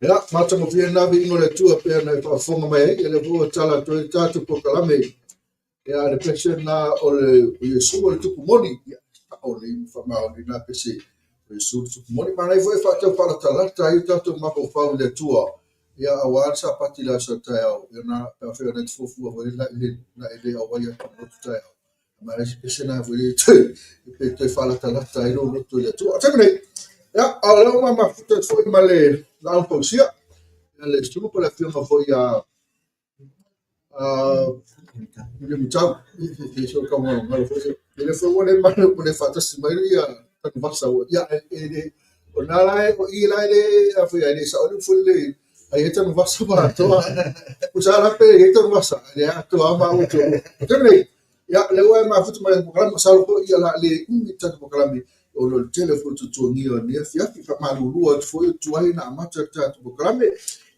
Ia, matagofie lena viiga o le Atua pei ona e faafofoga mai ai, ia lea foi ua tala atu ai le tatou polokalame. Ia, le pese lena o le o Iesu o le tupu moni. Ia, sao lelei ma faamaoni lena pese o Iesu le tupu moni. Manaia foi e faatau faalatalata ai o tatou mafaufau i le Atua. Ia, aua le Sapati i le aso a taeao, ia na, pe afai o lena e te fuafua foi na e le auai atu i le lotu taeao. Manaia se pese lena foi le toe, pe toe faalatalata ai lou loto i le Atua. O le taimi nei, ia, a o lea ua mafuta atu foi ma le Laau Fausia, ia le susuga po o le afioga foi ia William Tau, e se o taugalogalo foi. E le foi ua le malo ua le faatasi mai ia Tanuvasa ua, ia, e le, o na la e, o i la e le, a foi e le sao le foi le, ai e Tanuvasa ma atoa. Pusa la pe e Tanuvasa, le atoa ma ua tolu. O taimi nei, Ia, lea ua e mafuta mai le polokalame, masalo foi ia la le umi le tatou polokalame ona o le tele foi o tuatuagia o lenei afiafi. Faamalulu atu foi o tuai ona amata le tatou polokalame.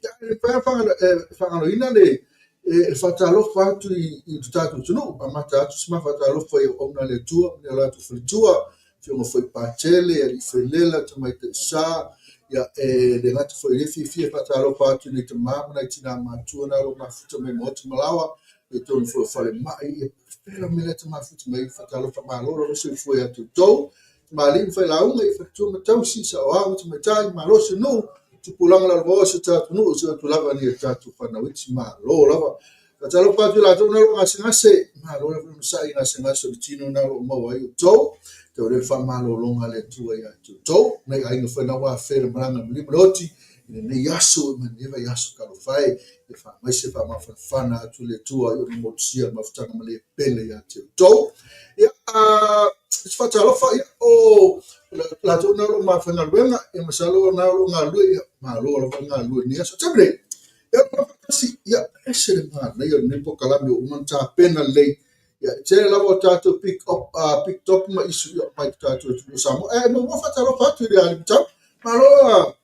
Ia, e le mafai ona faagaloina le e faatalofa atu i le tatou atunuu, amata atu se ma faatalofa i auauna a le Atua, i o latou faletua, Afioga foi i Patele, Alii Felela, Tamaitai Sa, ia, e le gata foi i lea fiafia e faatalofa atu i nai tama ma nai tina matutua na o lo o mafuta mai maota ma laoa, i totonu foi o falemai, ia, fela mai lea mafuta mai, faatalofa malo lava soifua ia te outou. Tamalii ma failauga, ia faletua ma tausi, saoao ma tamaitai, malosi o nuu, tupulaga lalovaoa o si o tatou nuu, si o atu lava ni a tatou fanau iti, malo lava. Faatalofa atu i latou na o lo o gasegase, malo lava le onosai i gasegase o le tino na o lo o maua ai outou. Tau lea le faamalologa a le Atua ia te outou. Nai aiga foi na ua afea le malaga i le maliu ma le oti i lenei aso ma lenei vaiaso. Talofa e, ia faamaise faamafanafana atu le Atua i ona motusia le mafutaga ma le pele ia te outou. Ia, se faatalofa, ia, o latou na o lo o mafaigaluega, ia masalo na o lo o galulue, ia, malo lava le galulue i lenei aso. Taimi nei, ia, faatasi, ia, ese le manaia o lenei polokalame ua uma ona tapena lelei. Ia, e tele lava o tatou pick up, pick top ma issue ia mai tatou atunuu o Samoa. E muamua faatalofa atu i le Alimatau. Malo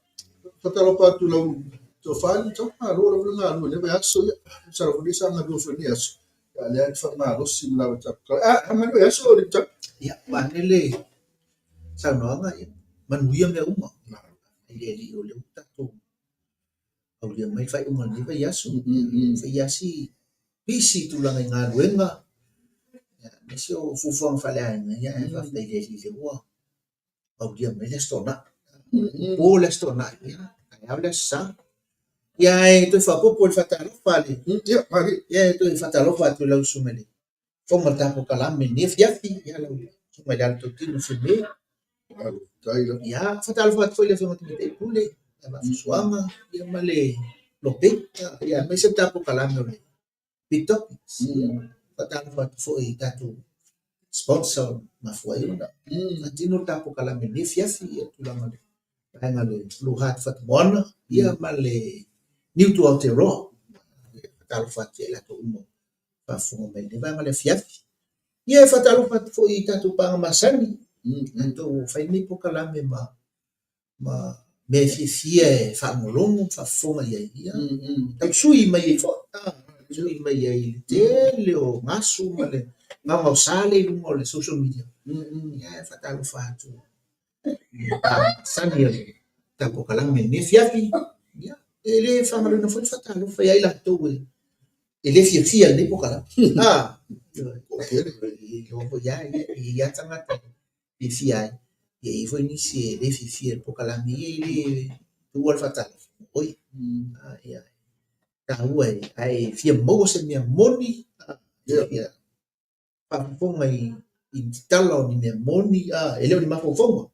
faatalofa atu i lau tofa Alimatau. Malo lava le galulue i lenei vaiaso. Ia, masalo foi sa galue foi i lenei aso. Ia, lea e faamalosi ma lava tatou. Ah, manuia aso Alimatau. Ia, vaeane le saunoaga, ia, manuia mea uma. I le Alii o lea ua tatou aulia mai le faaiuga o lenei vaiaso. Fai lava si pisi i tulaga i galuega, aemaise o fuafuaga faaleaiga, ia ae faafetai i le Alii o lea ua aulia mai le Aso Toonai. Po le Aso Toonai, ia, taeao le Aso Sa. Ia ae toe faaopoopo i le faatalofa a le... Ia e toe faatalofa atu i lau susuga i le fofoga o le tatou kalame i lenei afiafi, ia lau susuga i le Alatautino Fiame. Ia, faatalofa atu foi i le Afioga i le Tamaitai Pule, ia Vaafusuaga, ia ma le Lope, ia aemaise le tatou kalame o le Big Topics. Faatalofa atu foi i tatou sponsor mafua ai ona faatino le tatou kalame i lenei afiafi, ia tulaga o le vaega o le Blue Heart Fatumoana, ia ma le Niu to Aotearoa. Faatalofa atu ia i latou uma faafofoga mai i lenei vaega o le afiafi. Ia e faatalofa atu foi i tatou paaga masani, tatou fai nei polokalame ma ma mea e fiafia e faalogologo ma faafofoga i ai. Ia, tau sui mai ai foi, sui mai ai i le tele o gasu ma le gaogaosa lea i luga o le social media. Ia e faatalofa atu i paaga masani o le tatou polokalame i lenei afiafi. Ia, e le faagaloina foi le faatalofa ia i latou e e le fiafia i lenei polokalame. Iloa foi lava e i ai lava tagata e fiafia ai, e i ai foi nisi e le fiafia i le polokalame, ia e le tuua le faatalofa. Oi, ia, taua e, ae fia maua se mea moni, ia, faafofoga i ni tala o ni mea moni, e le o ni mafaufauga.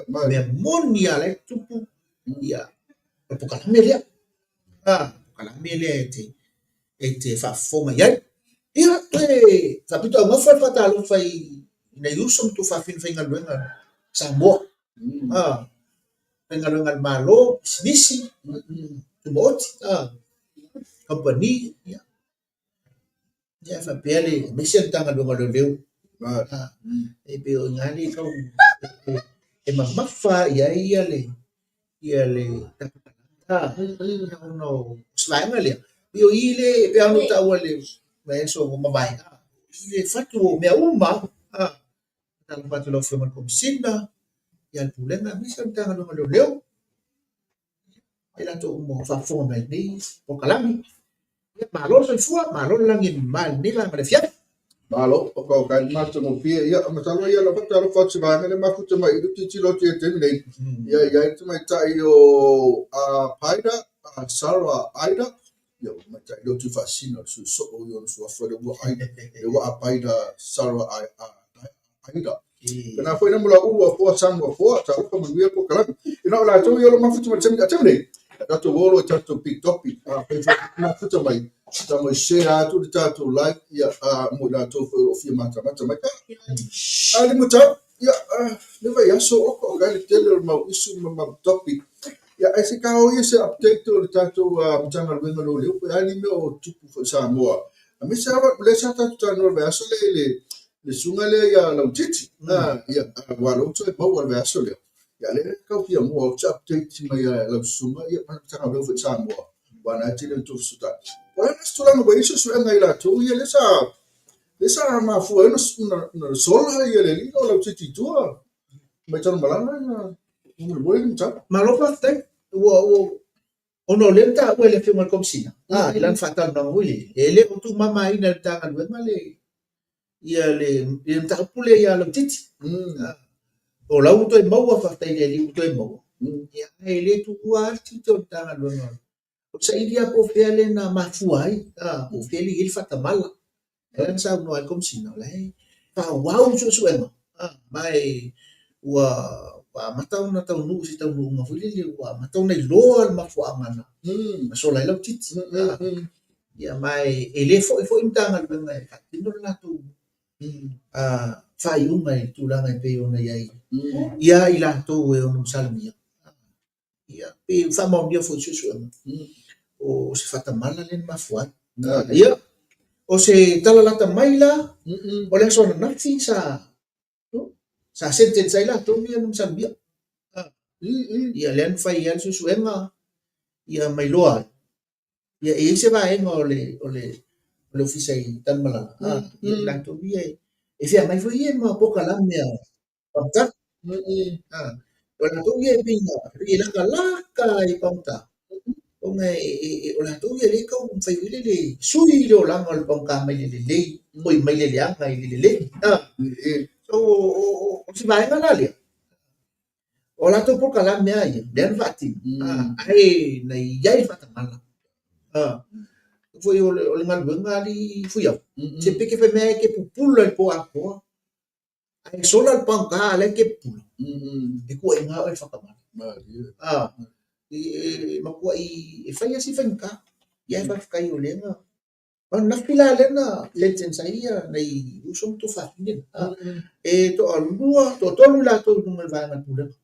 Mea moni lava la e tupu, ia, o le polokalame lea. Polokalame lea e te faafofoga i ai. Ia, toe faapitoaugafa le faatalofa i nai uso ma tuafafine faigaluega Samoa. Faigaluega a le Malo, pisinisi, tumaoti, kamupani, ia. Ia faapea le aemaise le Matagaluega o Leoleo. E pei o i ina lea e tau e mamafa i ai ia le ia le ona o se vaega lea. Pei o i le pei lava ona ou taua i le vaiaso ua mavae, i le fatu o mea uma lava. Faatalofa atu i lau Afioga i le Komesina, ia le Pulega aemaise le Matagaluega o Leoleo. i latou uma o faafofoga mai i lenei polokalame. Ia, malo le soifua, malo le lagi e mama i lenei vaega o le afiafi. Malo, o ka kai matagofie. Ia, masalo ia lava talofa atu se vaega lea mafuta mai i le tilotilo atu i le taimi nei. Ia, i ai le tamaitai o Paida, Sarah Aida. Ia, ua tamaitai lea o Tuifaasisina, o le sui soo ia ona suafa lea ua Aida, lea ua Apaida Sarah Aida. Pena foi na mula ulu afoa samu afoa, talofa manuia polokalame. Ina o latou ia o lo mafuta mai le taimi nei. Tatou o loa i tatou big topic. Fai foi mafuta mai. Ta mo share atu le tatou live ia mo i latou foi o lo o fia matamata mai. A le matau, ia, le vaiaso oka o kai le tele o le mau issue ma mau topic. Ia, ai se ka o ia se update o le tatou Matagaluega o Leoleo, pe a ni mea o tupu foi i Samoa. Aemaise lava, lea sa tatou talanoa i le vaiaso lea i le susuga lea ia Lautiti. Ia, aua lea ua toe maua i le vaiaso lea. Ia, lea tau fia maua atu se update mai ia lau susuga, ia, ma le Matagaluega foi i Samoa, aua na e tele o fesootaiga. O le a se tulaga ua i ai suesuega i latou ia lea sa mafua ai ona sola ia le alii o Lautiti i tua mai Tanumalala, ia, molemole le mataupu. Malo faafetai. Ua ona o lea na taua e le Afioga i le Komesina, i lana faatalanoaga foi lele, e le o tuumamaina e le Matagaluega le ia le mataupu lea ia Lautiti. O la ua toe maua, faafetai i le Alii ua toe maua. Ia, ae le tuua lava le tiute o le Matagaluega. O le saili lava po o fea lea na mafua ai, po o fea lea e i ai le faatamala. O lea na saunoa ai le Komesina, o la e faaauau suesuega, ma e ua amata ona taunuu i se taunuuga foi lele, ua amata ona iloa le mafuaaga na sola ai Lautiti. Ia, ma e le foi foi le Matagaluega e faatino le latou faaiuga i le tulaga e pei ona i ai ia i latou e ono masalomia. Ia, pe faamaonia foi i suesuega, o se faatamala lea na mafua ai. Ia, o se tala lata mai la, o le aso ananafi sa sentence ai latou ia na masalomia. Ia, lea na fai ai le suesuega, ia ma iloa ai. Ia, e i ai se vaega o le o le o le ofisa i Tanumalala, ia i latou ia e feagai foi ia ma polokalame a pagota. O latou ia e pei e latalata i pagota, ona o latou ia lea e tau mafai foi lele sui le olaga o le pagota mai le lelei, oi mai le leaga i le lelei. So, o se vaega la lea, o latou polokalame lava ia, lea na faatino, ae na i ai le faatamala. Foi o le galuega a alii Fuiava, se pe te fai mai e te pupula i le po atoa, ae sola le pagota a o la e te pupula, e tuuaiga oe i le faatamala. E matuai e fai lava si faigata. Ia ae faafetai o lea na O ananafi la lea na sentence ai ia nai uso ma tuafafine na. E toalua, toatolu i latou i luga o le vaega o le pulega.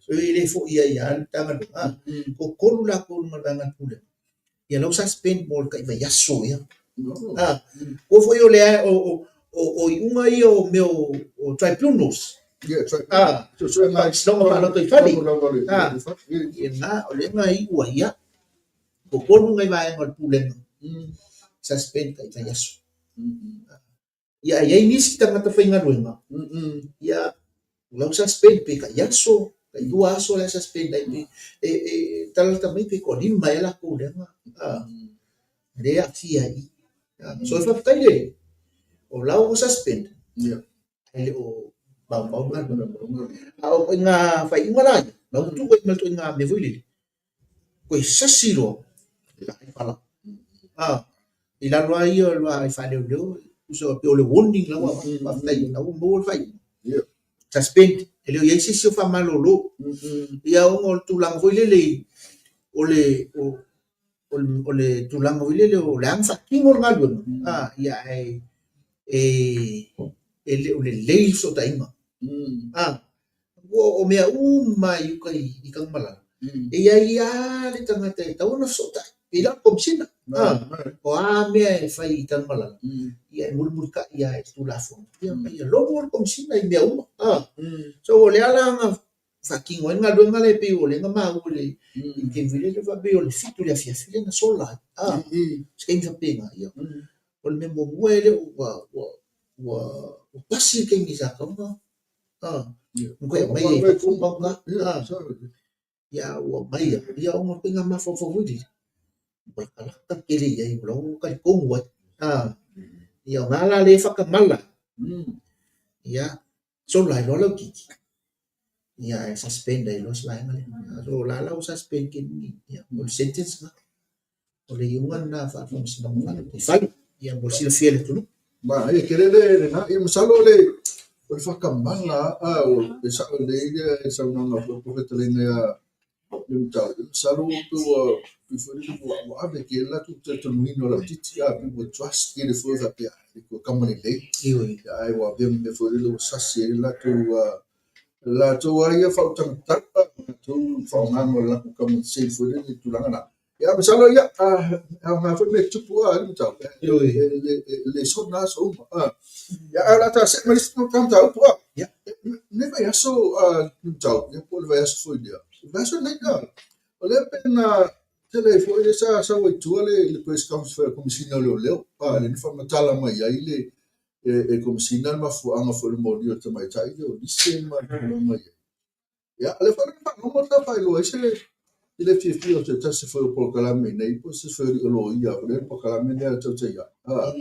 E le foi ai lava le Matagaluega. Toatolu latou i luga o le vaega o le pulega. Ia la ua suspend mo le tai vaiaso ea. Ua foi o le o iuga ia o mea o tribunals. Faamasinoga faalotoifale. Ia na, o lea na iu ai ia. Toatolu nai vaega o le pulega suspend tai vaiaso. Ia ae i ai nisi tagata faigaluega, ia la ua suspend pe tai aso, tai lua aso la e suspend ai pe e tala lata mai pe toalima ea latou lea na lea e aafia i i. So e faafetai le Alii, o la ua suspend, ae le o maumau le galuega. A o ituaiga faaiuga la ia, la ua tuu ai ma le ituaiga mea foi lele, toe sasi loa, laai pala. I lalo lava ia o le vaai faaleoleo, tusa pei o le warning la ua avatu, faafetai o la ua maua le faaiuga. Suspend, e le o i ai se isi o faamalolo. Ia ona o le tulaga foi lele o le o le tulaga foi lele o le a na faatino le galuega, ia ae e le o lelei le fesootaiga. O mea uma i uta i Tanumalala, e i ai lava le tagata e tatau ona fesootai, pei la o le Komesina. O a mea e fai i Tanumalala, ia e mulimulitai lava i le Tulafono, ia ma ia logo le Komesina i mea uma. So o lea la na faatino ai le galuega lea pei o lea na maua i le taimi foi lele faapea o le 7 i le afiafi lea na sola ai. Se taimi faapena, ia. O le mea muamua e le o ua pasi le taimi sa tatau ona. Ia ua aumai lava, ia ona o le ituaiga mafaufau foi lele, ua latalata tele i ai, o la ua talitonu ai. Ia o na la lea e faatamala, ia sola ai loa Lauitiiti, ia ae suspend ai loa si vaega lea. So o la la ua suspend nei, ia o le sentence lena. O le iuga lena faale-Faamasinoga Faalautafale, ia mo le silafia e le atunuu. Manaia tele le lena. Ia masalo le o le faatamala a o e sao lelei le saunoaga foi po o fetalaiga ia Limutau. Masalo pe ua pei foi lele ua ave tele le latou talitonuina o Lauitiiti a pe ua trust tele foi faapea e toe tama lelei. Ioe. Ae ua avea ma mea foi lele ua sasi ai le latou latou lava ia faautagatau, latou faaaogaina o le latou common sense foi lele i le tulaga lena. Ia masalo ia, e aoga foi mea tutupu a Limutau. E le soona aso uma. Ia ae o le a ta see mai le isi mataupu a. Ia. Lenei vaiaso Limutau, ia po o le vaiaso foi lea. Le vaiaso lenei a. O lea pe na tele ai foi lea sa sau ai tua le press conference foi a le Komesina o Leoleo. A, lea na faamatala mai ai le e Komesina le mafuaaga foi o le molia o le tamaitai lea o Lise ma le tulaga i ai. Ia, o lea foi na faalogo sa faailoa ai se i le fiafia o se tasi foi o polokalame i inei po o se foi o loia o le polokalame lea a le Tautai a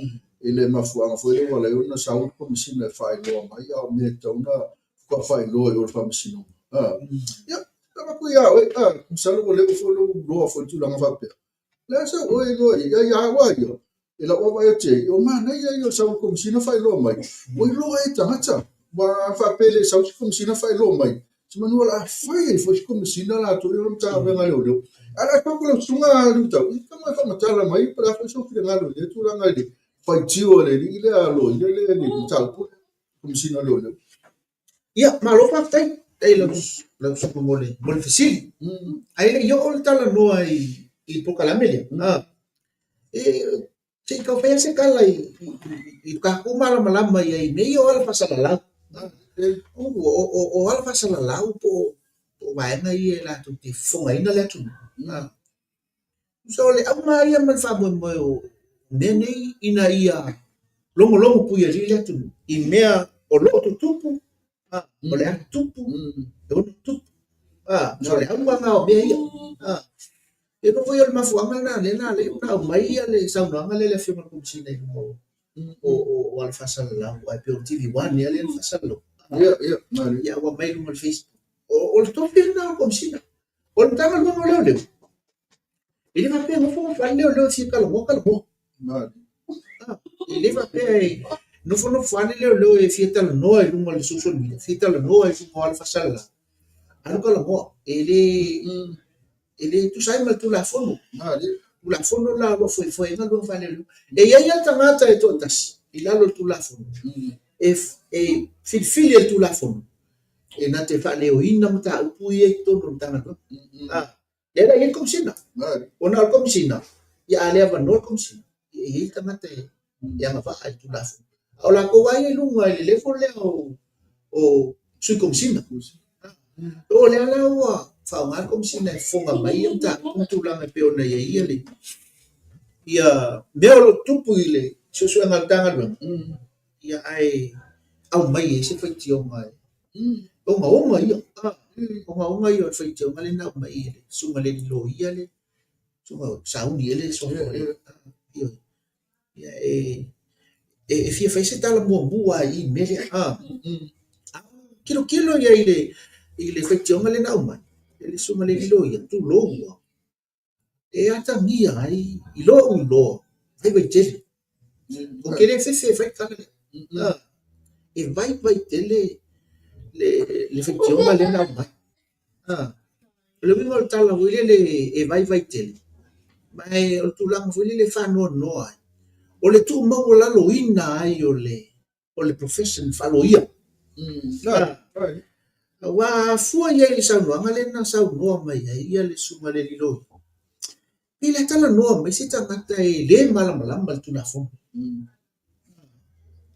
i le mafuaaga foi lea ua ala ai ona sau le Komesina e faailoa mai a o mea e tatau ona faatoa faailoa i o i le Faamasinoga. Ia, avatu ia oe, masalo ua leva foi lou iloa foi i le tulaga faapea. O le a sau oe iloa i ai, ia au lava ia, i lau vaavaai atu i ai, o manaia ia o le sau o le Komesina faailoa mai, ua iloa ai e tagata. Aua a faapea e le sau se Komesina faailoa mai, semanu o le a fai ai foi se Komesina latou ia o le Matagaluega a Leoleo. Ae o le a tuu atu i lau susuga Limutau, ia tama e faamatala mai po o le a foi sou finagalo i lea tulaga i le faitio a le alii lea a loia lea i le mataupu lea, Komesina o Leoleo. Ia, malo faafetai. Faafetai i lau susuga mo le fesili. Ae le i oo le talanoa i le polokalame lea, se i tau fai lava se tala i le tatou malamalama i ai i mea ia o ala faasalalau. O ala faasalalau po o vaega ia latou te fofogaina le atunuu. So o le auga lava ia ma le faamoemoe o mea nei ina ia logologo puialii le atunuu i mea o lo o tutupu, o le a tutupu, e ono tutupu. So o le auga lena o mea ia. Atonu foi o le mafuaaga lena lea na ala ai ona aumai le saunoaga lea a le Afioga i le Komesina i luga o ala faasalalau, aua e pei o le TV1 ea lea na faasalalau. Ia ua aumai i luga o le Facebook. O le tofi lena o le Komesina. O le Matagaluega o Leoleo, e le faapea e nofo fale leoleo e fia talanoa, talanoa. E le faapea e nofonofo ane leoleo e fia talanoa i luga o le social media, fia talanoa i luga o ala faasalalau. Alu talanoa. E le, e le tusa ai ma le Tulafono. Tulafono la o lo o foefoe ai galuega faaleoleo. E i ai lava le tagata e toatasi i lalo o le Tulafono e, e filifili e le Tulafono e na te faaleoina mataupu ia i totonu o le Matagaluega. Lea la e i ai le Komesina. Ona o le Komesina, ia a le avanoa le Komesina, e i ai le tagata e agavaa i le Tulafono. A o latou lava ia i luga i le level lea o Sui Komesina. O lea la ua faaaoga le Komesina e fofoga mai ia mataupu ma tulaga e pei ona i ai ia le ia mea o lo o tutupu i le suesuega a le Matagaluega. Ia ae aumai ai se faitioga e ogaoga ia, ogaoga ia o le faitioga lea na aumai e le susuga i le alii loia le susuga sauni ea le suafa o le ioe. Ia e fia fai se tala muamua lava i le mea lea. A tilotilo i ai i le faitioga lea na aumai e le susuga i le alii loia, tulou lava, e atagia ai i lou iloa, vaivai tele. Ou te le fefe e fai le tala lea. E vaivai tele le faitioga lea na aumai. O le uiga o le tala foi lele e vaivai tele, ma o le tulaga foi lele e faanoanoa ai, o le tuumaualaloina ai o le profession faaloia. Aua a fua i ai i le saunoaga lea na saunoa mai ai le susuga i le alii loia, pei o le a talanoa mai se tagata e le malamalama i le Tulafono.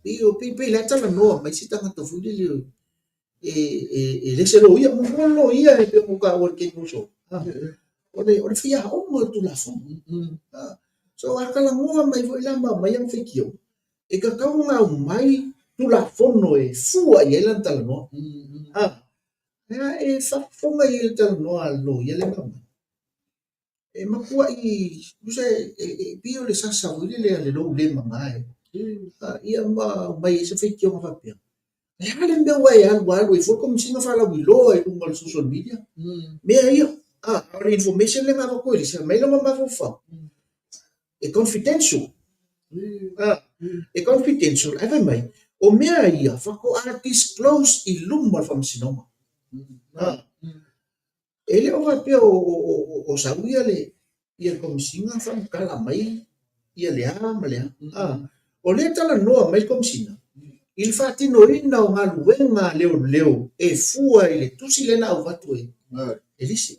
Pei o le a talanoa mai se tagata foi lele e le se loia. Muamua le loia e pei ona ou taua i le taimi ua sola, o le faiaoga o le Tulafono. So a talanoa mai foi la ma aumai ana faitioga, e tatau ona aumai Tulafono e fua i ai lana talanoa. Ae a e faafofoga i ai i le talanoa a le loia lea na aumai, e matuai tusa e pei o le sasa foi lele a le lou le mama e ia ma aumai ai se faitioga faapea. Le a le mea ua e alu alu ai fua le Komesina faalauiloa i luga o le social media mea ia. A o le information lea na avatu e Lisa, aumai lona mafaufau, e confidential. E confidential, ae fai mai, o mea ia faatoa disclose i luma o le Faamasinoga. E le o faapea o sau ia le Komesina faamatala mai ia le a ma le a. O lea e talanoa mai le Komesina i le faatinoina o galuega a leoleo e fua i le tusi lea na avatu e Lise.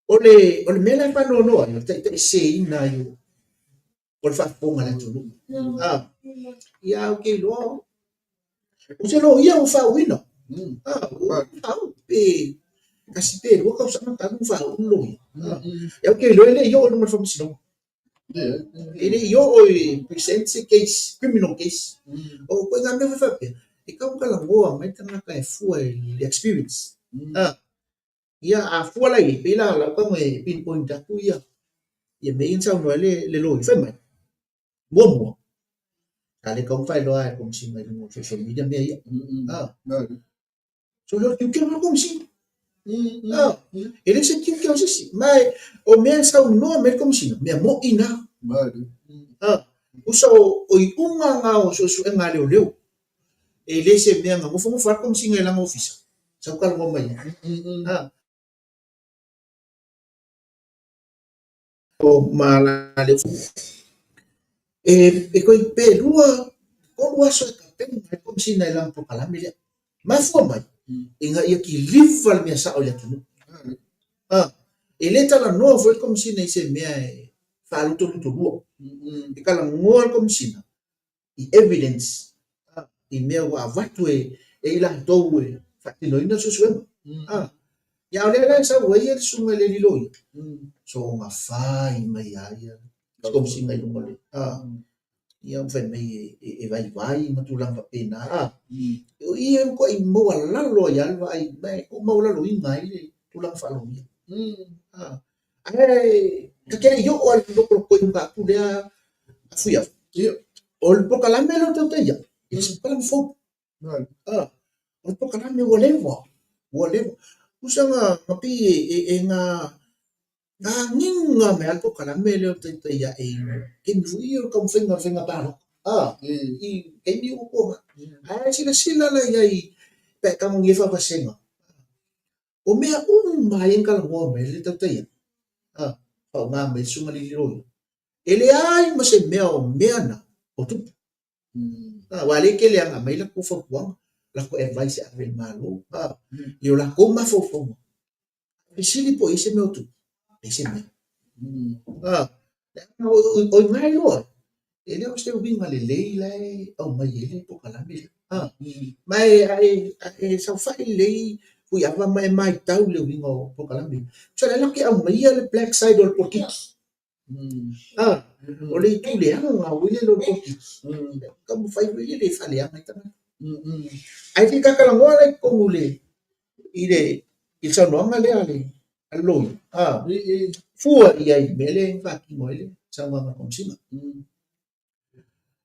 O le mea la e faanoanoa ai, o le taitaiseseina ai o le faafofoga a le atunuu. Ia ou te iloa o se loia ua faauuina. Ua faauu pe tasi pe lua tausaga talu ona faauu le loia. Ia ou te iloa e le i oo i luma o le faamasinoga. E le i oo e present se case, criminal case. O ituaiga mea foi faapea, e tatau ona talanoa mai le tagata e fua i le experience. Ia, a fua la i ai, pei la o lau tago e pinpoint atu ia mea ia na saunoa ai le loia. Fai mai, muamua, sa le tatau ona faailoa e le Komesina i luga o social media mea ia. So, le o le tiute lena o le Komesina. E le o se tiute o se isi. Ma o mea e saunoa mai ai le Komesina, mea moni na. Tusa o iuga na o suesuega a leoleo. E le se mea na nofonofo lava le Komesina i lana ofisa, sau talanoa mai ai. O ma la le e toe pe lua, tolu aso e tapena ai le Komesina i lana polokalame lea. Mafua mai, ina ia kiliva le mea sao i le atunuu. E le talanoa foi le Komesina i se mea e faalutolutolua. E talanoa le Komesina i evidence i mea ua avatu e i latou e faatinoina le suesuega. Ia a o lea la e sau ai le susuga i le alii loia, soona fai mai lava ia le Komesina i luga o le ia ma fai mai e vaivai ma tulaga faapena. O i e matuai maualalo ai lava le vaai, ma e tuumaualaloina ai le tulaga faaloia. Ae ta te le i oo lava i le lokoloko i le mataupu lea a Fuiava. O le polokalame lea o tautai ai, e le o se polokalame fou. O le polokalame ua leva, ua leva. Tusa na pei e na agiga mai lava le polokalame lea o taitai ae i taimi foi ia o le taumafaiga o le faiga palota. I taimi ua tuanai. Ae silasila la i ai pe a e tago nei faavasega, O mea uma lava ia na talanoa mai ai le tautai atu, faaaoga mai ai le susuga i le alii loia, e leai ma se mea o mea na o tupu. Aua o lea e tele lava ina aumai latou fautuaga, latou advice e ave i le Malo, i o latou mafaufauga. Fesili po o i ai se mea o tupu, leai se mea. O i ina e iloa ai, e le o se uiga lelei la e aumai ai le polokalame lea. Ma a e saofai lelei Fuiava ma e matau i le uiga o polokalame ia, tusa o lea la te aumaia le black side o le polokiki. O le itu leaga foi lele o le polokiki, taumafai foi lele e faaleaga ai tagata. Ae se i ta talanoa la i totonu i le saunoaga lea a le loia, fua i ai i le mea lea na faatino ai le saunoaga a le Komesina.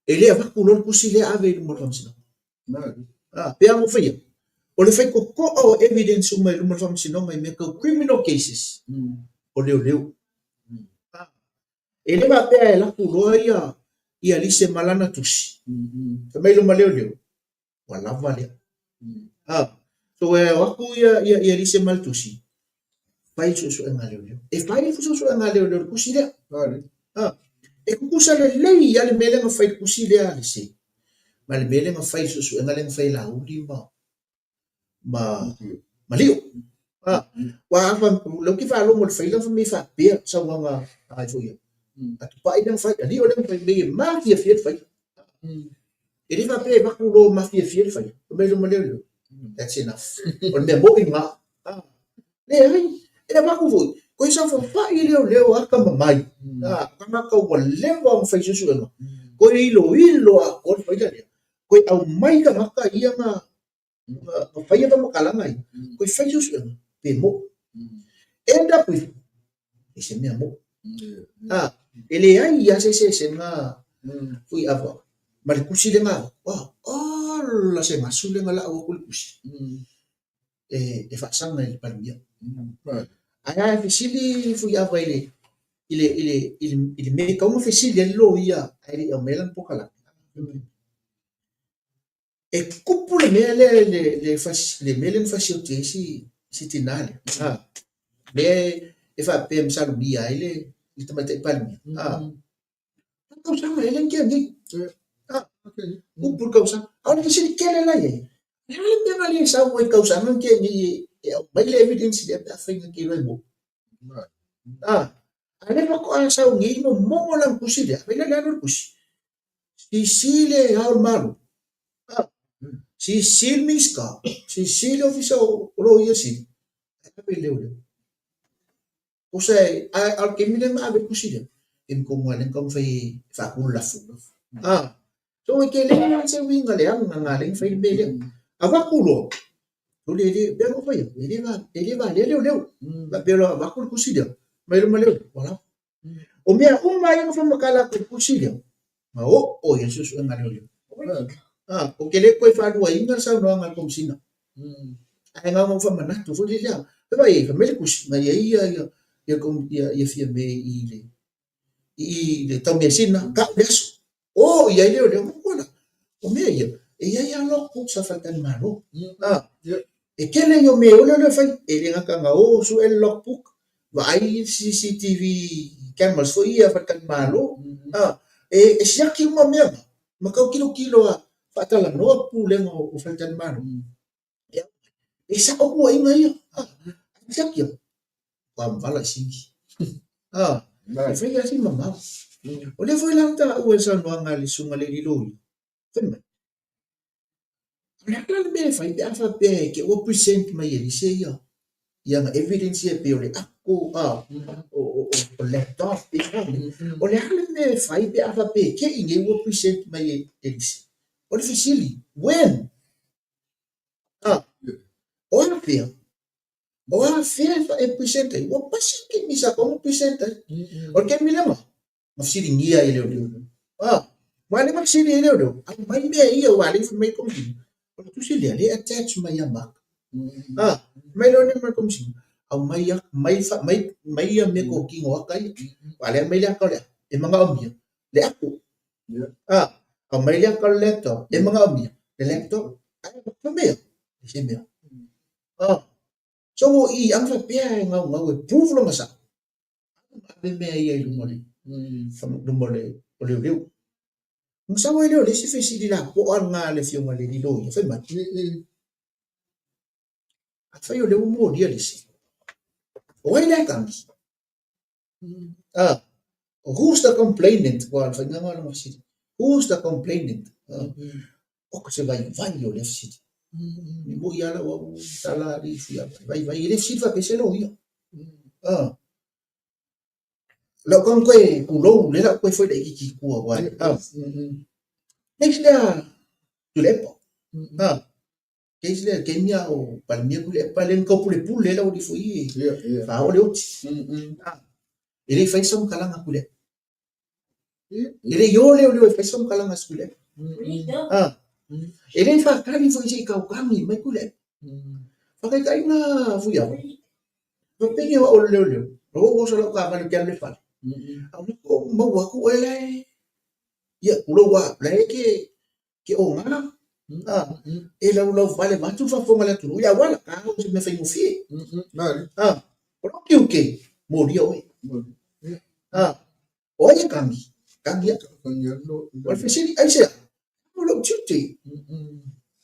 E le avatu loa le tusi lea ave i luma o le Faamasinoga. Pei lava ona ou fai atu, o le faitotoa o evidence uma i luma o le Faamasinoga i mea tau criminal cases, o leoleo. E le faapea e alu atu loa ia Lise ma lana tusi, fai mai luma leoleo, ua lava lea. So e o atu ia Lise ma le tusi, fai le suesuega a leoleo. E fai le suesuega a leoleo i le tusi lea. E tutusa lelei lava le mea lea na fai i le tusi lea a Lise ma le mea lea na fai i le suesuega lea na fai e Laauli ma Lio. Aua a fai, o lea ou te faalogo i le faila fai mai faapea saunoaga a foi a Tupai lea na fai, a Lio lea na fai mai e mafiafia le faila. E le faapea e avatu loa mafiafia le faila, fai mai luma leoleo, that's enough. O le mea moni lena. Leai, e avatu foi, toe saofafai leoleo atamamai, tagata ua leva ona fai suesuega, toe iloilo atoa le faila lea, toe aumai tagata ia na Na faia faamatalaga ia, toe fai suesuega pe mo'i. End up with, e se mea mo'i. A, e leai lava se eseesega Fuiava ma le tusi lea na avatu. Ola se gasu lea na lau atu le tusi e faasaga i le Palemia. Ae a fesili Fuiava i le i le i le i le mea e tatau ona fesili ai le loia ae le i aumaia lana polokalame. E tupu le mea lea le mea lea na fasioti ai si tinā lea, a, lea e faapea e masalomia ai le Tamaitai Palemia, a, le tausaga ea lea na tea nei, a, upu i le tausaga. A o le fesili tele la i ai, o le a le mea na le sau ai i le tausaga na tea nei e aumai le evidence lea pe afai na te iloa e moni? A, a o lea faatoa sau nei momono lana tusi lea, afai la o le a le tusi, Sisi le Ao o le Malo, sisi le Minisita, sisi le Ofisa o Loia Sili, ae ave i leoleo. Tusa e, a o le taimi lea na ave ai le tusi lea, taimi tonu lava lea na taumafai e faatu le lafo. So e tele lava se uiga leaga na ala ai ona fai le mea lea. Avatu loa, sole e le, pei ona ou fai atu, e le valea leoleo. Faapea loa avatu le tusi lea, aumai loa ma leoleo, ua lava. O mea uma ia na faamatala atu i le tusi lea, na oo i ai le suesuega a leoleo. Ah, ou te le toe faaluaina le saunoaga a le Komesina. Ae na ona ou faamanatu foi lea, fai mai, fai mai le tusi, na i ai ia, ia, ia, ia, ia Fiame i le, i le Taumeasina, tau le aso. Oo i ai leoleo, matua la. O mea ia, e i ai lava logbooks a faletalimalo. Ah, e tele ia o mea e o leoleo e fai, e le gata na o sue le logbook, vaai CCTV cameras foi ia a faletalimalo. Ah, e siaki uma mea na, ma tau tilotilo a faatalanoa pulega o faletalimalo. E sao puaiga ia. Ah, siaki ia. Ua mavala i sini. Ah, e fai lava si mamao. O lea foi la na taua i le saunoaga a le susuga i le alii loia, fai mai, o le a la le mea e fai pe a faapea e te ua present mai e lise ia ia ana evidence ia pei o le ako, o laptop, o le a le mea e fai pe a faapea e te i nei ua present mai e lise? O le fesili, when? Ah, o afea? O afea e present ai? Ua pasi le taimi sa tatau ona present ai. O le taimi lea na fesiligia ai e leoleo. Ah, aua lea na fesili ai leoleo, aumai mea ia aua lea e fai mai le Komesina. O le tusi lea, lea e attach mai ia Mark. Ah, mai loa lea mai le Komesina, aumai mai mai mai ia mea totino ata ia. Aua lea aumai le ata o le a? E manaomia le apo. Ah, aumai le ata o le laptop, e manaomia le laptop. Ae fai mai ia, e se mea. Ah, so ua i ana faapea e gaugau e prove lona sao. Ave mea ia i luma o le, luma o le, o leoleo. Ona sau ai lea o le isi fesili lapoa lena a le afioga i le alii loia, fai mai, afai o lea ua molia le isi, o ai la e tagi? Ah, who's the complainant? Ua le faiga lena o lana fesili. Who's the complainant? Ah, oka se vaivai o lea fesili. E moi lava lau au tala alii Fuiava, e vaivai, e le fesili faapea se loia. Ah, lau kau koe pulou, lea lau koe foi laitiiti i tua, ua, ah. Case lea Tuilaepa. Ah, case lea taimi a o Palemia Tuilaepa lea na tau pulepule ai le aualii foi e faaoo le oti. Ah, e le i fai se faamatalaga a Tuilaepa. E le i o leoleo e fai se faamatalaga a Tuilaepa. Ah, e le i faatali foi se i tautagi mai Tuilaepa. Faataitaiga Fuiava, faapea o au o le leoleo, o lou oso lau taavale ou te alu i le fale, a o lea ou maua atu oe la e, ia, tulou lava, la e te, te oga, ah, e laulauvale vaeatu le faafofoga a le atunuu i le auala, a o se mea faigofie. Ah, o lou tiute, molia oe. Ah, o ai e tagi? Tagi au. O le fesili, aisea? O lou tiute.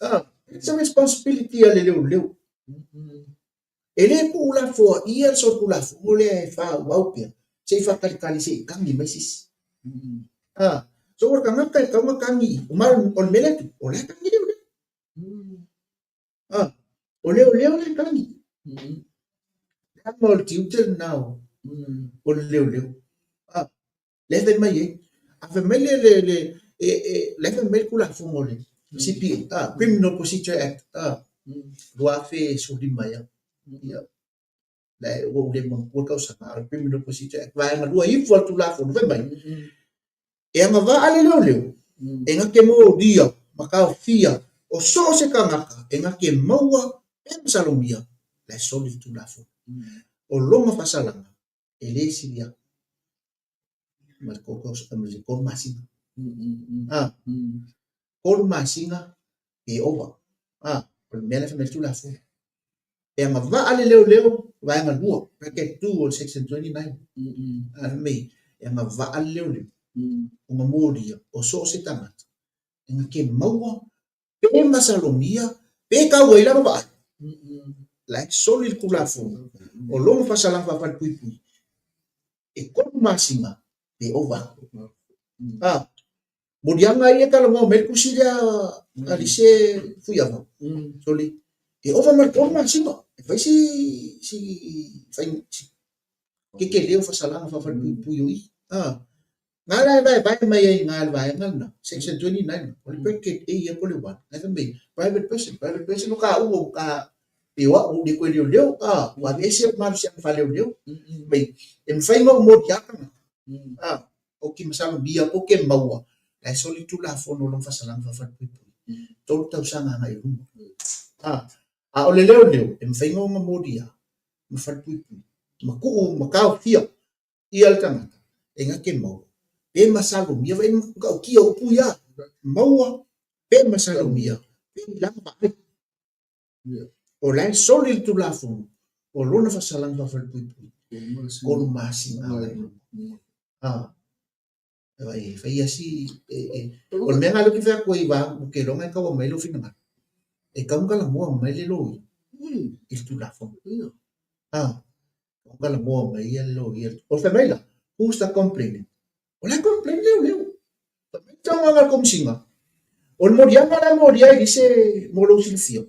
Ah, it's a responsibility a le leoleo. E le tuulafoaia le solitulafono lea e faaauau pea se i faatalitali se i tagi mai se isi. Ah, so o le tagata e tatau ona tagi i, ma o le mea lea e tupu, o la e tagi leoleo. Ah, o leoleo la e tagi. Leaga o le tiute lena o le leoleo. Ah, lea e fai mai ai. A fai mai le, le, le, e, e, lea e fai mai le Tulafono o le CPA, ah, Criminal Procedure Act, ah. 2015 ea. Ia, la ua ou le manatua le tausaga, a o le Criminal Procedure Act, Vaega 29 o le Tulafono, fai mai, e agavaa le leoleo e na te molia ma taofia o so o se tagata e na te maua pe masalomia la e soli le Tulafono. O lona faasalaga e le sili atu ma le 3 masina. 3 masina pe ova. O le mea la e fai mai le Tulafono. E agavaa le leoleo vaega 2, bracket 2 o le section 29. Fai mai, e agavaa le leoleo ona molia o so o se tagata e na te maua pe masalomia pe tau ai lana vaai. La e soli le Tulafono o lona faasalaga faafalepuipui e 3 masina pe ova atu. Moliaga ia e talanoa mai le tusi lea a Lise Fuiava, soli, e ova ma le 3 masina e fai si si fai si tetele o faasalaga faafalepuipui o i. Na la e vaevae mai ai i ina i le vaega lena, section 29, o le bracket A ia po o le 1, na fai mai, private person, private person o taua ua ta e o au ua ou le toe leoleo, ua aveese ou malosiaga faaleoleo, mai, e mafai ona ou molia tagata, ou te masalomia pe ou te maua, la e soli le Tulafono o lona faasalaga faafalepuipui, 3 tausaga agai i luma. A o le leoleo, e mafai ona molia ma falepuipui, ma tuu ma taofia ia le tagata e na te maua pe masalomia, vaai matautia upu ia, maua pe masalomia pe i lana vaai. O la e soli le Tulafono o lona faasalaga faafalepuipui, 3 masina agai i luma. E fai ia si, o le mea lena lea ou te fai atu ai ou te iloa na e taua mai lou finagalo, e tatau ona talanoa mai le loia i le Tulafono. Talanoa mai ia le loia. O fai mai la, who's the complainant? O la e complain leoleo. Fai mai le saunoaga a le Komesina, o le moliaga la e molia ai se mo lou silafia,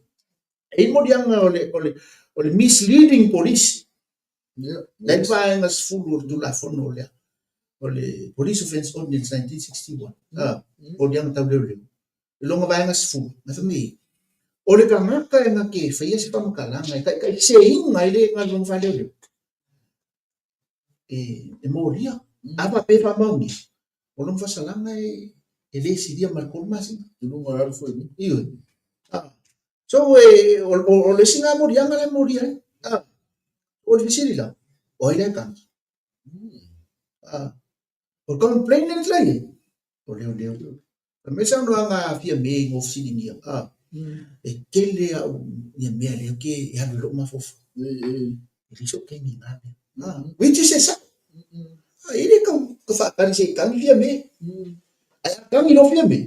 e i ai moliaga o le, o le, o le misleading police. La e i vaega 10 o le Tulafono lea, o le Police Offence Ordinance 1961, moliaga tau leoleo. I lona vaega 10, na fai mai, o le tagata e na te faia se faamatalaga e taitaiseseina ai le galuega faaleoleo, e molia. A faapea e faamaonia, o lona faasalaga e le silia ma le 3 masina. I luga o le alu foi i luga. Ioe. So, o le isi lena moliaga la e molia ai. O le fesili la, o ai la e tagi? O le complainant la i ai, o leoleo. Fai mai saunoaga a Fiame i mo fesiligia, e tele au ia mea lea ou te e alu i lou mafaufau. E leai sou taimi i na mea. Which is e sao. E le tau faatali se i tagi Fiame. Ae a tagi loa Fiame,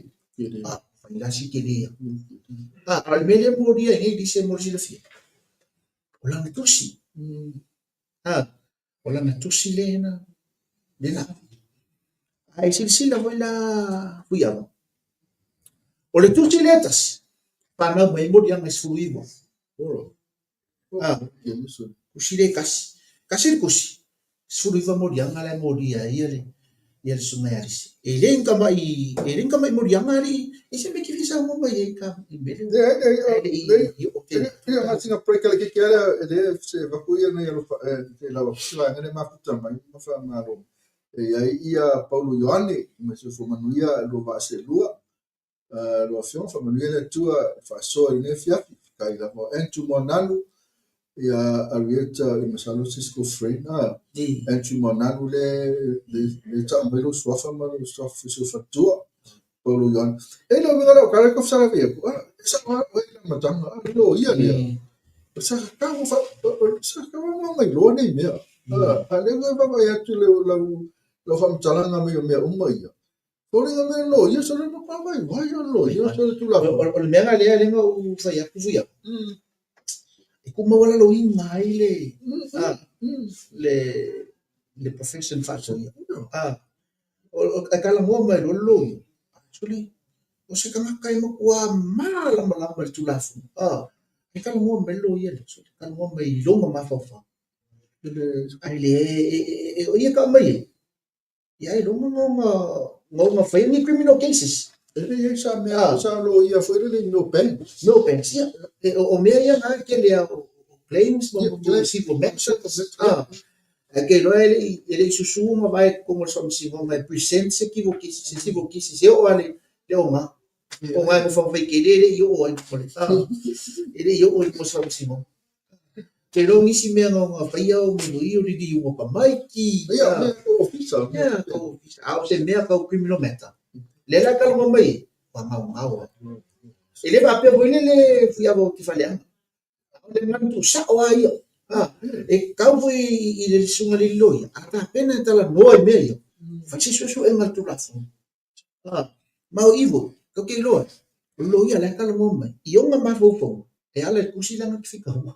fai la si tele ia. A o le mea lea e molia ai nei Lise mo le silafia, o lana tusi. O lana tusi lea na lea na ave. A e silasila foi la Fuiava, o le tusi lea e tasi, fanau mai ai moliaga e 19. Tusi lea e tasi. Tasi le tusi, 19 moliaga la e molia ai ia le ia le susuga ia Alisi. E le ni tamai, e le ni tamai moliaga alii, e se mea e te fia saunoa mai ai ka i mele. Leai, leai, leai, ia na sina break a le keke lea, e le se avatu ia nai alofa, e lau atu se vaega lea e mafuta mai ma faamalo. E i ai ia Paulo Ioane, ma soifua manuia lua vaa seelua. Lau Afioga, faamanuia le Atua i le faasoa i lenei afiafi. Faafetai lava. Andrew Moananu, ia Arieta, ia masalo se isi tou friend, Andrew Moananu le le tau mai lou suafa ma lou suafa si ou faletua, Paulo Ioane. E le uiga lea o tala e tau atu, e sao lava oe i le amataga, a o le loia lea. Sa tatau sa tatau ona iloa nei mea. A lea ua vaavaai atu lau lau faamatalaga mai o mea uma ia. Foliga mai o loia, sa le matua vaivai o loia, sa le Tulafono. O le mea lena lea na ou fai atu fui au, e tuumaualaloina ai le le profession faa-loia. E talanoa mai loa le loia, sole, o se tagata e matua malamalama i le Tulafono. E talanoa mai le loia lea, sole, talanoa mai i lona mafaufau. Ae le, o ia e tau mai ai, ia ailoga na ona faia ni criminal cases. E le i ai sa mea, sa loia foi lele i mea o banks. Mea o banks, ia. O mea ia na e tele lava o claims ma civil matters. Ae ou te iloa e le i susu ma vae i totonu o le Faamasinoga e present se civil case se oo lava i le oga. Oga e nofo tele e le i oo ai e le i oo i luma o se Faamasinoga. Ou te iloa o nisi mea na ona faia o mea foi ia o liliuga o tamaiti. Ia, mea tau ofisa. Ia, tau ofisa. A o se mea tau criminal matter, lea la e talanoa mai ai, ua gaogao lava. E le faapea foi lele Fuiava ou te faaleaga. A o le ganu tuusao lava ia. E tatau foi i le susuga i le loia, a tapena e talanoa i mea ia, fai se suesuega i le Tulafono. Ma o i foi, tatou te iloa ai, o le loia la e talanoa mai i ona mafaufauga e ala i le tusi lea na te faitaua.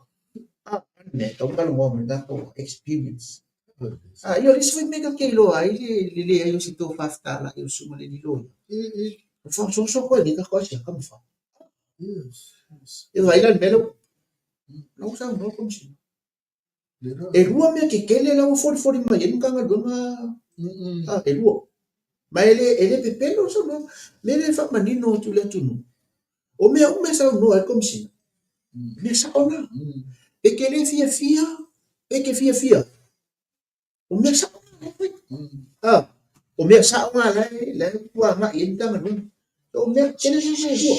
A le mea e tatau ona talanoa mai tatou experience. Ia o le isi foi mea tatou te iloa ai le leai o se tofa fetalai o le susuga i le loia, o faaosooso atu ai nei tatou asiata ma fai. E vaai la i le mea lea ua saunoa le Komesina. E lua mea tetele la ua folifoli mai ai le Matagaluega, e lua. Ma e le pepelo le saunoaga. Mea lea e faamanino atu i le atunuu, o mea uma e saunoa ai le Komesina, mea sao na. Pe te le fiafia, pe te fiafia, o mea sao na la e fai. O mea sao na la e ua agai i ai le Matagaluega. O mea tetele na e lua.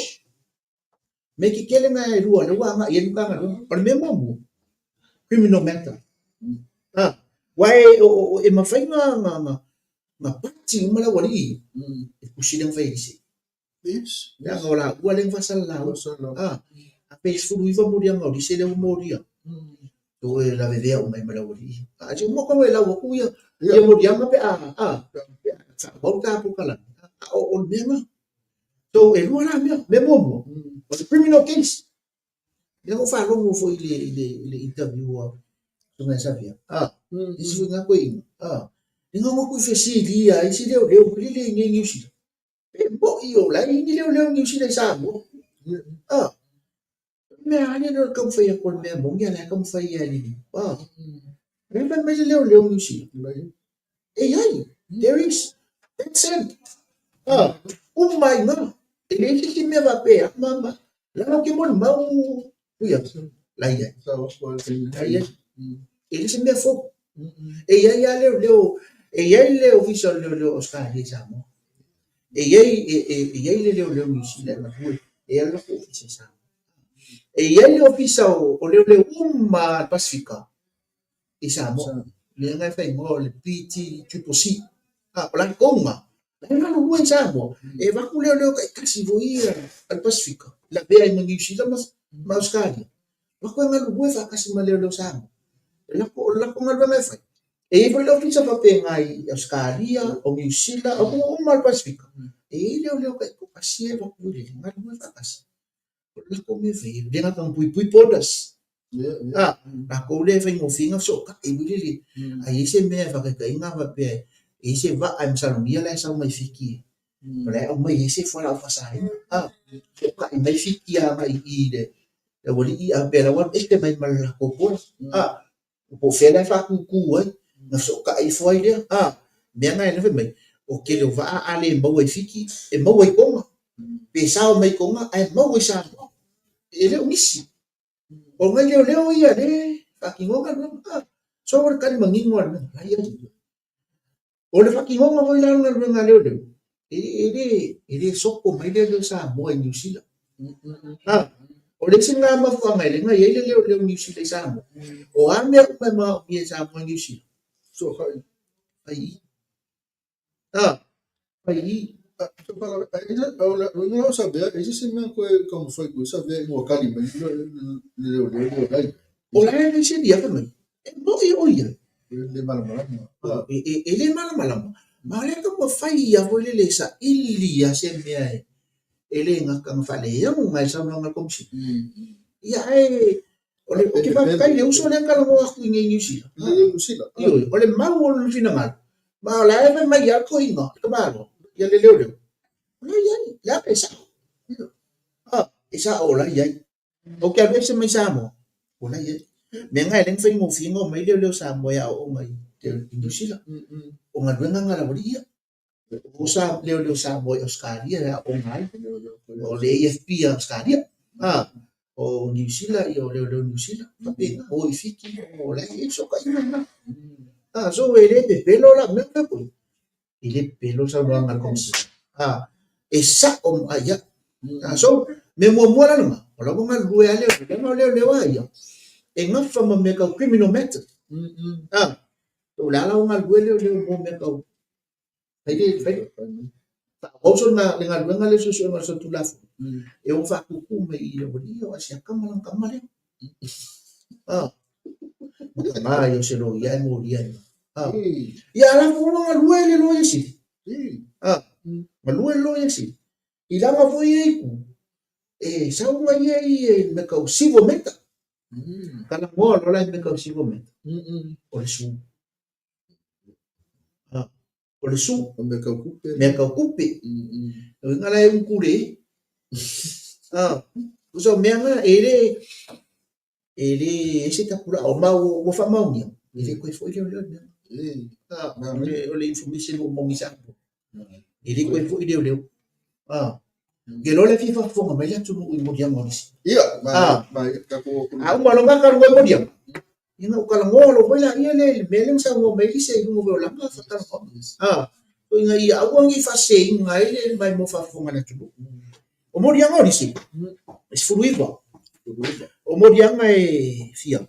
Mea tetele na e lua lea ua agai i ai le Matagaluega. O le mea muamua, criminal matter. Aua e mafai ona pati uma le aualii ia i le tusi lea na fai e Lise. Leaga o laua lea na faasalalau. A pe 19 moliaga o Lise lea ua molia. O e lavevea uma ai ma le aualii ia. A se uma koe e lau atu ia ia moliaga pe a faaauau le ta polokalame. A o le mea lena. So e lua la mea. Mea muamua, o le criminal case. Lea na ou faalogo foi i le interview a Susuga ia Savia. Isi foi na toeaina. Lea na o atu i fesiligia ai isi leoleo foi lele i inei i Niu Sila. Pe moi o la e i ai ni leoleo Niu Sila i Samoa. O le mea lava lea o le taumafai atu o le mea moni a o la e taumafai lava e liliu. O lea e fai mai le leoleo Niu Sila. E i ai, there is, that's it. Uma ai i ina. E leai se isi mea faapea a ma ma. Leaga ou te molimau ia, la e i ai. La e i ai. E le se mea fou. E i ai lava leoleo, e i ai le Ofisa o Leoleo o Ausetalia i Samoa. E i ai, e i ai le leoleo Niu Sila e galue, e i ai le latou ofisa i Samoa. E i ai le ofisa o leoleo uma lava a le Pasefika i Samoa. Lea na e faaigoa o le PTCCC. O latou na, la e galulue i Samoa. E avatu leoleo taitasi foi ia a le Pasefika, lavea ai ma Niu Sila ma Ausetalia. Avatu e galulue faatasi ma leoleo Samoa. O le latou galuega e fai. E i ai foi le ofisa faapena i Ausetalia, o Niu Sila, o atunuu uma lava o le Pasefika. E i ai leoleo taitoatasi ia e avatu i le galulue faatasi. O le latou mea e fai, e le gata ina puipui borders, latou lea e faigofie ona fesootai foi lele. A i ai se mea e faataitaiga faapea e i ai se vaa e masalomia la e sau mai Fiti o la e aumai ai se fualaau faasaina, fesootai mai Fiti agai i le aualii a faapea la ua alu ese mai ma le latou border, po o fea la e faatūtū ai, ona fesootai ifo ai lea. Mea na e fai mai, o le tele o vaa a le maua i Fiti, e maua i Toga. Pe sao mai Toga ae maua i Samoa. E le o nisi. O nai leoleo ia lea e faatinoa galuega. So o le tali manino lava o le mea, la e i ai. O le faatinoga foi la o le galuega a leoleo, e le sopo mai leoleo Samoa i Niu Sila. O le isi lena mafuaaga e ala ai ona i ai le leoleo Niu Sila i Samoa, o a mea uma e manaomia e Samoa i Niu Sila, fai i i. Fai i i. O la e leai se liaga mai. E moi o ia. E le malamalama. E le malamalama. Ma o lea e taumafai ia foi lele e saili ia se mea e le gata na faaleaoga ai le saunoaga a le Komesina. Ia ae o le, ou te faafetai i le uso lea na talanoa atu i inei i Niu Sila. Niu Sila. Ioe, o le mau o lona finagalo. Ma o la e fai mai lava le toeaina, le tamaloa, ia le leoleo. O la e i ai, leaga e sao. E sao o la e i ai. Ou te alu ese mai Samoa, o la e i ai. Mea na e le faigofie ona omai leoleo Samoa e aooga i Niu Sila. O galuega na a le aualii ia. O sa leoleo Samoa i Ausetalia e aooga ai, o le AFP a Ausetalia. O Niu Sila, ia o leoleo Niu Sila, faapena, o i Fiti, o la e i ai fesootaiga lena. So e le pepelo la mea na fai atu ai, e le pepelo le saunoaga a le Komesina. E sa'o ma ia. So, mea muamua la lena, o la ua galulue lava leoleo, leaga o leoleo lava ia, e gafa ma mea tau criminal matters. So, o le a la ua galulue leoleo mo mea tau fai le fai faaauau sona le galuega lea o le suesuega o le solitulafono, e ono faatūtū mai i le aualii ia o Asiata ma lana tama lea. Matagā ia o se loia ae molia ai. Ia a la foi ua galue le Loia Sili. Galue le Loia Sili. I lana foi ia itu, e sau na ia i le mea tau civil matter. Talanoa loa la i mea tau civil matter, o le su. O le su. O mea tau tupe. Mea tau tupe. O uiga la e utu le e. Tusa o mea na, e le, e le ese tapulaa, o mau ua faamaonia, e le toe foi leoleo i le mea na. O le information ua maua mai Samoa, e le toe foi leoleo. Ou te iloa o la e fia faafofoga mai le atunuu i moliaga o le isi. Ia, ma ia, tatou A uma loa ona talanoa i moliaga, ia ona ou talanoa loa foi laia lea i le mea lea na saunoa mai ai Lisa i luga o lana faatalanoaga. Ina ia aua ne i faaseseina ai le maimoa faafofoga a le atunuu. O moliaga o Lisa, e 19. O moliaga e fia?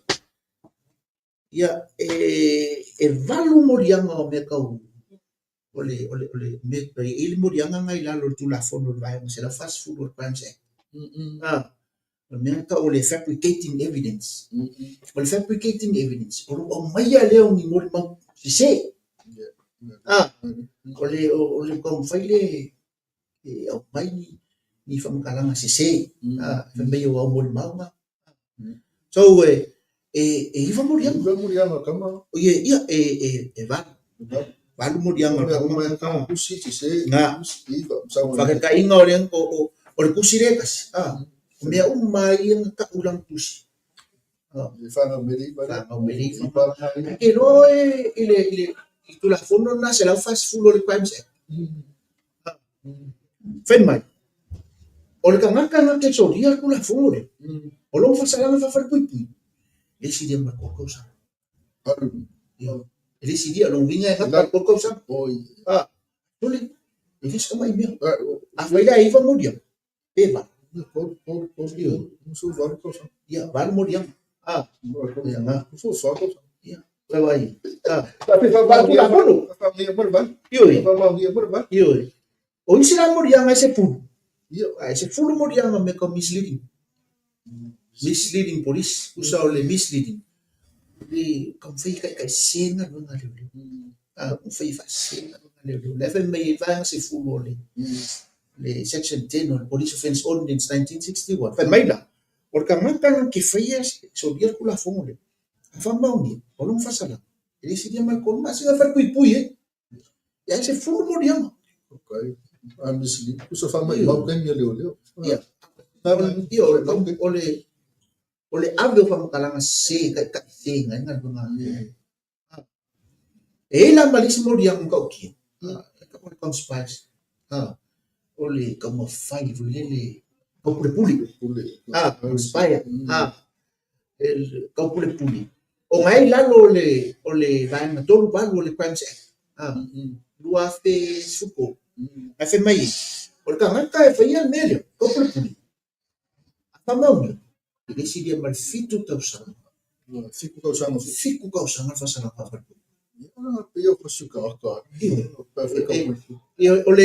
Ia, e 8 moliaga o mea tau o le o le o le mea e i ai le moliaga na i lalo o le Tulafono o le Vaega 140 o le Crimes Act. O le mea na tau o le fabricating evidence. O le fabricating evidence, o lou aumaia lea o ni molimau sese. O le o le taumafai lea e aumai ni faamatalaga sese, fai mai o au molimau na. So e 9 moliaga. 9 moliaga o tama. Ia, ia e 8. 8 moliaga o tama. Tusi sese. Na. Faataitaiga o le o le tusi lea e tasi. O mea uma lava ia na tau i lana tusi. E fanau mai le 9. Fanau mai le 9. Ae te iloa oe i le i le Tulafono lena 140 o le Crimes Act. Fai mai, o le tagata na te solia le Tulafono lea, o lona faasalaga faa-falepuipui, e le silia ma le 3 tausaga. E le silia, o lona uiga e gata i le 3 tausaga. Sole, e le o se tamai mea. Afai la e 9 moliaga, pe 8. Ia, 8 moliaga. Ia, na. Ia, vaai. Tulafono. Ioe. Ioe. O isi la moliaga e 10. Ae 10 moliaga mea tau misleading. Misleading police. Tusa o le misleading. Le taumafai e taitaisese galuega a leoleo. Taumafai e faasese galuega a leoleo. O lea e fai mai ai vaega 10 o le le section 10 o le Police Offence Ordinance 1961. Fai mai la, o le tagata na te faia solia le Tulafono lea, a faamaonia, o lona faasalaga, e le silia ma le 3 masina e falepuipui ai. Ia e 10 moliaga. Okay. A mislead, tusa faamaumau taimi a leoleo. Ia. Ia, o le o le ave o faamatalaga sese e taitaiseseina ai galuega a leoleo. E i ai la ma le isi moliaga matautia, e tau o le conspiracy, o le taumafai foi lele taupulepule, conspire, taupulepule, ona e i lalo o le Vaega 38 o le Crimes Act 2013, ae fai mai ai, o le tagata e faia le mea lea, taupulepule, a faamaonia, e le silia ma le 7 tausaga. 7 tausaga. 7 tausaga le faasalaga faafalepule. Pei o suka ata. O le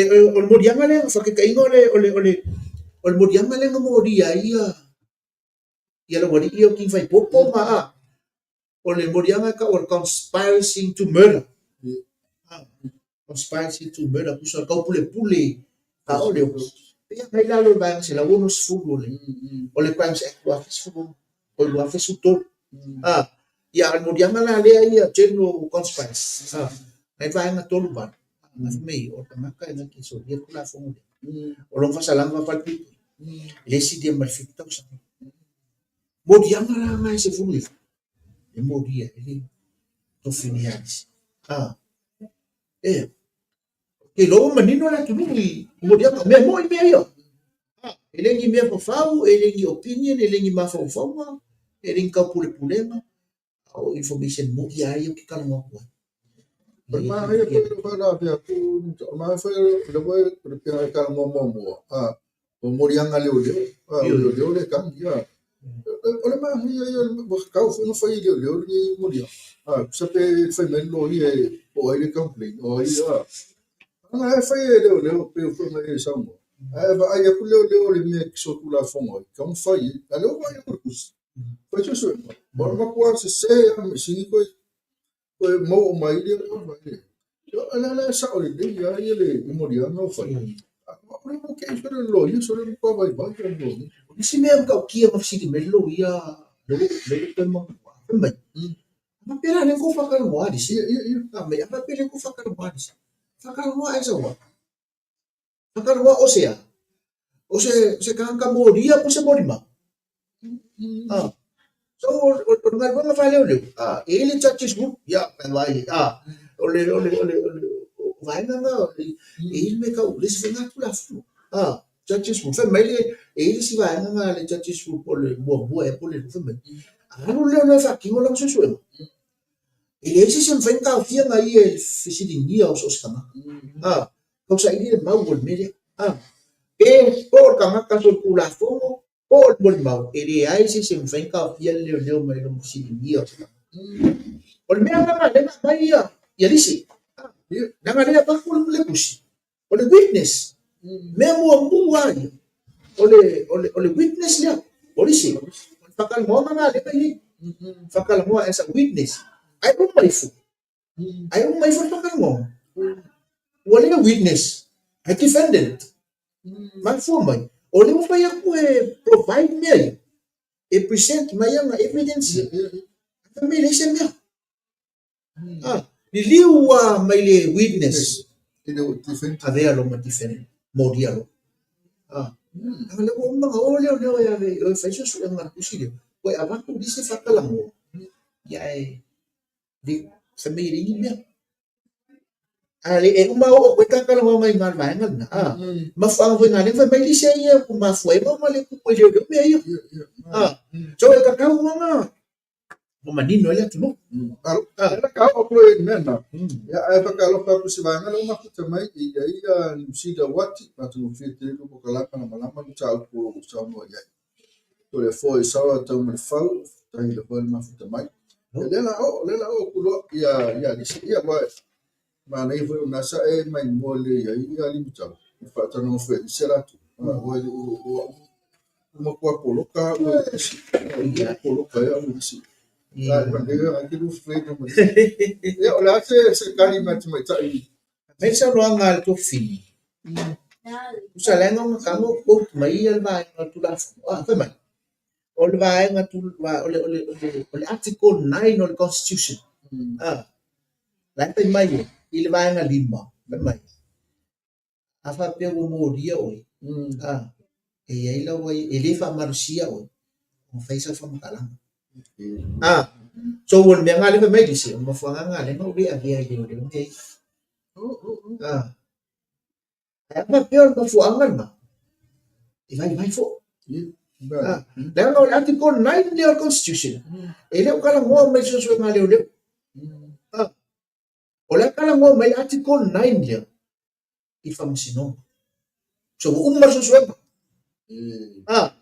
moliaga lea, faataitaiga o le o le o le o le moliaga lea na molia ai ia ia le aualii ia o King Faipopo ma o le moliaga e tau o le conspiracy to murder. Conspiracy to murder, tusa o le taupulepule faaole o pei e agai i lalo o le Vaega 160 o le o le Crimes Act 2016 po o le 2013. Ia, a o le moliaga la lea ia general conspiracy, nai Vaega 38, fai mai o le tagata e na te solia le Tulafono lea, o lona faasalaga faafalepulupulu, e le silia ma le 7 tausaga. Moliaga la na e 19, e molia ai le tofi nei a Alisi. Ea, Te iloa ua manino le atunuu i moliaga, o mea moni mea ia. E le ni mea fafau, e le ni opinion, e le ni mafaufauga, e le ni taupulepulega, a o information moni lava ia ou te talanoa atu ai. O le manaia foi o le faalavelave atu, o le manaia foi o le o le pei e talanoa muamua, o moliaga leoleo, o leoleo le tagi. O le manaia ia, ua tatau foi ona fai e leoleo lenei moliaga. Tusa pe fai mai le loia po o ai le complain, o ai, ana e fai e leoleo pei foi ona e saunoa. Ae vaai atu leoleo i le mea e solitulafono ai, tatau ona fai i ai. A o lea ua vaai atu i le tusi, fai suesuega, o le matua sese lava o le measili toe maua uma ai leoleo ma vaai. O lea la e sao lelei lava le moliaga ua fai. O lea ua te i sole le loia, sole matua vaivai le loia. O le isi mea matautia na fesili mai ai le loia, lea ua toe manatua, fai mai, a faapea la o lea na tou faatalanoa Alisi? Fai mai, a faapea o lea na tou faatalanoa Alisi? Faatalanoa as a what? Faatalanoa o se a? O se tagata molia po o se molimau? So, o le galuega faaleoleo, e i ai le judges room, ia, e vaai ai, o le, o le, o le, o le vaega lena, e i ai le mea e tau, le isi foi lena Tulafono, judges room. Fai mai le, e i ai le isi vaega lena a le judges room po o le muamua ea po o le lua, fai mai, a alu le leoleo e faatino lana suesuega, e leai se isi e mafai ona taofia na ia i le fesiligia o so o se tagata. Tausaili le mau o le mea lea. Pe po o le tagata solitulafono, po o le molimau, e leai se isi e mafai ona taofia le leoleo mai lona fesiligia o se tagata. O le mea lena lea na aumai ia lisi, leaga lea e avatu le tusi, o le witness. Mea muamua lava ia, o le witness lea, o lisi, o le faatalanoaga lena lea na i ai. Faatalanoa as a witness. Ae uma ifo, Ae uma ifo le faatalanoaga, ua le witness, ae defendant. Mafua mai, o lea ua fai atu e provide mea ia, e present mai ana evidence ia, ae fai mai e leai se mea. Liliu lava mai le witness, avea loa ma defendant, molia loa. A o lea ua uma ona o leoleo e ave e fai suesuega a le tusi lea, toe avatu lisi faatalanoa, ia ae Fai mai e leai ni mea. A le e uma oo atu ai ta talanoaga i ina i le vaega lena, a, mafuaaga foi na lea na fai mai lisi ai ia ua mafua ai ona le tupu i leoleo mea ia. A, so e tatau ona ua manino ai le atunuu. Lea ka oo atu loa i le mea lena, ia ae faatalofa atu i se vaega lea ua mafuta mai e i ai Niu Sila Uati, matagofie tele lou polokalame malamalama le mataupu o lo o saunoa i ai. O le foe Sarah Taumalefau, faafetai lava le mafuta mai. Ia lea la oo, lea la oo atu loa ia ia Alisi. Ia aua manaia foi o na sa e maimoa lelei ai ia Limatau, i faatalanoa foi e Alisi latou. Aua e le o o au ua matua poloka au e Alisi. Ua poloka ai au e Alisi. Ia o le a se tali mai a le tamaitai? Mai le saunoaga a le tuafafine. Tusa la e na tago quote mai ia le vaega o le Tulafono. Ah, fai mai, o le vaega o le, o le, o le, o le Article 9 o le Constitution. Ah, la e fai mai e, i le vaega 5, fai mai, a faapea ua molia oe, ah, e i ai lau ai, e le faamalosia oe, ona fai sau faamatalaga. Ah, so o le mea lena lea fai mai lisi, o le mafuaaga lena lea na ou le avea i leoleo mea ia. Ah, ae a faapea o le mafuaaga lena, e vaivai foi. Ah, leaga o le Article 9 lea o le Constitution, e le o talanoa mai i suesuega a leoleo. Ah, o le a talanoa mai le Article 9 lea i le faamasinoga. So ua uma le suesuega. Ah,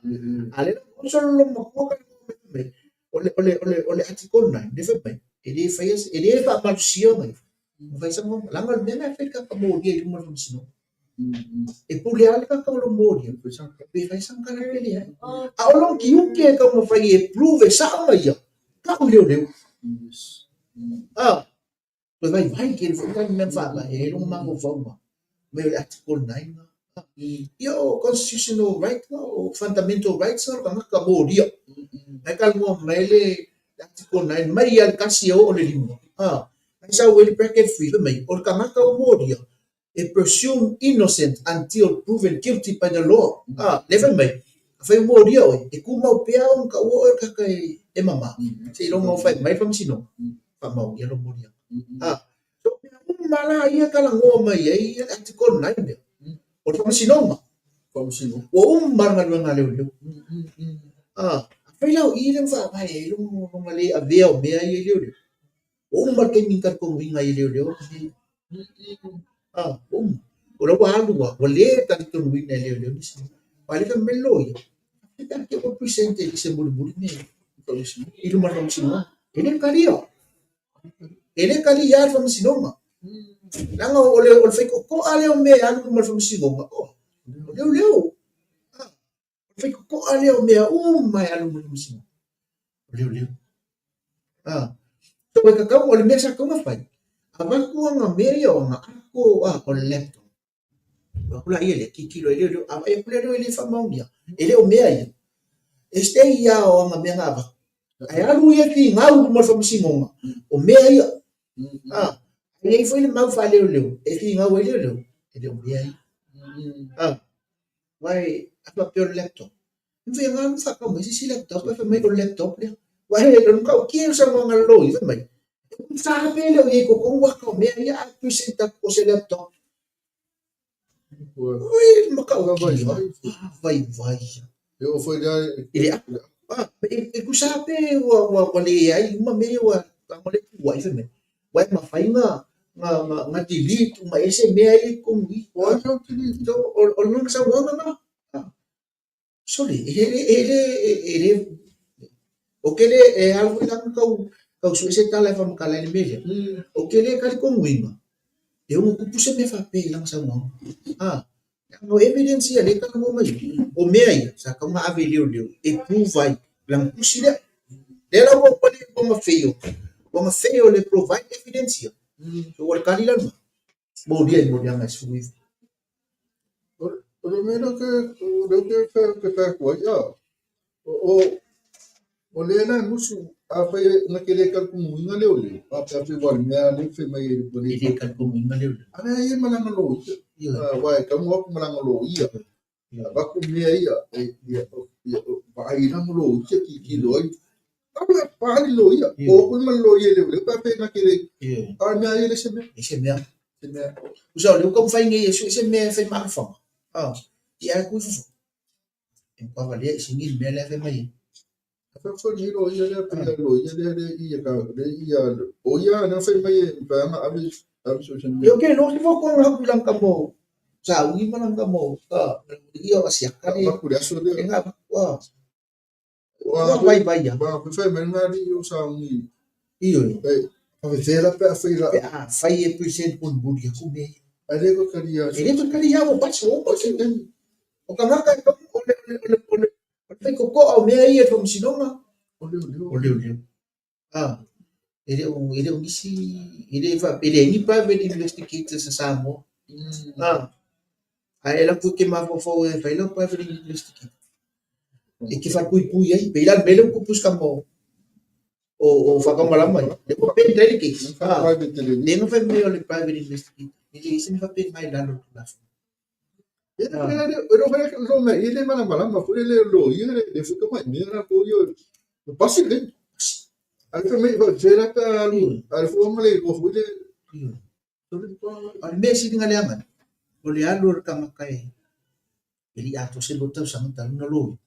a lea la solo lou matua talanoa mai fai mai, o le, o le, o le, o le Article 9 lea fai mai, e le faia, e le faamalosia mai, ma fai sana, leaga o le mea lena e fai le tagata molia i luma o le faamasinoga. E pule lava le tagata o lo molia, pe fai sana tala pe leai. A o lona tiute e taumafai e prove e sao mai ia, tau i leoleo. Ah, toe vaivai tele foi la le mea na faavae ai lona mafaufauga mai o le Article 9 na. Ia o constitutional right na, o fundamental rights na o le tagata molia. Ae talanoa mai le Article 9 mai lava i le 1 e oo i le 5. Ah, ae sau ai le bracket 3 fai mai, o le tagata ua molia e presume innocent until proven guilty by the law. Ah, lea fai mai, afai ua molia oe, e tumau pea ona taua oe o le tagata e mama, seiloga ua fai mai le faamasinoga, faamaonia lou moliaga. Ah, so mea uma uma la ia e talanoa mai ai le Article 9 lea, o le Faamasinoga. Faamasinoga. Ua uma le galuega a leoleo. Afai la o i lea na faavae ai lona le avea o mea ia i leoleo, ua uma le taimi na talitonuina ai e leoleo mea ia. Ua uma. O la ua alu lava, ua le talitonuina e leoleo nisi mea. Aua o lea e fai mai le loia, pe a te i ua present i se mulimuli mea ia i luma o le Faamasinoga. E le talia. E le talia le Faamasinoga. Leaga o le faitotoa lea o mea e alu i luma o le Faamasinoga, o leoleo. O le faitotoa lea o mea uma e alu i luma o le Faamasinoga, o leoleo. So e tatau, o le mea sa tatau ona fai, avatu ana mea ia o ana ato, o le laptop. Avatu laia lea, tilotilo ai leoleo. A vaai atu leoleo e le faamaonia, e le o mea ia, e stay lava o ana mea na avatu. Ae alu ia e finau i luma o le faamasinoga, o mea ia. E i ai foi le mau faaleoleo e finau ai leoleo, e le o mea ia. Aua a faapea o le laptop, e mafai ona alu faatau mai se isi laptop ae fai mai o le laptop lea. Aua o le matautia o le saunoaga a le loia fai mai, e tusa lava pe le o i ai i totonu ata o mea ia ae present atu o se laptop. Ui, le matautia, vaivai. E oo foi lea i le ato. E tusa lava pe ua leai uma mea ia ua tago le tuuai fai mai. Aua e mafai ona delete uma ese mea ia i totonu i i. O lona saunoaga lena. Sole, e le, e le, e le, ou te le, e ala foi la ona tau, tau sue se tala e faamatala ai le mea lea. Ou te le talitonuina, e ono tupu se mea faapea i lana saunoaga. Leaga o evidence ia lea e talanoa mai ai, o mea ia sa tatau ona ave i leoleo e prove ai lana tusi lea. Lea la ua ua le ua na fail, ua na fail e provide evidence ia. So o le tali la lena, molia i moliaga e 19. O le mea lea ou te fai atu ai, o lea la e musu, afai na te le talitonuina leoleo, faapea pei ua le mea lea e fai mai ai ua le E le talitonuina leoleo. A lea e i ai ma lana loia, aua e tatau ona o atu ma lana loia, avatu mea ia, ia vaai i lana loia, tilotilo ai. Faaali loia, o atu ma le loia i leoleo pe afai na te le, a o le mea ia e le se mea. E se mea. Se mea. Tusa o lea ua taumafai nei e sue se mea e fai ma alofaga. Ia ae atu i fafo. E matua valea i sini le mea lea e fai mai ai. Afai foi lenei loia lea, pei o le loia lea lea i ka lea i o ia lea fai mai e mafai ona ave ave so se mea. Ia ke lo se fautuaga atu i lana tama o sauni ma lana tama o ia o asiata le. Avatu le aso lea. E nga avatu. Ua vaivai lava. Ua fai mai ngā alii o sauni. Ioe. E faafefea la pe a fai la. Pe a fai e present mulimuli atu mea ia. Ae le toe talia. E le toe talia ua pasi ua uma se taimi. O tagata e tau o le o le o le o le faitotoa o mea ia i le faamasinoga. O leoleo. O leoleo. E le o e le o nisi e le e leai ni private investigators a Samoa. Ae alu atu e te mafaufau e fai lau private investigator. E te falepuipui ai. Pei la le mea lea ua tupu i si tama o Faatamalama ia. Lea ua bend ai le case. Lea na fai mai o le private investigator. E leai se mea faapena i lalo o le Tulafono. E le malamalama foi le loia le foi tamai mea latou ia pasi le ae fai mai faafefea la pe a alu alu foi ma le iloa foi le. O le mea sili ona leaga, o le alu o le tagata e le i atoa se 2 tausaga talu ona loia.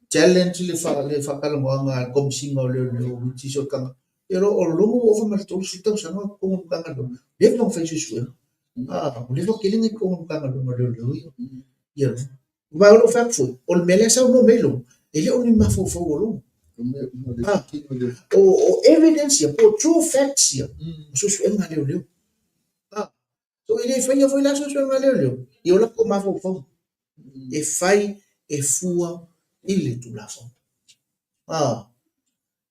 Challenge le faatalanoaga a le Komesina o Leoleo which is o le tagata. E o Logo ua ova ma le 30 tausaga o totonu o le Matagaluega, leva ona fai suesuega. Ua leva tele ona i totonu o le Matagaluega o Leoleo ia Logo. Ma o lou fai atu foi, o le mea lea e saunoa mai ai Logo, e le o ni mafaufau o Logo. O evidence ia, po o true facts ia, o suesuega a leoleo. So e le faia foi la suesuega a leoleo i o latou mafaufauga. E fai e fua i le Tulafono.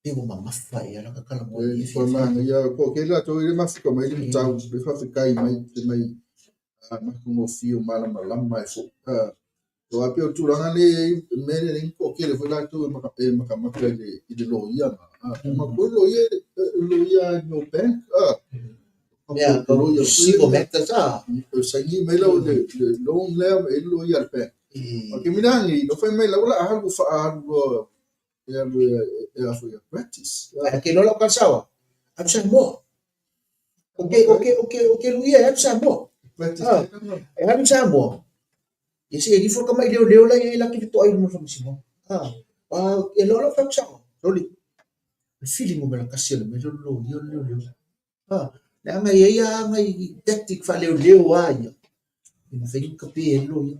Pei ua mamafa ea lata talanoa i le Ua manaia, toatele latou ia e mafuta mai le mataupu, e faafetai mai, fai mai matagofie ua malamalama ai foi. Aua e pei o le tulaga lea e i ai, le mea lea e leai ni toatele foi latou e matamata i le loia lena. Manatua le loia, o le loia no bank. Mea tau civil matters a. Saini mai lau le loan lea e le loia a le bank. O le taimi la lenei, na fai mai la ua alu faaalu loa e alu e a foi e practice. Ae ke iloa lau tala sao, alu Samoa. Ou te luia e alu Samoa. E alu Samoa. Ia se alu ifo le tama'i leoleo la e i ai la te fetoai i luma o le faamasinoga. E loa lau fai atu sao, sole, o le filiga o mea tasi a le mea lea o le loia o le leoleo. Leaga e i ai lava nai tactic faaleoleo lava ia e mafai ona tape ai le loia.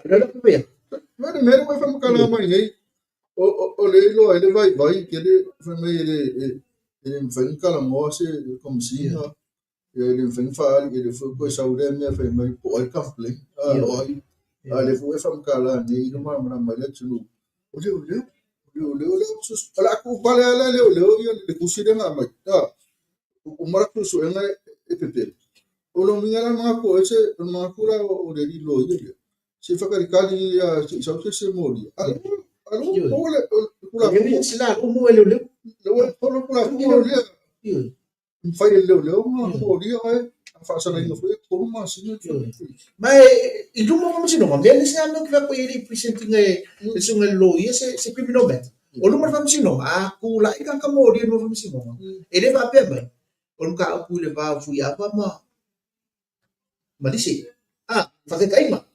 O lea la ou te fai atu. Ma le mea lea ua e faamatala mai nei, o lea e iloa ai le vaivai tele fai mai e le mafai ona talanoa se Komesina, e le mafai ona faaali, e le foi toe sau lea mea fai mai po o ai le complaint, o ai. A o lea foi ua e faamatala nei i le malamalama ai le atunuu, o leoleo, o leoleo lea o le a tuupale lava la e leoleo le tusi lea na aumai. Uma la suesuega e pepelo. O lona uiga la manatu o ese, o le manatu la o le alii loia lea, se i faatalitali se i sau se isi e molia. A o lea ua maua le Tulafono. Ua maua e leoleo. Lea ua maua le Tulafono lea. E mafai e le leoleo ona molia oe, a faasalaina foi e 3 masina. Ma i luma o faamasinoga, mea le isi lava mea ou te fai atu ai e le i present ina e le susuga i le loia se criminal matter. O luma o le faamasinoga, a tulai tagata molia i luma o le faamasinoga, e le faapea mai, o le mataupu i le va o Fuiava ma Lise. A, faataitaiga,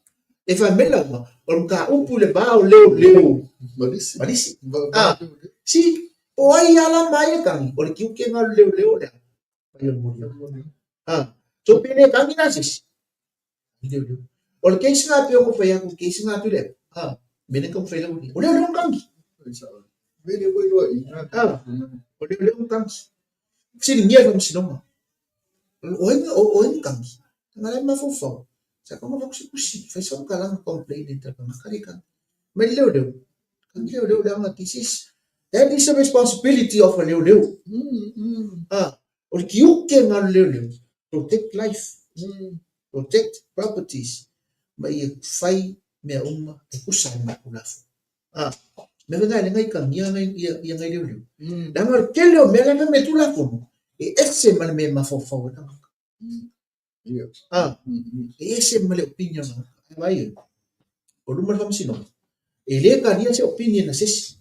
e fai mai lauga, o le mataupu i le va o leoleo ma Lise. Ma Lise. A, si, o ai lava la ma ai e tagi, o le tiute lena o le leoleo o le a? Fai o le molia. A, so pe le tagi la se isi, i leoleo. O le case lena pei ona ou fai atu, o le case lena Tuilaepa, a, mea lea na taumafai lau alii, o leoleo na tagi. A, o leoleo na tagi. Fesiligia le faamasinoga, o ai na tagi? Leaga o la e mafaufau, sa tatau ona avatu se tusi, fai se faamatalaga complain i le tagata lea e tagi. Mai le leoleo, tagi leoleo leaga this is, that is the responsibility of a leoleo. A, o le tiute lena o le leoleo, protect life, protect properties, ma ia fai mea uma e tusa ai ma le Tulafono. A, mea foi na e le gaitagia ia nai leoleo. Leaga o le tele o mea la e fai mai e le Tulafono, e ese ma le mea e mafaufau ai le tagata. A, e ese ma le opinion o le tagata. Ae vaai i ai, o luma o le faamasinoga, e le talia se opinion a se isi.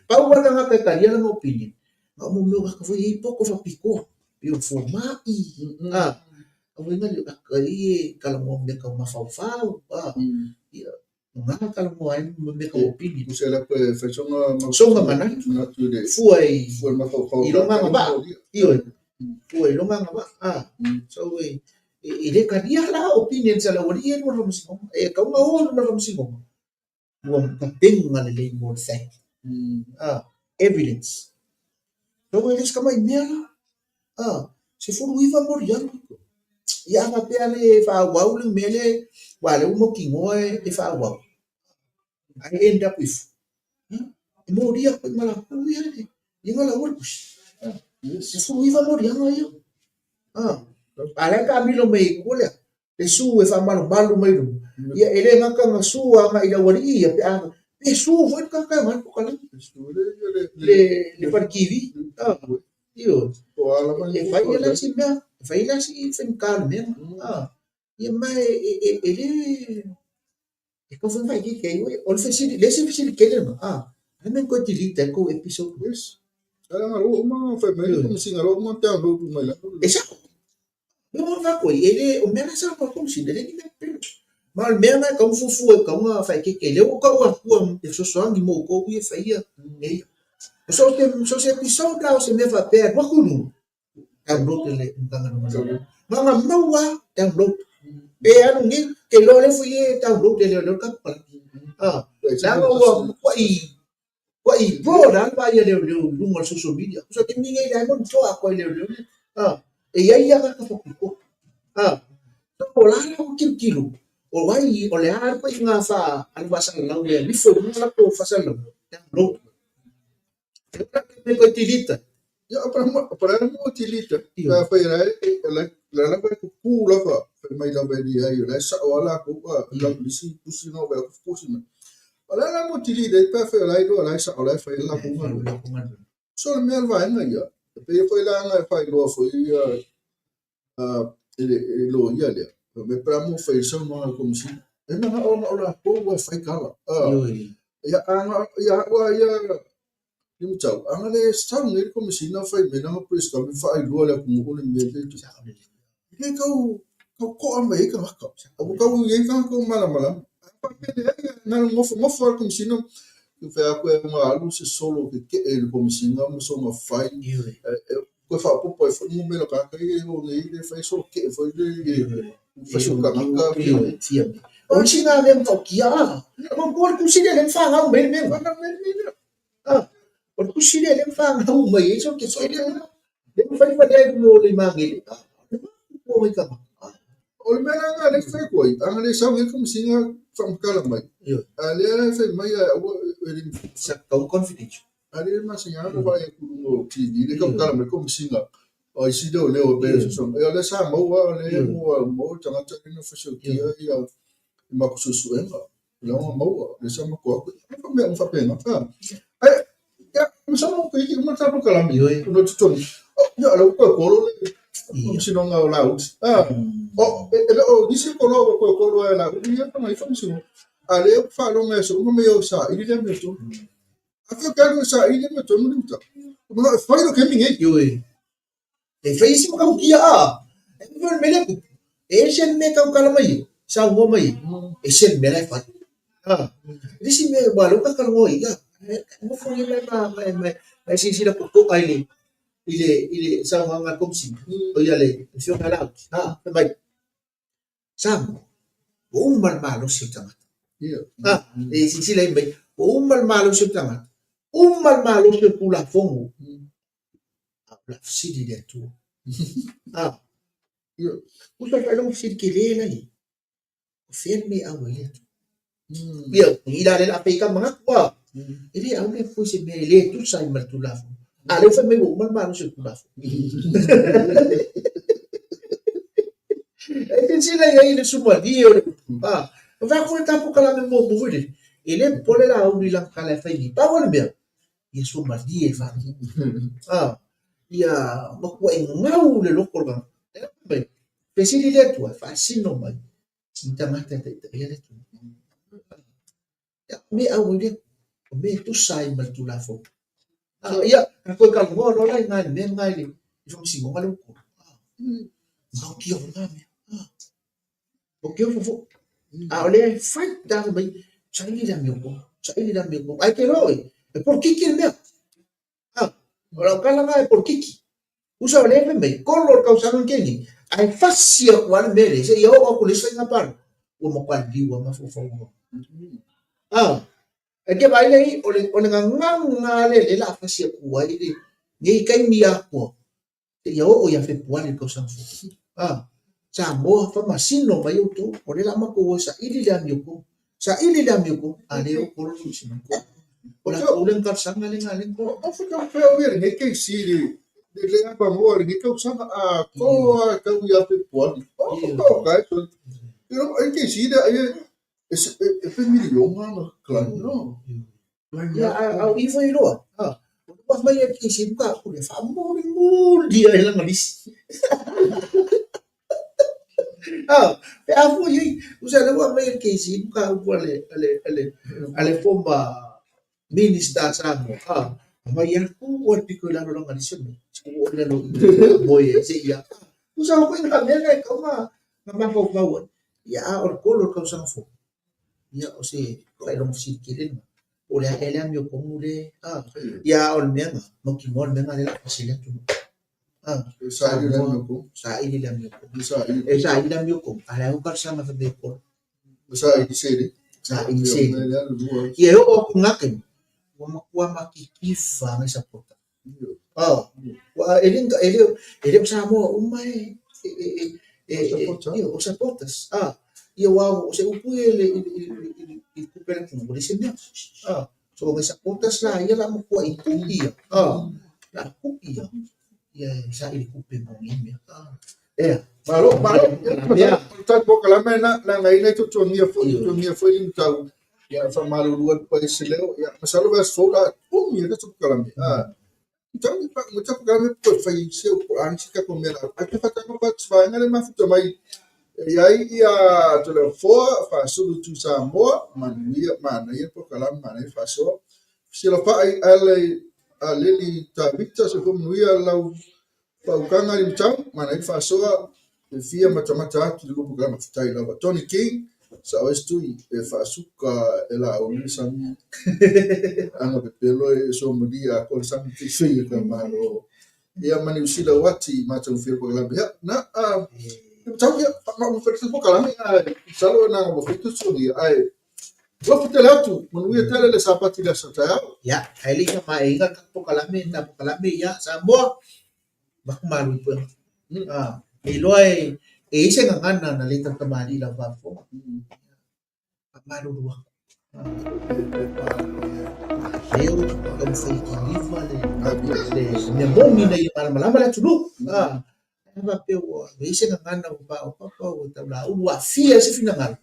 Pau lava le tagata e talia lana opinion, na o mea o tagata foi ia e i ai poto faapitoa, pei o le fomai, a, aua na le tagata ia e talanoa i mea tau mafaufau, a, ia, o na e talanoa ai ma mea tau opinion. Tusa la pe fai soga Soga manatu, fua i lona agavaa, ioe, fua i lona agavaa, a, so e le talia la opinions a le aualii ia i luma o le faamasinoga. E tatau ona o i luma o le faamasinoga, ua tapena lelei mo le fact, a, evidence. So e le o se tamai mea la, a, 19 moliaga. Ia a faapea le faaauau le mea lea, aua o lea ua mautinoa e faaauau, ae end up ifo, e molia atu ai ma latou ia ia na lauga le tusi. 19 moliaga ia. A, a o la e taamilo mai ai i tua lea, le su e faamalumalu mai luga, ia e le gata na su agai i le aualii ia, pe a, pe su foi le tagata e ona ai le polokalame. Le fale TV. Ioe. E fai la si mea, e fai la si faigata o le mea lena. Ia ma e le, e tau foi faaitiitia ai oe. O le fesili, le isi fesili tele lena, a le mea na toe delete ai le tou episode? Yes. Leaga o lea ua uma ona fai mai le Komesina, o lea ua uma ona download uma i lalo. E sao. Mea ua avatu ai, e le, o mea la e saunoa le Komesina, e le ni mea pepelo. Ma o le mea lena e tatau ona fuafua, e tatau ona faaeteete. Lea ua tau atua e fesoasoani mo outou ia e faia mea ia. O so o se episode la o se mea faapea e alu atu i luga, download e le Matagaluega. Na ona mau lava download. Pe alu nei, te iloa lea foi e download e leoleo le tatou palagi. Leaga ua matuai matuai broad lava le vaai a leoleo i luga o le social media. Tusa taimi nei la e monitor atoa e leoleo le e i ai lava tagata faapitoa. So o la la ua tilotilo, o ai, o le a le ituaiga alu faasalalau e alu ifo i luga latou faasalalauga, download. Pe toe delete. Ia, pa la mo delete. Pa fai la la la la fa ku la fa fai mai lava e leai o la e sao lava latou la isi tusi na ua tusi mai. O la la mo delete pa fai la iloa la e sao la e fai latou galuega. So le mea le vaega ia, e pei foi la ona e faailoa foi ia e le loia lea, fai mai pe a mo fai saunoaga a le Komesina. E manao na o latou e fai tala. Ia, a na, ia au lava ia Limatau, a na le sau nei le Komesina fai mai lana press conference faailoa i le atunuu le mea lea e tupu. E le tau tau to'a mai ai tagata. Ua tau i ai tagata ua malamalama. A faapea leai, na o le nofonofo lava le Komesina, fai atu e ona alu se solo tetee i le Komesina ma sona fai, toe faaopoopo ai foi numera o tagata ia e o nei e fai solo tetee foi lele i fasi o tagata. O le isi lena mea matautia, manatua le tusi lea lea na fanau mai ai le mea lena. Fanau mai ai le mea lea. O le tusi lea lea na fanau mai ai solo tetee lea, lea na fai valea i luga o le magele. O le matutua o nai tagata. O le mea la lena lea e fai atu ai, a na le sau nei le Komesina faamatala mai, a o lea e fai mai aua e le Sa tatau confidential. A lea e masani lava ona vaai atu i luga o TV lea e tautala mai le Komesina, o ai si leoleo e pei o se Ia o lea sa maua o lea ua maua le tagata lea na fasioti ai ia matou suesuega. O lea ua maua, lea sa matou o atu. E mea uma faapena. Ae, ia, masalo ua toeitiiti uma le ta polokalame. Ona o totonu. Ia, o lea ua toe kolo le faamasinoga o Laauli. O, e le o nisi o koloa ua toe kolo ai e Laauli ia tana ia faamasinoga. A o lea ua faalogo i aso uma mea o saili le amiotonu. Afai ou te alu e saili le amiotonu Limatau, ua manao e fai lou taimi nei. Ioe. E fai isi matautia a. E fai le mea lea tupu. E ese le mea e tautala mai ai, saunoa mai ai, ese le mea la e fai. A. Le isi mea, aua o lea ua ta talanoa i ai, nofo nei ma ma e silasila totoa i le i le saunoaga a le Komesina, o ia le Afioga ia Laauli, fai mai, Samoa, ua uma le malosi o le tagata. E silasila i mai, ua uma le malosi o le tagata, uma le malosi o le Tulafono, a o le a fesili i le Atua. Uso le faailoga fesili tele la i ai. O fea le mea e au ai le Atua? Ia, i la le la fai ka manatu a. E le au le Atua i se mea e le tusa ai ma le Tulafono. A lea ua fai mai ua uma le malosi o le Tulafono. E silasila i ai le sumalie o le upu. O fai atu le tatou kalame muamua foi lele, e le popole Laauli i lana tala e fai nei. Pau o le mea, ia suamalie le faalogo. Ia matuai gau le loto o le tagata. E mai, fesili le Atua, faasino mai ni tagata e taitaia le atunuu. Ia, me au ai le Atua, o mea e tusa ai ma le Tulafono. Ia, tatou e talanoa loa la i na i le mea lena i le faamasinoga lea ua kolo. Maokia foi na mea. O ke ofo foi. A o lea e fai tala mai, saili le amiotonu, saili le amiotonu. Ae te iloa oe, e polokiki le mea. O lau tala lena e polokiki. Uso o lea fai mai, kolo le tausaga na tea nei, ae fasi atu lava le mea lea, seia oo atu i le isi faiga palota, ua matua liu lava mafaufauga. E te vaai lea i ai, o le gagana lava lea o lea o le a fasi atu ai lenei taimi atoa, seia oo ia Fepuari o le tausaga fou. Samoa, faamasino mai outou, o lea o le a matou o e saili le amiotonu. Saili le amiotonu, a le o kolo le faamasinoga. O latou lea na talosaga lea na lea. O faitaupea ia lenei keisi i le le avanoa i lenei tausaga atoa tau ia Fepuari. O ka e soli. Ai keisi lea ai e pe miliona na client no. Ia, a o i foi iloa, o lea ua aumai e le keisi ai mataupu lea, faamulimuli ai lana lisi. Pe a fua i ai, tusa o lea ua aumai e le keisi ai mataupu a le former Minister a Samoa, aumai atu ua le pito i lalo o lana lisi o le mea, ua oo i lalo i i, moe ai seia. Tusa o ituaiga mea na e tatau ona mafaufau ai, ia a o le kolo o le tausaga fou. Ia, o se faailoga fesili tele lena. Po o le a ea le amiotonu le, ia a o le mea lena, mautinoa le mea lena lea o le a fasi ai le atunuu. E saili le amiotonu. Saili le amiotonu. E saili le amiotonu. A o le a talosaga fai mai e kolo. E saili seleni. Saili seleni. Ia e oo atu i lena taimi, ua matua matitiva nai sapota. Ua e le e le e le o Samoa uma e e o supporters. Ia aua o se upu ia i le i le tupe a le atunuu, ua leai se mea. So o nai supporters la ia o le a matuai tu'i ia. O le a tu'i ia. Ia e saili tupe mo nei mea. Ea. Malo, malo. O le tatou polokalame lena, leaga e i ai nai tuatuagia foi, tuatuagia foi Limatau. Ia, e faamalulu atu ai se leo. Ia, masalo vaiaso fou o le a umi ai le tatou polokalame. Tau toe fai se upu a nisi tatou mea la. Ae te faatalofa atu i se vaega lea e mafuta mai e i ai ia Toleafoa Faasulu i Tuisamoa, manuia, manaia le polokalame, manaia le faasoa. Fesilafai ale Aleli Tavita, soifua manuia lau faautaga i le matau, manaia le faasoa, e fia matamata atu i le lupu kalama, faafetai lava. Tony King, sao ai se tui e faasuka e Laauli le sami, ana pepelo e somalia atoa le sami feifei a ka Malo. Ia ma Niu Sila Uati, matagofie le polokalame. Ia, na, le matau, ia, faamau polokalame, ae masalo na ona 70 sogia, ae alofa tele atu, manuia tele le Sapati i le aso taeao. Ia, ae le i faamaeaina le tatou polokalame, ta polokalame, ia, Samoa, avatu malu i puega. E iloa e i ai se gagana na le tautamalii i lau faafofoga. Faamalulu atu. Lea ua taumafai e kiliva le mea moni ina ia malamalama le atunuu. A faapea ua i ai se gagana ua paopapa ua taulaulu ua aafia ai se finagalo,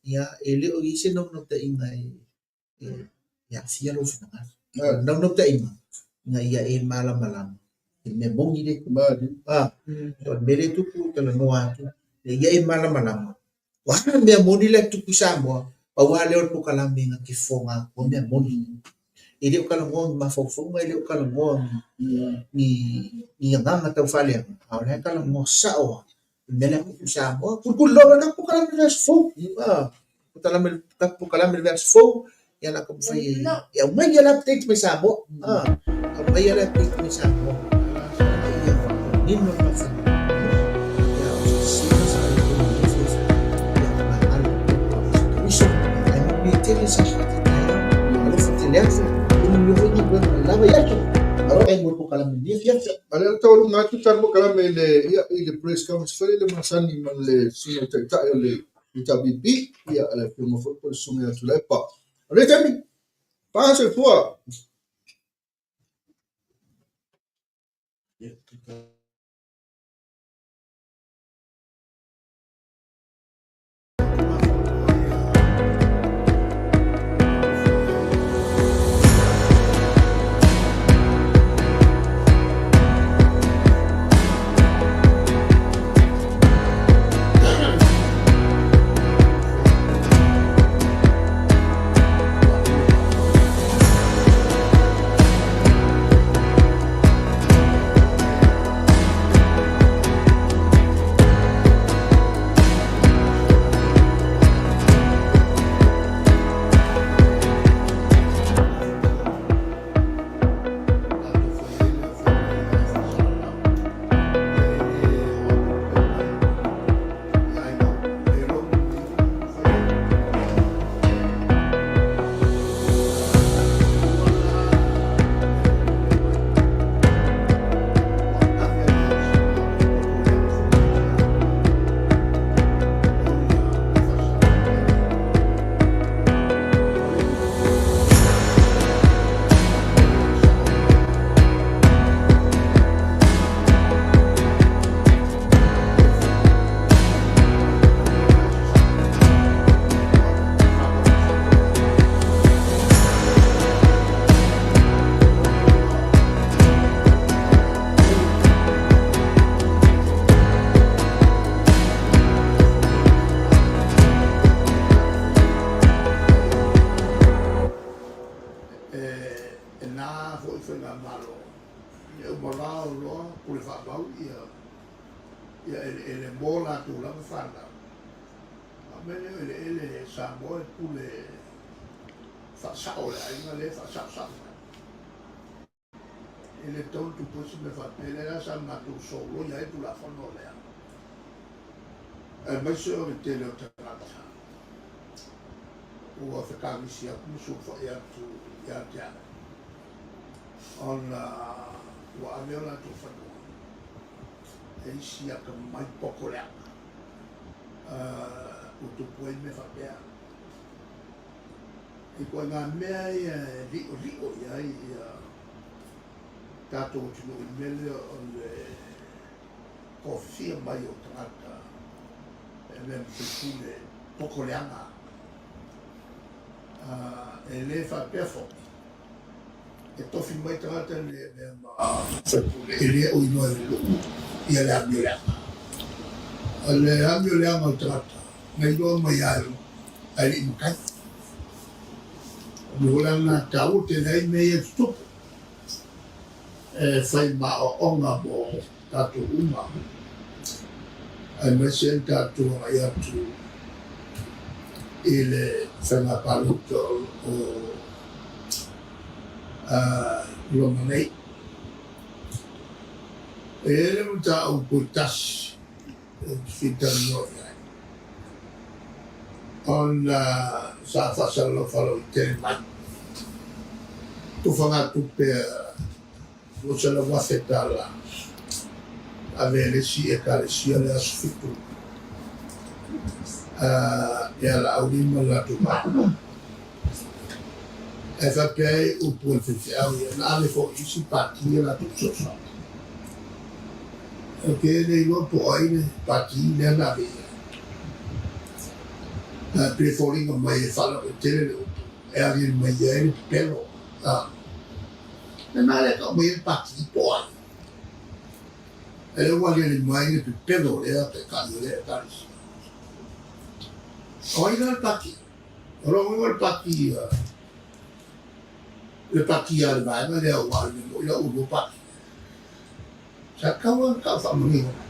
ia, e le o i ai se naunautaiga e aafia lou finagalo. O le naunautaiga ina ia e malamalama i le mea moni lea e tupu. O le mea lea e tupu, talanoa atu, ina ia e malamalama. O a mea moni la e tupu i Samoa, pau lava lea o le polokalame na te fofoga atua mea moni. E le o talanoa ni mafaufauga, e le o talanoa ni agaga tau faaleaga, a o la e talanoa sao lava i le mea la e tupu i Samoa. Tulituliloa mai le tatou polokalame i le vaiaso fou. Tatou polokalame i le vaiaso fou, ia la taumafai e aumai le update mai Samoa. Aumai le update mai Samoa. Ina ia manino le faafofoga. Ia, o se sese sa ia magalo uso. Ae manuia tele Sapati taeao. Alofa tele atu. Ia manuia foi galuega lava i aso. Faafetai mo le polokalame i lenei afiafi. A lea ua taualuga atu le tatou polokalame i le, ia, i le press conference foi lele masani ma le susuga i le Taitai o le HRPP, ia, le afioga foi po o le susuga ia Tuilaepa. O lenei taimi, paga soifua. E na foi faigamalo e uma loa loa pule faamau ia ia eleele mo latou lava fanau. A o mea lea o eleele Samoa e pule faasao e le aiga lea e faasaosao mai. E le tatau ona tupu ai se mea faapea, lea la sa matou soloia ai le Tulafono lea, aemaise o le tele o tagata ua fekagisi atu ma sulufai atu ia te au, ona ua ave o latou fanua e isi atamai poto leaga ua tupu ai mea faapea. I ituaiga mea ia e liʻoliʻo i ai ia tatou atunuu i le mea lea o le toafia mai o tagata e avea ma faipule poto leaga. E le faapea foi e tofi mai tagata nei e avea ma faipule e le o iloa e le nuu ia le amioleaga. O le amioleaga o le tagata na iloa mai lava ae le i matai. O le mea foi la lena e taua tele ai mea ia e tutupu. E fai ma aoaoga mo tatou uma, aemaise le tatou agai atu i le faiga palota o loma nei. E i ai le mataupu e tasi ou te fia talanoa i ai, ona sa faasalalau faalauaitele mai tufagatupe a $200,000 ave e le isi Ekalesia le aso 7 ia Laauli ma le latou vaega. Ae faapea ai upu a le faifeau ia, na ave foi i isi pati a latou fesoasoani. Ou te le iloa po o ai le pati lea na ave i ai. Ae pei e foliga mai e faalauaitele le upu e aliali mai ai le pepelo. Le mea lea e tau mai ai le pati po o ai. E ua aliali mai le pepelo o lea taitai o lea Ekalesia. O ai la le pati? O lona uiga o le pati le pati a le vaega lea aua o le mea moni la ua lua pati. Sa tatau lava ona tau faamanino mai.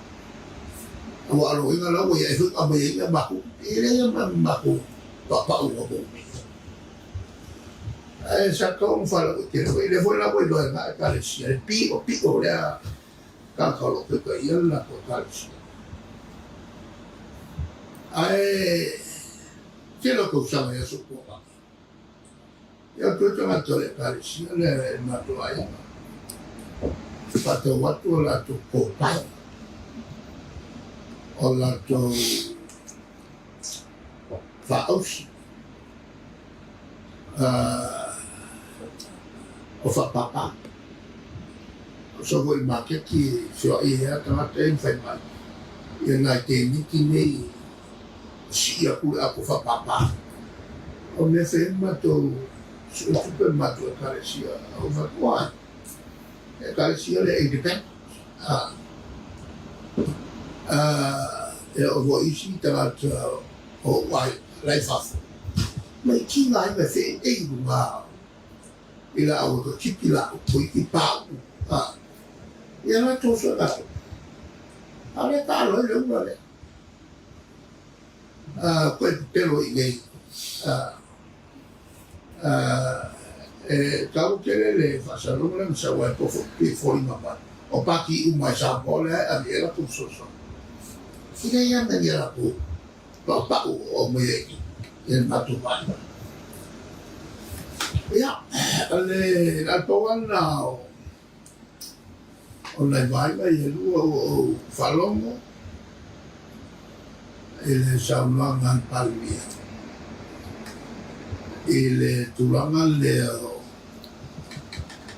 Aua o lona uiga la ua i ai foi aumai ai ia matou, e leai lava ma matou paupauga mo mea. Ae sa tatau ona faalauaitele foi, lea foi la ua iloa e lena Ekalesia le piopio o lea tagata o lo o taitaia le latou Ekalesia. Ae tele o tausaga i aso ua tuanai, Ia toe tagata o le Ekalesia lea e le matou aiga, e faatau atu o latou kopai, o latou faausi, o faapapa. O sau foi i le maketi e feoai ai lava tagata ia ma fai mai, ia nai teiniti nei sii atu le ato faapapa. O mea fai ai matou suetupe le matou Ekalesia o fai atu, ai, Ekalesia lea independent. A, a, e oo foi isi tagata o ou aiga la i fafo, mai tiga ai ma feʻeʻe i luga i la au e tipi la au ko iki pau. A, ia latou suegatupe. A o lea taalo ai le ula lea. Koe pepelo i nei e tau tele le faasalalauga lea na sau ai po foi e foliga mai o pati uma i Samoa lea e ave i ai latou fesoasoani. E leai lava ma ni a latou paupau o aumai ai i le matou vaega. Ia, o le pau lava lena o nai vaega ia e lua ua ou faalogo i le saunoaga a le Palemia i le tulaga lea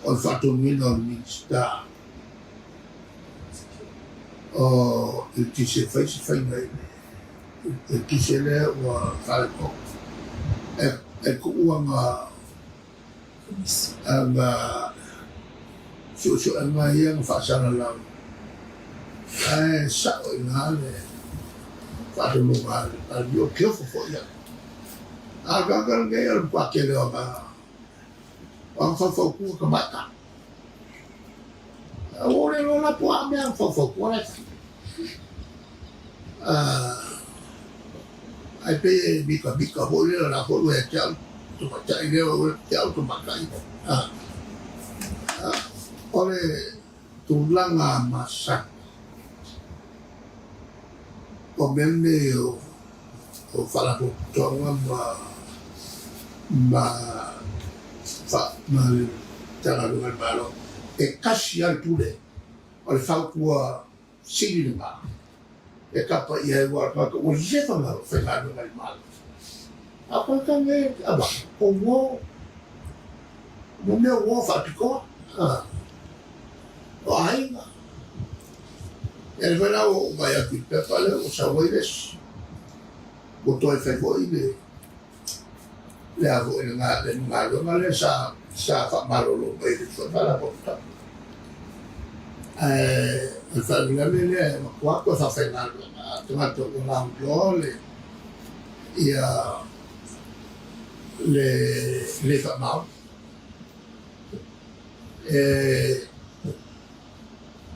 o le faatonuina o le Minisita o Eletise e fai se faiga i le eletise lea ua faaletonu. E tuua Aga suesuega ia na faasalalau, ae sao i ina le faatonuga a le Palemia, o Keofa foi ia. A o le tagata lenei o le matua tele o ana faufautua tamaitai. Ua ou le iloa la po o a mea ana faufautua la e fai. Ae pei e mikamika foi lea, o la foi ua ia te au tamaitai lea, ua ia te au tamaitai. O le tulaga masani, o mea nei o faalapotopotoga ma ma le Matagaluega a le Malo, e tasi lava le pule o le fautua sili lena e kapa i ai aua o le tagata ua leva ona faigaluega i le Malo. A o tagata nei ava, o uo, mo mea uo faapitoa, o aiga. Ia lea foi la ua ou vaai atu i le pepa lea ua sau ai le isi, ua toe fai foi le le a foi le galuega lea sa sa faamalolo mai i le Faalapotopotoga. Ae o le faalavelave lea e matua toe faafaigaluega a tagata ua lauiloa le ia le le faamaoni. E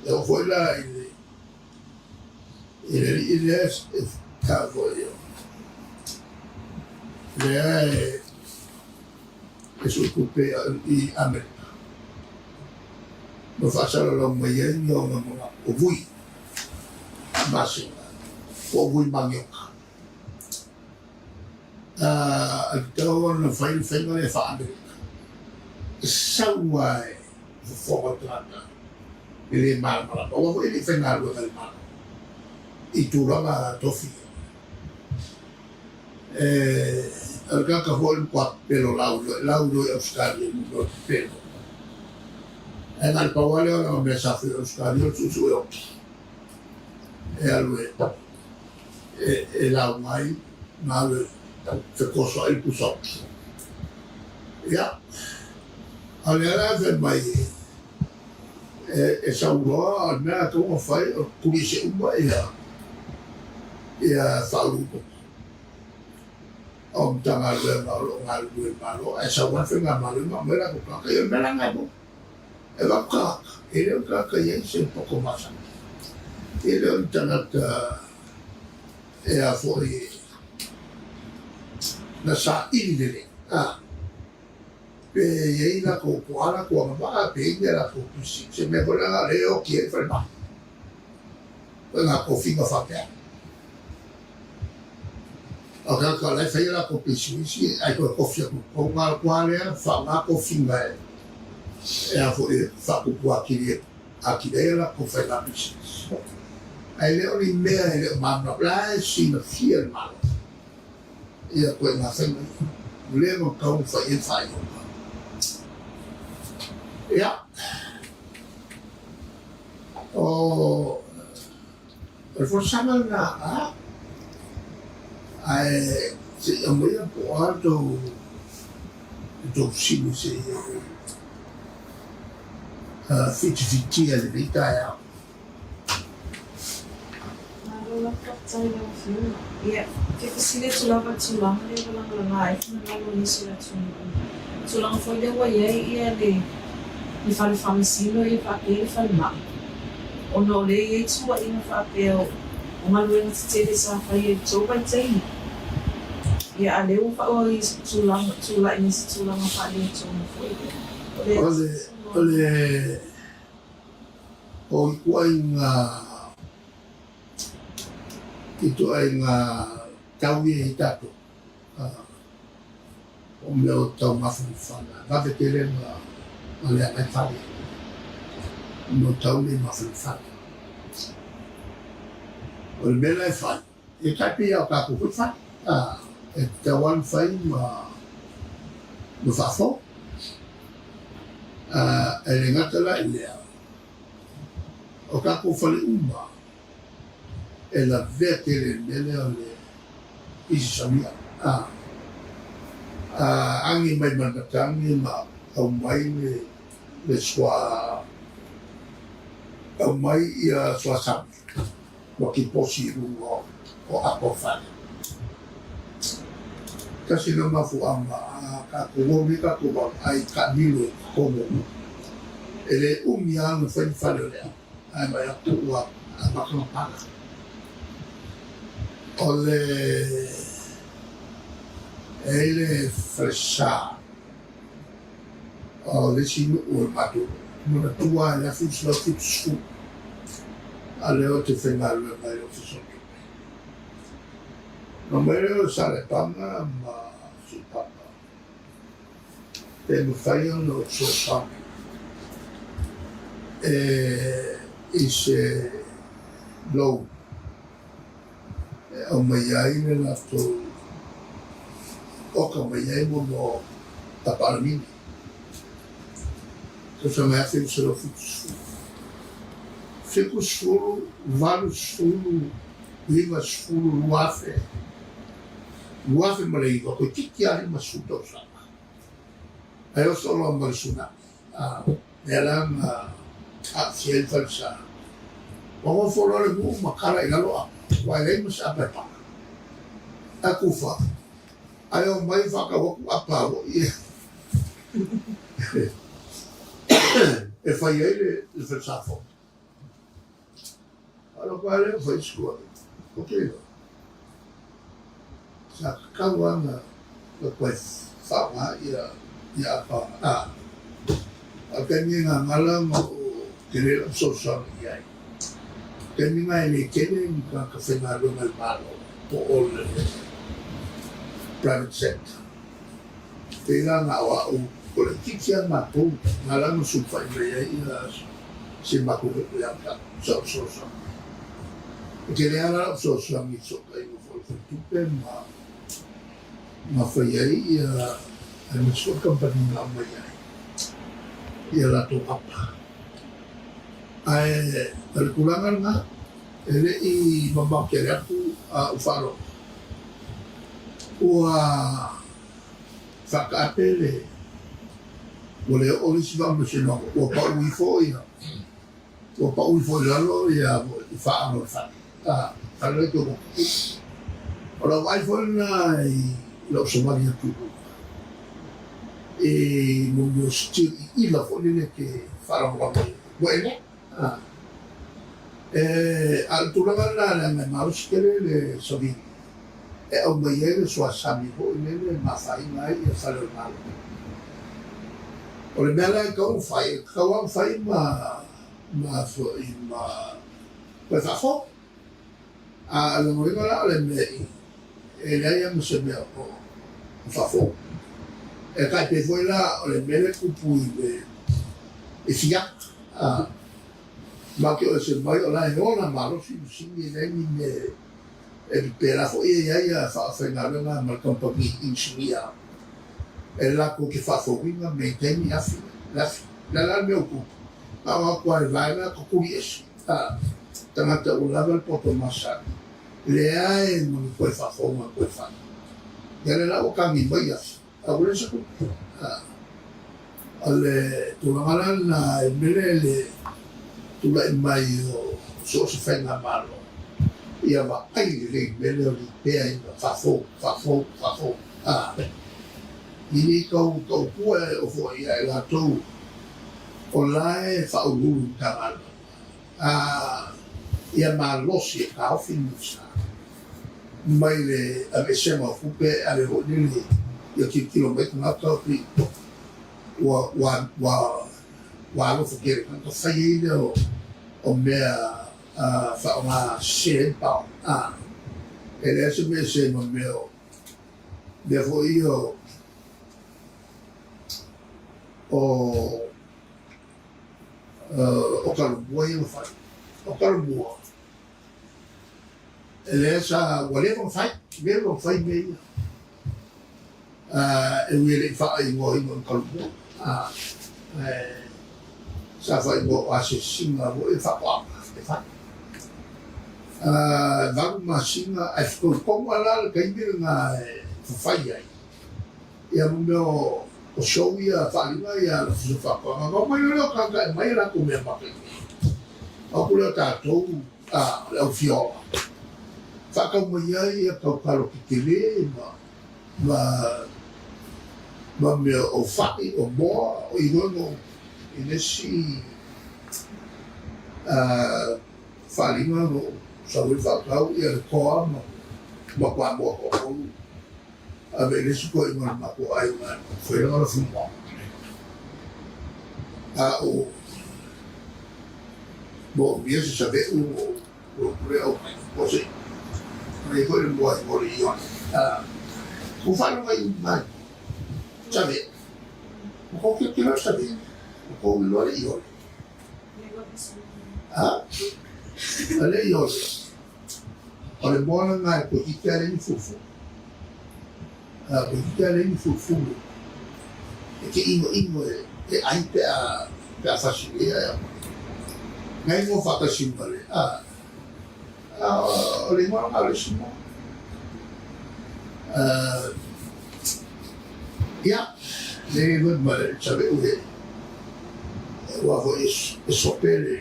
E oo foi la i le i le alii lea e tau foi o lea e e suetupe i Amerika ma faasalalau mai ai ni ona manatu o vui masina po o vui manioka. E tatau ona fai le faiga lea faa-Amerika e sau lava e fofoga o le tagata e le malamalama aua foi e le i faigaluega i le Malo i tulaga tofi ia. O le tagata foi o le matua pepelo lauiloa i Ausetalia i mea o le pepelo. Ae na o le pau lava lea o lana mea sa fai i Ausetalia o le suesue oki e alu e lauga ai ma alu e fetosoai le pusa oki. Ia, a o lea la e fai mai e sau loa, o le mea a tatau ona fai o le tulise uma ia faauluuluga o Matagaluega o lo o galulue i le Malo, ae sau lava le faigamalo ma aumai latou tagata. Ia o le mea la lena e maua. E avatu tagata, e le o ni tagata e i ai se poto masani, e le o ni tagata e a foi na saili lelei, a, pe i ai latou, po o a latou agavaa, pe i ai ni a latou tusi, se mea foi lea o lea e oti ai le falemai, o ituaiga tofiga faapea. O tagata o la e fai a latou pisinisi ae toe tofi atu i totonu, na o le atu lava lea faaaoga tofiga e a foi e faatupu atili atili ai a latou faiga pisinisi. Ae le o ni mea e le o malamalama, o la e silafia e le Malo ia ituaiga faiga ia. Ua leva ona tatau ona fai i ai le faaiuga. Ia, o O le folasaga lena a, ae se i aumaia po o a tou fesili se i ou fitifitia i lenei taeao. Malo lava faafetai i lau Afioga. Ia, fia fesili atu lava i le tulaga lea ua lagalaga ai finagalo o nisi o le atunuu. O le tulaga foi lea ua i ai ia le fale faamasino ia faapea le falemai. Ona o lea e i ai tuuaiga faapea o galuega tetele sa faia i le tou vaitaimi, ia a lea ua faaauau i se tulaga, tulai mai se tulaga faaletonu foi lea. O le O le, o le, o ituaiga, ituaiga tau ia i ai tatou, o mea o tau mafanafana, vave tele ona leaga ai fale, ona o tau nei mafanafana. O le mea la e fai, e tai pei lava o tatou foi fale, e tatau lava ona fai ma faafou. E le gata la i lea, o tatou fale uma, e lavea tele i le mea lea o le isi samia. A agi mai ma le matagi ma aumai le sua, aumai ia suasami ua kiposi i luga o apa o fale. Tasi lea mafuaaga a tatou o nei tatou vaavaai i taamilo i totonu o nuu, e le umi lava ona fai ni fale o le au. Ae vaai atu ua amata ona pala. O le e i ai le falesa o le isi nuu o le matou nuu, manatua lava i le 1970 a o lea ou te faigaluega i le Ofisa o Tupe. Ona omai lea o Salepaga ma Siupapa Pe mafai ona ou fesoasoani i se loan e aumai ai le latou oka mai ai mea o papa alamini. Tausaga e 1970, 70, 80, 90, 2000, 2009, toeitiiti lava 50 tausaga, ae oso loa ma le tsunami, a, lea la na aafia ai le falesa. Ua nofo loa le nuu ma tala i lalo apa, aua e leai ma se apa e paa. Ae kufa, ae omai faatau atu apa foi e fai ai le falesa fou. Alu atu lava lea fai isi tuuaiga. Ou te iloa, sa tatau lava ona toe faaaoga ia apaoga. A o le taimi e gagala ma ou tele lau fesoasoani i ai, o le taimi lena e le tele ni tagata faigaluega a le Malo po o le private sector. E pei la na o au, o le itiiti lava matou, na ala ona sulufai mai ai si matou nuu ia te au, sa ou fesoasoani. E tele lava la lau fesoasoani i fesootaiga foi i le faletupe ma ma fai ai ia aemaise foi kamupani na aumai ai ia latou apa. Ae o le tulaga lena, e le i mamao tele atu a ou faalogo, ua faataape le, ua le oo le isi faamasinoga, ua pau ifo ia, ua pau ifo i lalo ia faano o le fale, fale la e toe tupu. O lau vaai foi lena i lau savali atu i luga, i mo mea o steel iila foi lele e te faalagolago ai, ua ela. A o le tulaga lena leaga e malosi tele le savili e aumai ai le suasami foi lele e mafaina ai ia fale o le Malo. O le mea la e tatau ona fai, e tatau lava ona fai ma ma foi ma toe faafou. A o le lagolaina la o le mea i e leai lava ma se mea o faafou. E tai pei foi la o le mea lea e tupu i le i Fiat. A ma te o ese mai o la e ola malosi masini e leai ni mea e pepela foi e i ai a faafaigaluega ma le kamupani inisinia e latou te faafouina maintain afi le afi. O le a la le mea ua tupu? Na o atu lava i le vaega tutuli ese a tagata ua lava le poto masani leai ma ni toe faafouga toe fai. Ia lea la ua tagi mai afi. A ua leai se tupe. O le tulaga la lena e mele le tulai mai o so o se faigamalo ia vaai lelei i mea lea o le lipea ina faafou, faafou, faafou. I le tau tautua e oo foi ia i latou o la e faauluulu i Matagaluega, ia malosi e taofi le Minisita mai le aveesega o tupe e ave foi lele ia tilotilo mai tagata o pei ua ua ua ua alofa tele i tagata fai ai lea o mea faaaoga sese ai le power. E leai se mea ese ma mea o mea foi ia o o Talomua ia na fai. O Talomua, lea sa, ua leva ona fai, leva ona fai mea ia. E ui e le i faaigoaina o ni Talomua, ae sa faaigoa o asiasiga foi e faatoaga e fai. 8 masina, ae fetoitonu lava la le taimi lena e fafai ai. Ia mo mea o show ia faaaliga ia le Ofisa o Faatoaga ona omai loa lea o tagata e aumai a latou mea mata i inei. O atu lea o tatou a le au fiola faatau mai ai ia tautalo tetele ma ma ma mea o fai o moa o i loa i le isi faaaliga o lo o sau ai faatau ia le toa ma ma kuamoa toatolu. Ave i le isi toeaina o le matou aiga e fai lana fumoa. A o moomia se save'u o le au o se ai foi le moa i le ione. Ua faalogo i mai save'u. Ua kou tilotilo le save'u, ua kou iloa le ione. A le ione. O le moa lena e toeitiiti lava leai ni fulufulu. Toeitiiti lava leai ni fulufulu e te inoino e ai pe a pe a fasilia e aumai. Na igoa faatasi ma le a o le igoa lena o le isi moa. Ia, le igoa ma le save'u e aua foi e sope le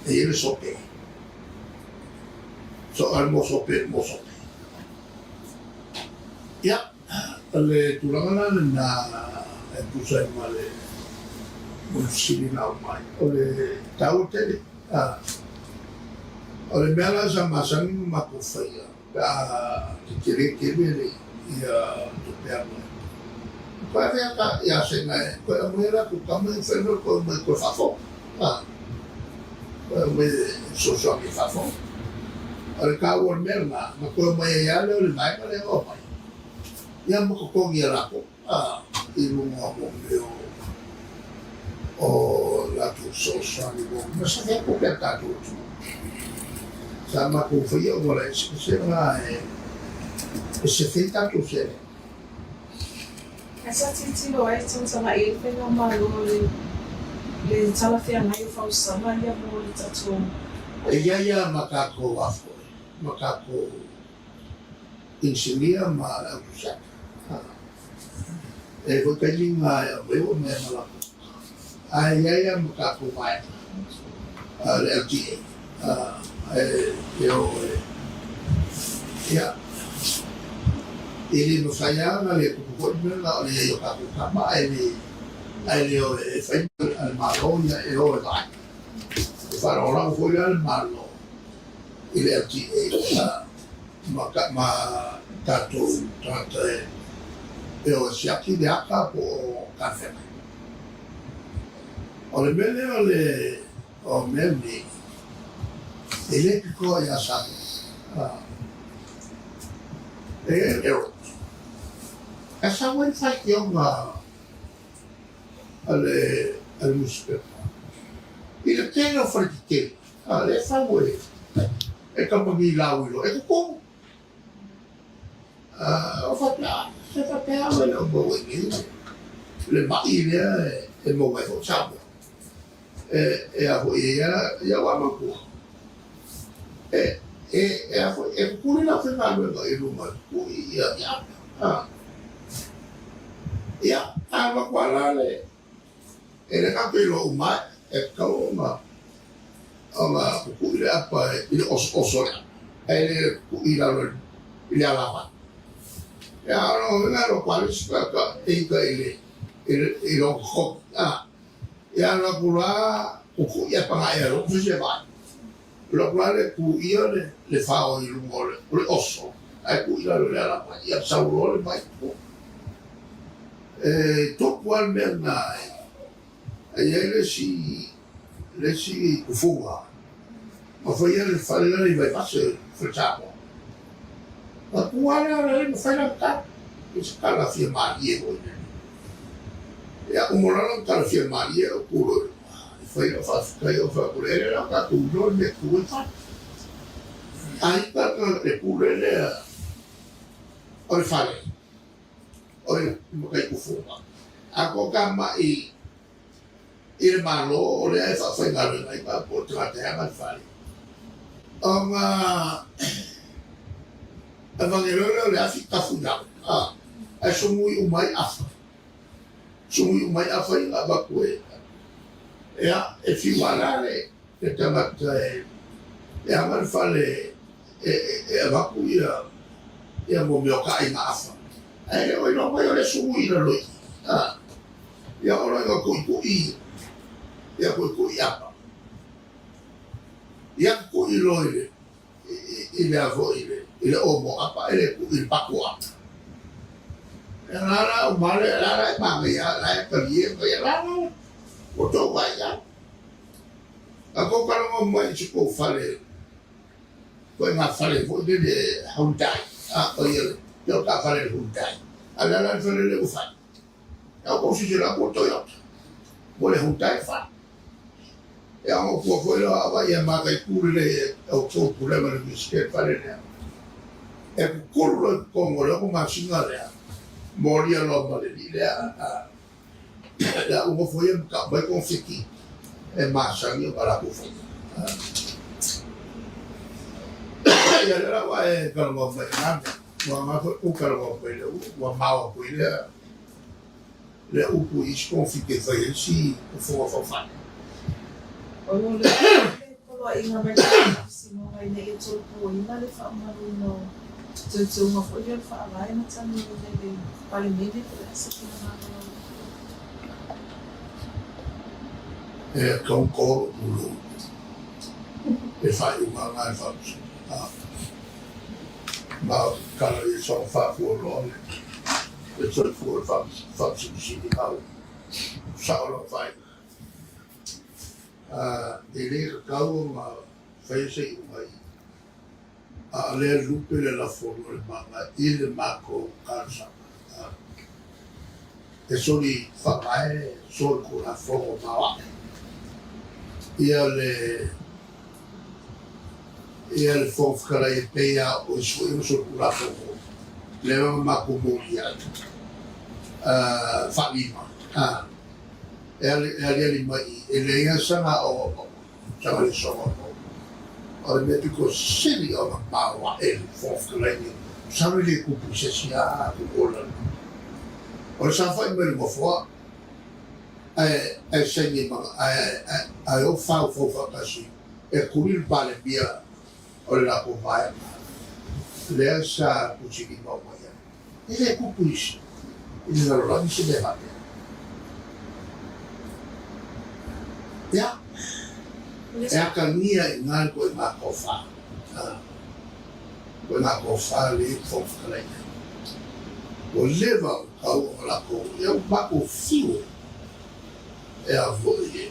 e i ai le sope. So, a le moa sope, moa sope. Ia, o le tulaga la lena e tusa ai ma le Mo le fesili na aumai, o le taua tele. O le mea la sa masani ma matou faia pe a tetele tele le ia tupe alu ai. Toe ave ata ia sega e toe aumai e latou tama e fai mai toe aumai toe faafofoga. Toe aumai e fesoasoani e faafofoga. O le taua o le mea lena, na toe aumai ai lava lea o le vaega lea na aumai, ia ma totogi e latou. I luga o mea o latou fesoasoani mo mea sa fai atu pea tatou atunuu. Sa matou faia auala eseese na e sefe ai tatou seleni. Ae sa tilotilo ai tagatagai ai le faigamalo i le talafeagai o fausaga ia mo le tatou. E i ai lava ma tatou afoi ma tatou inisinia ma le autuseta. E foi taimi na e aumai ua mea ma latou. Ae i ai lava ma tatou vaega a le LTA e o e ia e le mafai lava ona le tupu foi le mea lena o le i ai o tatou tama ae le ae le o e fai a le Malo ia e o e vaai. E faalagolago foi la le Malo i le LTA ma tatou tagata e o e siaki le ata po o talafeagai. O le mea lea o le o mea nei, e le pitoa ia Samoa. E i ai le error. Ae sau ai le faitioga a le nusipepa i le tele o faletetele. A lea e fau e e kamupani lauiloa e totogi. A o faapea, se faapea lava e le o maua i nei le ma'i lea e maua ai foi Samoa. E e a foi e ia ia ua matua. E e e a foi e kukuli la faigaluega i luma e kukui ia ia a. Ia, a matua la le E le tatou iloa uma ai, e tatau ona ona kukui le apa i le osooso o le apa, ae le kukui i lalo i le alavai. Ia, o lona uiga e loto lava le isi tagata e ita i le i lona totogi, a. Ia alu atu la kukui ae pagaea e lou se isi e vaai. Alu atu la le tu ia le fao i luga o le oso ae tuu i lalo i le alavai, ia sau loa le vai i tua. E tupu lava le mea lena e i ai le isi le isi tufuga na faia le fale lale i Vaivase, fale Samoa. Na tu lava lea e le mafai la ona tala i se tala fia malie foi lele. Ia uma loa lana tala fia malie ou tu loa i luga e fai lau faafetai ou fai atu, e le la o tatou iloa le mea e tu ai le fale. A ita le pule lea o le fale, o le mataitufuga. A ko ka ma'i i le Malo o lea e faafaigaluega ai ka po o le tagata e aga le fale, ona avane loa lea o le afi tafu i lalo, ae sugui uma ai afa, sugui uma ai afa ia na avatu e, ia, e fiu lava la le tagata e aga le fale e avatu ia ia mo mea o taaiga afa, ae le o iloa mai o le sugui i lalo i i, a. Ia o loa ina tuitui, ia tuitui apa. Ia tuitui loa i le i le a foi i le i le omo apa e le tui i le patu apa. Ia la la o male la la e manaia la e talie ma ia la la ua tou vaai i ai. A tou talanoa mai i se tou fale ituaiga fale foi lele Hyundai, a o ia le o taafale le Hyundai. A o le a la le fale lea ua fai? Ia kou silasila atu o Toyota mo le Hyundai fale. Ia ona ua foi lea ava ia mataitu lelei e outou pule ma le Minisita i le fale lea. E kukulu loa i totonu o le 6 masina lea, molia loa ma le alii lea lea ua nofo ia ma tau mai konfiti e masani ona latou faia. Ia lea la ua e talanoa mai i lena mea. Ua aoga foi kou talanoa mai lea ua mao atu ai lea lea upu i isi konfiti e fai ai isi fofoga faufale. O lo le poloaiga mai le Faamasinoga ina ia tolopoina le faamamaluina o teuteuga foi lea o le Faavae na talanoaina i le Palemene po o le a se finagalo lau Afioga. E tatau ona to lou pulou i le faaiuga lena e le Faamasinoga. Ma o le tala ia soona faafua loa le soifua o le Faamasino Sili na ua sao lana faaiuga. E le tatau ona faia se iuga i a o lea e lupe le lafo o le maga i le matou talosaga. E soli faavae solitulafono maoae ia le ia le Fofoga Fetalai e pei lava o isi foi solitulafono lea na matou molia ai faalima e aliali mai i i, e leai lava sana ogaoga. Saolesogaoga. O le mea pito sili ona maoae i le Fofoga Fetalai nei, masalo e le tupu i se isi lava atunuu o le lalolagi. O le saofai mai i le nofoa ae ae saini ma ae ae o faufau faatasi e tuli le Palemia o le latou vaega lea sa tusilima uma i ai. E le tupu i le lalolagi se mea faapea. Ia, e atagia i ina le ituaiga tofa, ituaiga tofa lea i le Fofoga Fetalai nei. Ua leva ona tau ona latou, ia ua matou fiu e a foi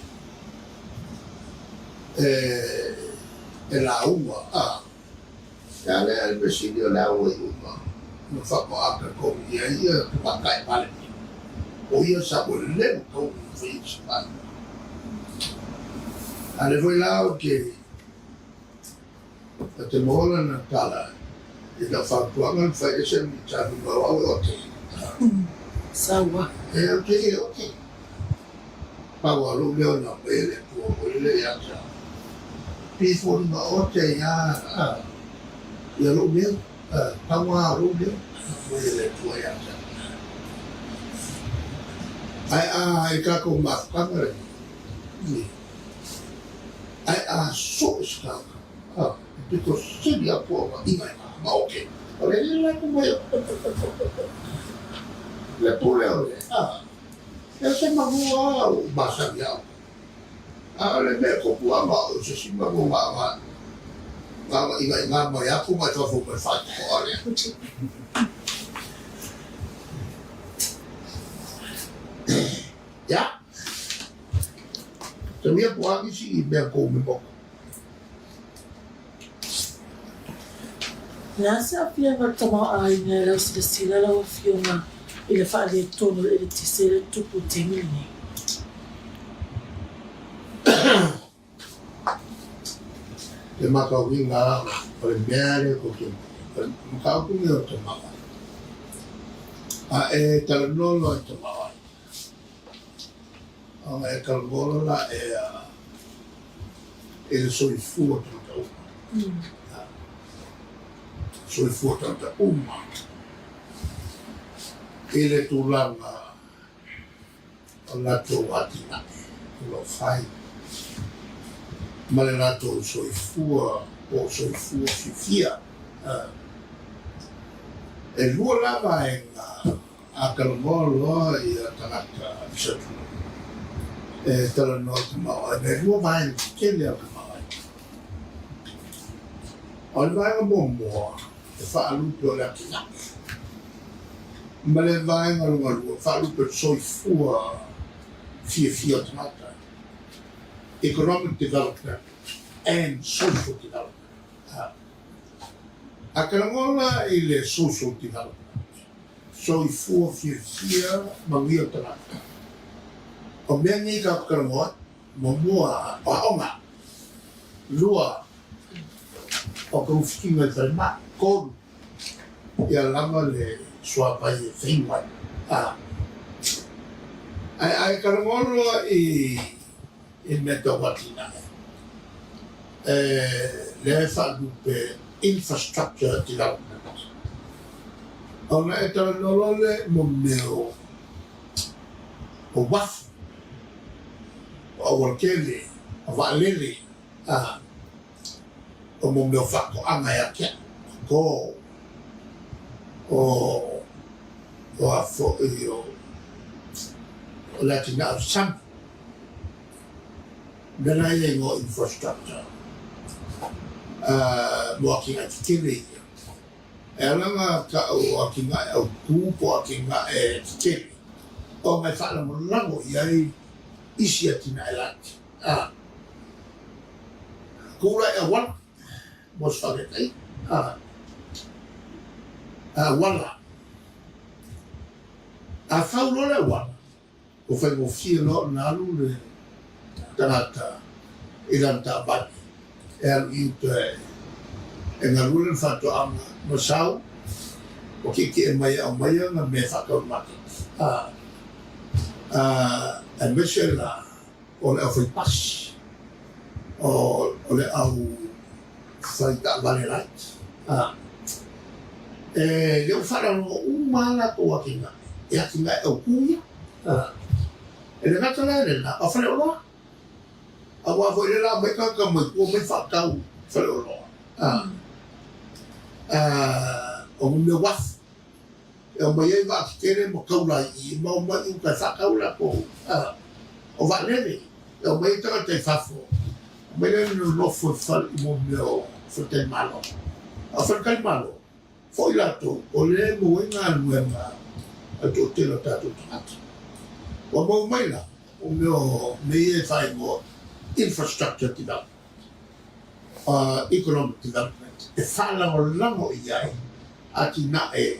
e lauga, a. Ia lea le mea sili o le a ua iu ma na faatoa talitonu i ai ia Tamaitai Palemia, o ia sa ua leva tau ona fai ai se faaiuga. A lea foi la ou te ou te maua lana tala i lau fautuaga na fai ese le Minisita fai mai o au e ote. Saua. E ou te le ote. Pau lava o lou leo na aumai e le Atua foi lele ia te au. Pei foliga ote ai a ia lou leo, pau lava o lou leo na aumai e le Atua ia te au. Ae a i tatou mafutaga lenei, ae a so o se tagata, e pito sili atu ona igaina ma ote, o le le latou mai le pule o le, E se manu a ua masani ia outou. A o le mea e topu a ma o se isi manu na na inaina mai atu mai fafo mai faatoa lea. Ia. Tauia po a nisi i mea kou me moko. O le a se aafiaga o le tamaoaiga i lau silasila lau Afioga i le faaletonu o le eletise lea e tupu i le taimi lenei? Te matauina o le mea lea tou te o le mataupu lenei o le tamaoaiga. A e talanoa loa i le tamaoaiga, ona e talanoa loa la ea i le soifua tagata uma. Soifua tagata uma i le tulaga o latou atinae o lo o fai ma le latou soifua po o soifua fiafia. E lua la vaega A talanoa loa ia tagata i se atunuu, e talanoa i tamaoaiga, e lua vaega tetele o tamaoaiga. O le vaega muamua, e faalupe o le atinae, ma le vaega lona lua, e faalupe o le soifua fiafia o tagata, economic development and social development. A talanoa la i le social development, soifua fiafia manuia o tagata. O mea nei tatou talanoa ai, muamua o aoga, lua o togafitiga i falemai, tolu ia lava le suavai e feinu ai. Ae a e talanoa loa i i mea tau atinae, lea e faalupe infrastructure development. Ona e talanoa loa lea i mo mea o uafu, o aualatele, o vaalele, o mo mea o faatoaga e atiae, o o a foi o le atinae o le sami. Mea la ia igoa infrastructure mo atinae tetele ia. E ala ona tau o atinae autū po o atinae tetele ona e faalagolago i ai isi atinae laiti. A Kū la i auala mo se faataitaiga. A Auala. A fau loa le auala, Ua faigofie loa ona alu le tagata i lana taavale e alu i uta e galue lana faatoaga ma sau ua kiekie mai e aumaia ana mea e faatau i le maketi. Aemaise la o le aufaipasi, o le au fai taavale laiti. E le o faalalogo uma lava latou atinae, e atinae autū ia. E le gata la i lena, a o faleoloa. Aua foi le la aumai tagata mai tua omai faatau faleoloa. O mea uafu. E omai ai vaa tetele ma taula i i ma omai i uta e faatau latou o vaalele. E omai ai tagata i fafo, omai lea nonofo i fale i mo mea o faletalimalo. A o faletalimalo, foi latou o lea e maua ai galuega a le toatele o tatou tagata. Ua maua mai la o mea o mea ia e faaigoa infrastructure development. Economic Development e faalagolago i ai atinae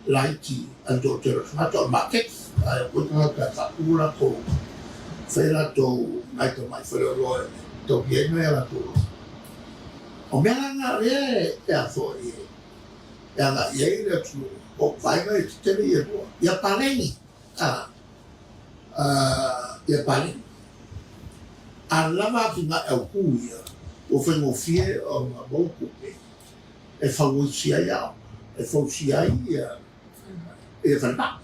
laiti a le toatele o tagata, o le maketi, ae aua tagata e faatu latou, fai latou nai tamai faleoloa e taulia ai nai a latou loto. O mea la na o lea e a foi e agai i ai le atunuu, o vaega e tetele ia e lua, ia paleni. Ia paleni. A lava atinae autū ia, ua faigofie ona maua tupe e fausia ai aoga, e fausia ai ia falemai.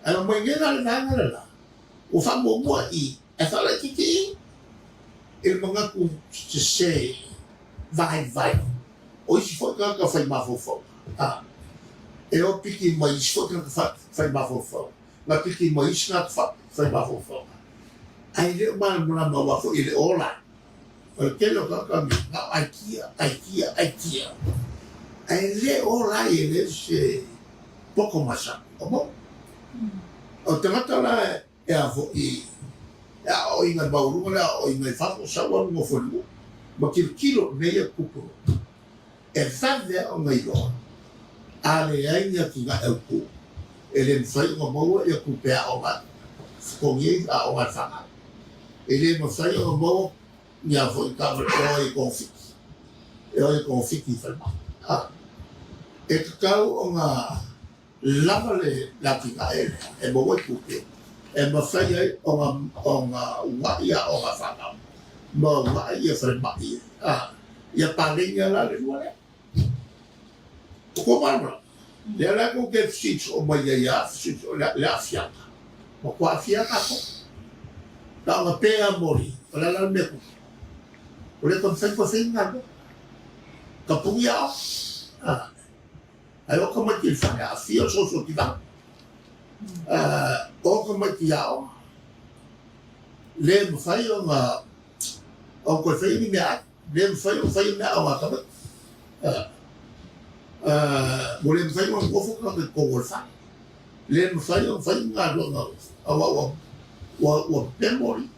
Ae omai nei la le vaega le la, ua faamuamua i ae faalaitiiti i le manatu sese vaivai o isi foi tagata fai mafaufauga, e o piki mai isi foi tagata fai mafaufauga, na piki mai isi tagata fai mafaufauga, ae le o malamalama aua foi e le o ola ai. O le tele o tagata nei, na o aikia, aikia, aikia, ae le o ola ai e leai se poto masani o maua. O tagata la E a foi, e aoaoina i maualuga le aoaoina i fafo, sau alu nofo i le nuu, ma tilotilo nei ia tupu e vave a ona iloa, a leai ni atinae autū, e le mafai ona maua ia tupe aoga e totogi ai aoga a le fanau. E le mafai ona maua ni a foi taavale e o ai e togafiti, e o ai e togafiti i falemai. E tatau ona lava le atinae lea e maua ai tupe e mafai ai ona ua'i aoga a fanau ma ua'i ia falemai ia paleni la le lua lea. Ua tou malamalama? Lea la tou te fesili soo mai ai a fesili soo le aafiaga. Matua aafia lava tatou. Na ona pe lava moli, o le a la le mea tupu? Ua le toe mafai ona toe fai ni galuega. Tapuni aoga. Ae o tamaiti i le fale aafia o soso tivao. O tamaiti aoga, le mafai ona ona toe faia ni meaai, le mafai ona faia meaaoga a tamaiti. Ua le mafai ona nofo tagata i totonu o le fale. Le mafai ona fai ni galuega aua ua ua ua pepemo alii.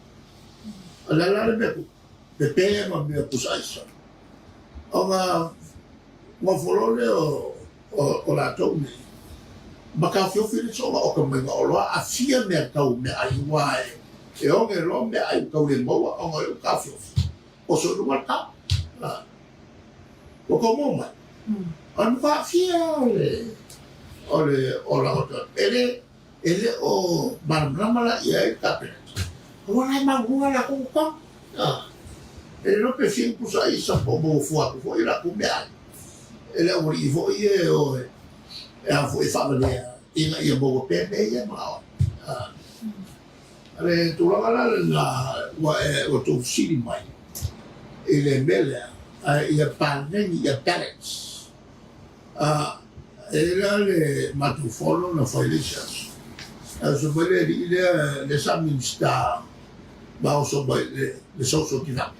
O le a la le mea tupu? Pepe ma mea pusa aisa. Ona Nofo loa lea o latou nei ma taofiofi le soona oka mai ga oloa aafia mea tau meaai aua e oge loa meaai ua tau le maua ona o lea ua taofiofi oso i luga le tau. Ua tou maua mai? O le matua aafia o le olaga o tagata. E le E le o malamalama la i ai le Kapeneta, aua la e maualuga latou totogi. E le iloa pe fia ni pusa aisa po o maua fua atu foi latou meaai e le aualii foi ia e o e a foi e faavalea ina ia maua pea mea ia e manao ai. O le tulaga la lena ua e ua tou fesili mai i le mea lea, ae ia paleni, ia balance. E i ai la le matou fono na fai le isi aso, ae oso mai le alii lea, lea sa Minisita Ma oso mai le le soso ki na.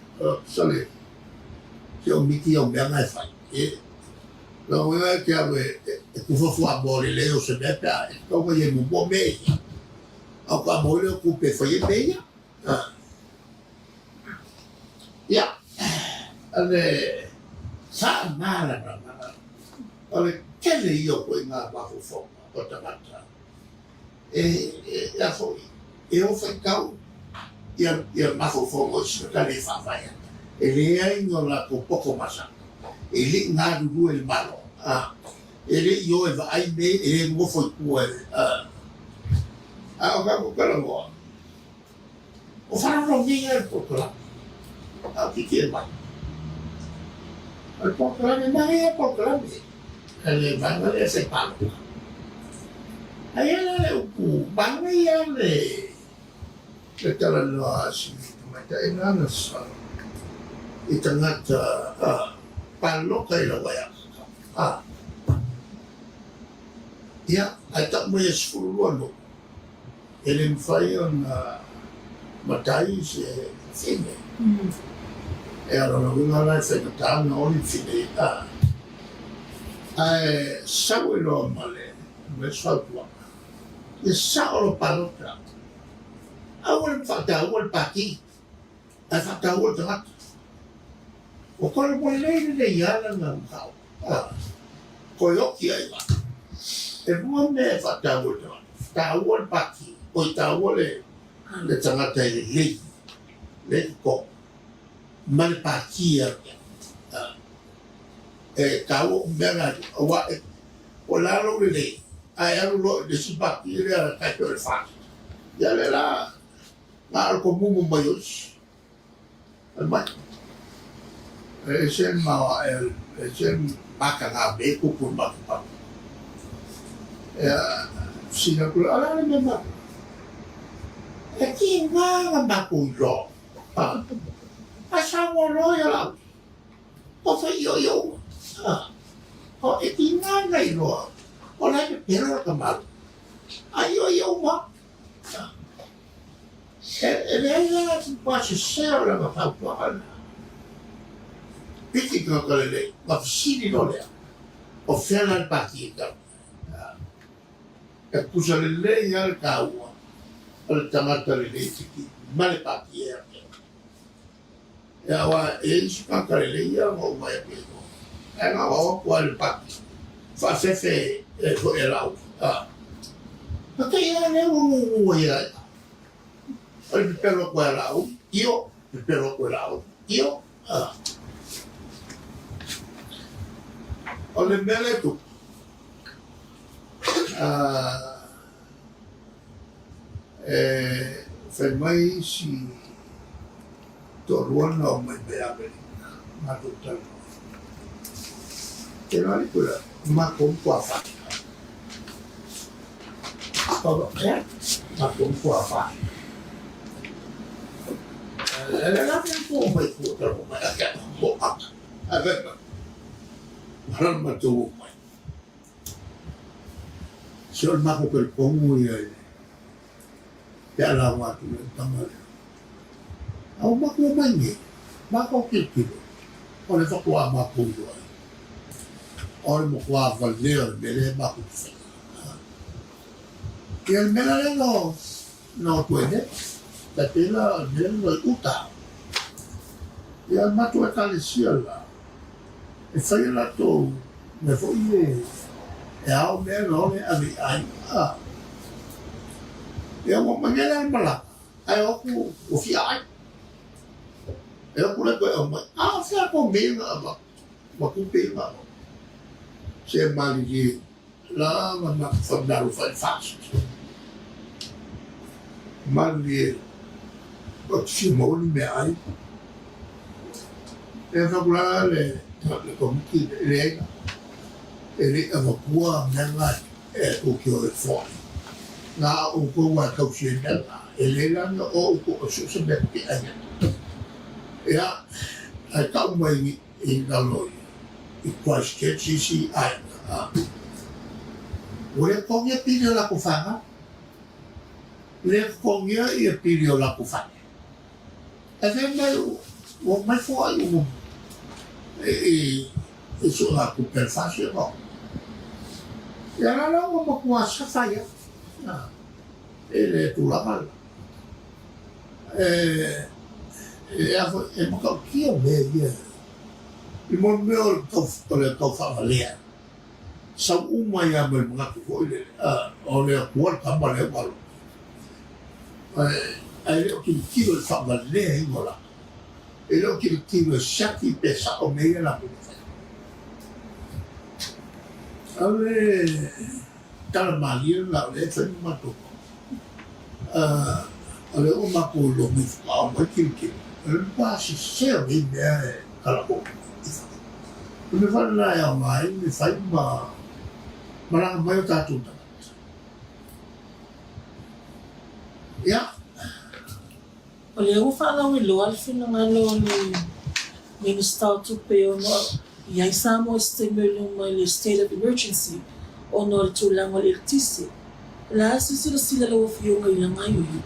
Sale se o miti au mea e fai. E la uenga ke alu e e kufa fua mo le le o se mea pe a e tau mai e mo me ia. Au ka mo le ku pe fai e me ia. Ia, ale sa mala na mala. O le tele ia o koe ngā mafaufauga o tagata e e a foi e o faitau ia ia mafaufauga o isi tagata le faavae ai. E leai ni o latou poto masani e le i galulue i le Malo, a e le i o e vaai me e le nofo i tua e a a o tatou talanoa o faalogologia le polokalame a o kiki e mai. O le polokalame, manaia le polokalame a le vaega lea se palota. Ae i ai la le upu, manaia le le talanoa a si tamaitai lena na sala i tagata palota i lau aiatatau. Ia, ae tau mai e 12 nuu, e le mafai ona matai se fine. E ala lona uiga la e faigata ona oli le fine a. Ae sau ai loa ma le isi fautuaga, ia sao lau palota, aua le faataua le pati, ae faataua le tagata. Ua kore mo lelei lelei lava lana mataupu. Koe oki ai la. E lua mea e faataua i le tagata, taua le pati, oi taua le le tagata e lelei, lea e totogi, ma le pati e alu i ai. E taua uma mea na e lua, aua e o le a lou lelei, ae alu loa i le isi pati lea tai pei o le FAST, ia lea la na o le tomumu mai o isi. Fai mai, e ese le maoae, e ese le mataga mea i tupu i le matou papa. Ia, fesili atu lea, o le a le mea matou? E tiga na matou iloa, a saunoa loa ia Laauli, ua fai ioio uma. E tiga na iloa, o la e pepelo le tama, a ioio uma. E leai la se pasese o lana fautuaga lena. Piki tagata lelei, ona fesili loa lea, o fea la le pati e tau ai? E tutusa lelei lava le taua o le tagata lelei tiki ma le pati e alu ai. Ia aua e i ai isi tagata lelei ia na ou vaai atu i ai, ae na o atu lava i le pati faafefe foi e lau. Na te i lava lea ua gugu ai ia ia. O le pepelo atu ai a lau, io, pepelo atu e lau, io. O le mea lea e tupu, e fai mai isi toalua na omai mai Amerika, matou talanoa. Kēlā liku la, matou matua whai. Ea, matou matua whai. E le la mea ko mai ko talo mai a kia mo aka. A fai mai. Mara matou mai. Se o le matou talitonu ia i le pe a lauga atu le tama lea. A ua matou omai nei, matou tilotilo, o le faatoa matou iloa ai. O le matua valea o le mea lea matou te faia. Ia le mea la lea na na o atu ai nei, tai pei la o le mea lea i uta. Ia matou Ekalesia la, e fai e latou mea foi e e ao mea na ole ave i aiga. Ia ua mai nei la le malaga, ae o atu ua fia ai. E o atu le toe aumai, a o fea kou mea na avatu, ma tupe ia na avatu. Se malilie la na matou whanaru whai fast. Malilie o te fia maua ni mea ai. E whaku la le, le komiti le leai e le avatua mea nga e tou te o e foai. Na a outou a tausi ai mea nga, e le la na o outou o so se mea te ai. Ia, ae tau mai i lalo i Christchurch isi aiga. Ua le totogia pili o latou fanau. Le totogia ia pili o latou fale. Ae fai mai ua omai foai uma i suegatupe a le FAST ia maoa. Ia la la ua matua safa ai lava i le tulaga lena. E matautia mea ia i mea o le tau faavalea. Sau uma ai lava ma le manatu foi lele, o le Atua le tama lea ua alu atu. Ae le o tilotilo i le faavalea igoa latou. E le o tilotilo e siaki pe sao mea ia latou te faia. O le tala malie lena o lea e fai ma matou mau. O lea ua matou iloa mai faatoa aumai tilotilo, o le matua sese o nei mea e talanoa i fafo. O le mea foi lena e aoga ai le fai ma malaga mai o tatou tagata. Ia. O lea ua faalauiloa le finagalo o le Minisita o Tupe ona i ai Samoa i se taimi o i luma i le State of Emergency ona o le tulaga o le eletise. O le a se silasila lau Afioga i la gaoioiga?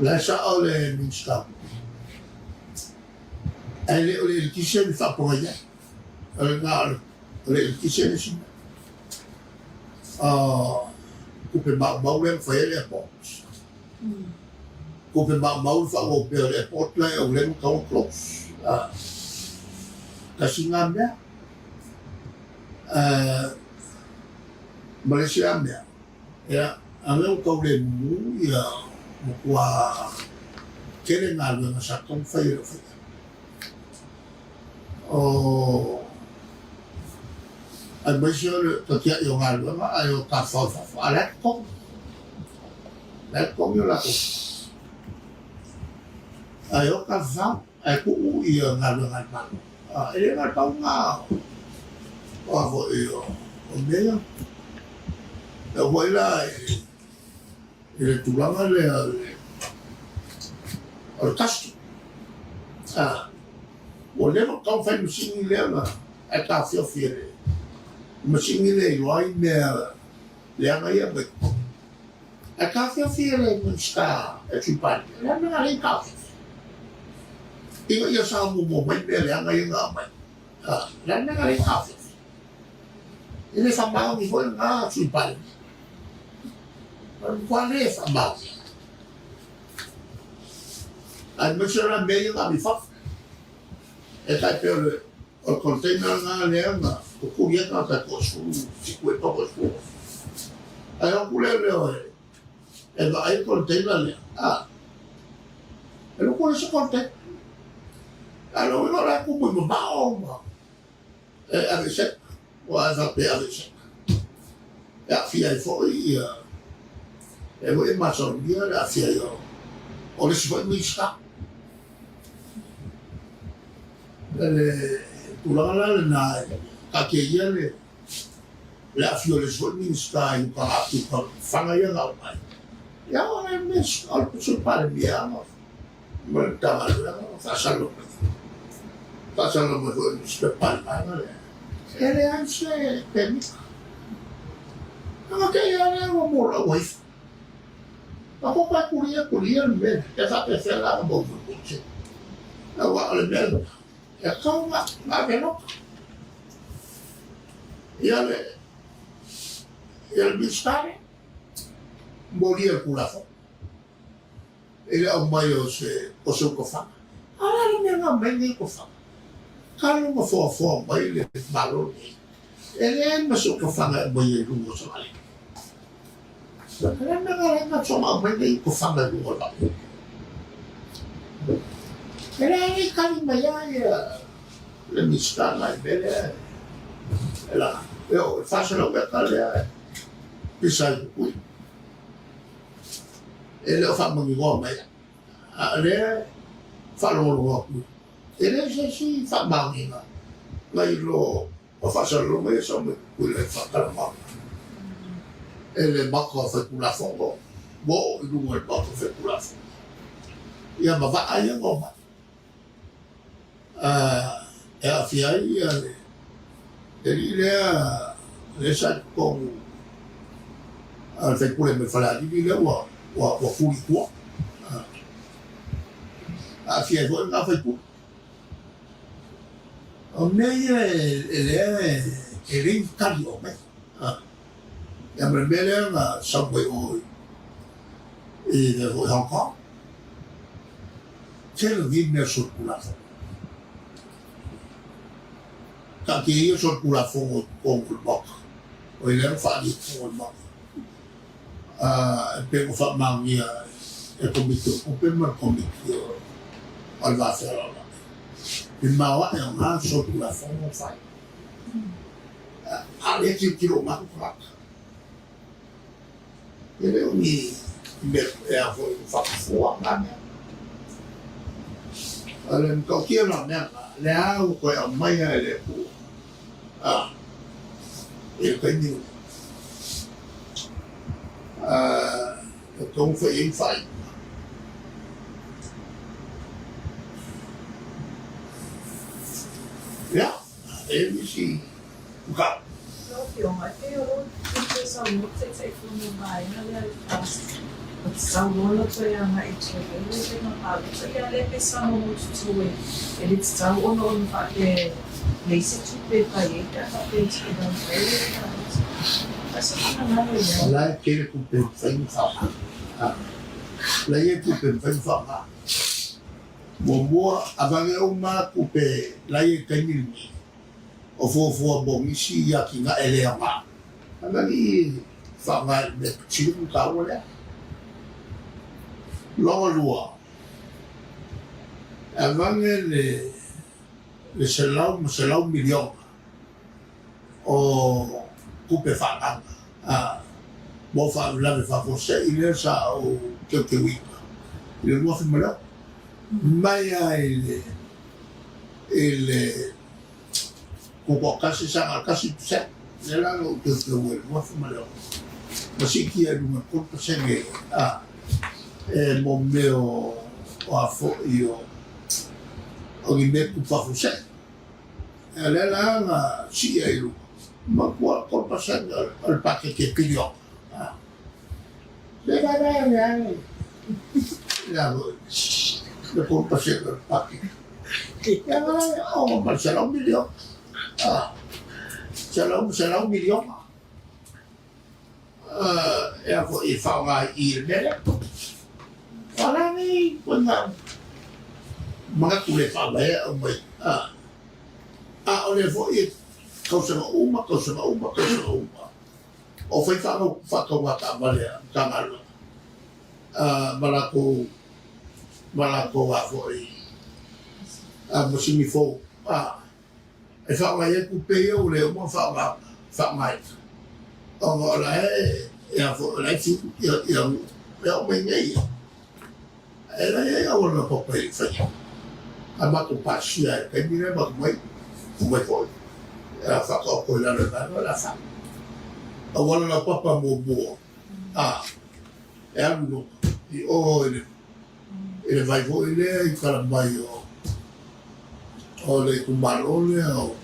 O la e sao le Minisita o Tupe, ae le o le eletise na faapogai ai. O le na o le eletise le isi mea. Tupe maumau lea na fai ai le airport. Tupe maumau le faaauau pea o le airport la e Aulego tatau ona close. Tasi lena mea. Ma le isi lava mea, ia, a lea ua tau le mumu ia matua tele galuega sa tatau ona fai e lou faia. O aemaise o le tatia'i o galuega ae o tafafao i fafo, a o la e totogi. La e totogi o latou tupe. Ae o tafafao, ae tuu ia galuega a le Malo. E le na o le pau lena o a foi o mea ia. E oo foi la i le tulaga lea o le custom. Ua leva ona tatau ona fai masini lea na ae taofiofi e le masini lea e iloa ai mea leaga ia mai totonu. Ae taofiofi e le Minisita e le Sui Palemia, o le a le mea na ala ai ona taofiofi? Ina ia sao muamua mai mea leaga ia na aumai. O le a le mea na ala ai ona taofiofi? E le faamaoni foi lena Sui Palemia. O le matua le faamaoni. Aemaise la mea ia na ave i fafo. E tai pei o le o le container lena lea na tutuli ai tagata e toasefulu fitu ea pe toasefulu ono. Ae o atu lea leo e vaai le container lea, a, e loko le isi container. Ae o lona uiga o la e tumu i mamao ma e aveesea, aua e faapea e aveesea. E aafia ai foi ia, e foi e masalomia le aafia ai o le isi foi Minisita. O le tulaga la lena e taatia ia le aafia o le isi foi Minisita i uta atu i fana ia na aumai. Ia o le Minisita, o le Sui Palemia ma le Matagaluega ma faasalaulau mai. Faasalaulau mai foi i le Minisita Palemia lea. E leai se pemita. Ana te i a lea ua molau ai ifo. A ko pae kulia kulia le mea lea, e faapefea la ona maua mai se. Aua o le mea lena, e tatau ona ave loka. Ia le ia le Minisita lea, molia le Tulafono i le aumai o se o se utofaga. A o le a le mea na aumai nei utofaga? Talu ona foafoa mai le Malo lenei, e leai ma se utofaga e aumaia i luga o se vaalele. O le a le mea na ala ai ona soona aumai nei utofaga i luga o le vaalele? E leai e tali mai lava ia le Minisita na i le mea lea e laga. E oo i le 400 eka lea e pisa ai i Pukui. E le o faamaninoa mai, a o lea e faalogologo atu e leai se isi faamaoniga nai lo o faasalalauga ia sa aumai Tutuila i le faatalanoaga e le Maota o Faitulafono ua oo i luga o le Maota o Faitulafono ia ma vaa ia na omai e aafia ai ia le alii lea lea sa i totonu a le faipule mai Falealili lea ua tuli i tua. Aafia ai foi lena faipule. O mea ia e lea e leai ni tali o aumai. Ia ma le mea lea na sau mai o i le foi Hong Kong. Tele nei mea solitulafono. Taatia ia solitulafono i totonu o le Maota. O i lea na faaalia i totonu o le Maota. E pei ona faamaonia e le Komiti o Tupe ma le Komiti o le Va Fealoaloai. I le maoae o na solitulafono fai. A o lea e tilotilo uma atu tagata. E le o ni mea e a foi faapufua na mea. O le matautia la mea na, lea ua toe aumaia e le Atua a i le taimi lenei. E tatau ona fai i ai ni faaiuga. Ia, e i ai nisi mataupu. Lau Afioga, e pei o lou toe saunoa Taitaifono i le vaega lea i le FAST, ua tatau loa ona toe agai i tua i ai le faiga palota. Ia lea pe samomotutu e le tatau ona ona faapea e leai se tupe e fai ai pe a faapea e tulaga mai le palota. A o se finagalo i ai. O la e tele tupe e mafai ona faaaoga. O la e i ai tupe e mafai ona faaaoga. Muamua, avane uma tupe la e i ai i le taimi lenei. O fuafua mo nisi i atinae le aoga. Alii faaaoga i le mea patino ma taua lea. Lona lua, e avane le le $100 miliona o tupe faaagaga mo faalavelave faafuasei lea sa ou teuteuina i le 2006 mai lava i le i le 1.1 saga 1%, lea la na ou teuteu ai i le 2006, ma siitia i luga i le 3% a, e mo mea o, o a foi o, o ni mea tupu faafuasei. A lea la na sii ai i luga, ma ua 3% o le paketi e piliona. A, le la la le a le le 3% o le paketi. Ia o ma le $100 miliona. $100 miliona. E a foi e faaaoga i i le mea lea. O la nei koina manatu le faavaea au mai. A o lea foi e tausaga uma, tausaga uma, tausaga uma. O fai faatauga taavale a Matagaluega ma latou ma latou a foi masini fou e faaaoga ai tupe ia ua le uma ona faaaoga faaaogaina ona o la e a foi o la e fiu ia ia ia o mai nei ia e la e auala na papa i faia a matou pasia i le taimi lea matou mai mai foi a faataoto i lalo i vaega o le a fai auala laupapa muamua a e alu i luga i o i le i le vai foi lea i tala mai o o le itumalo lea o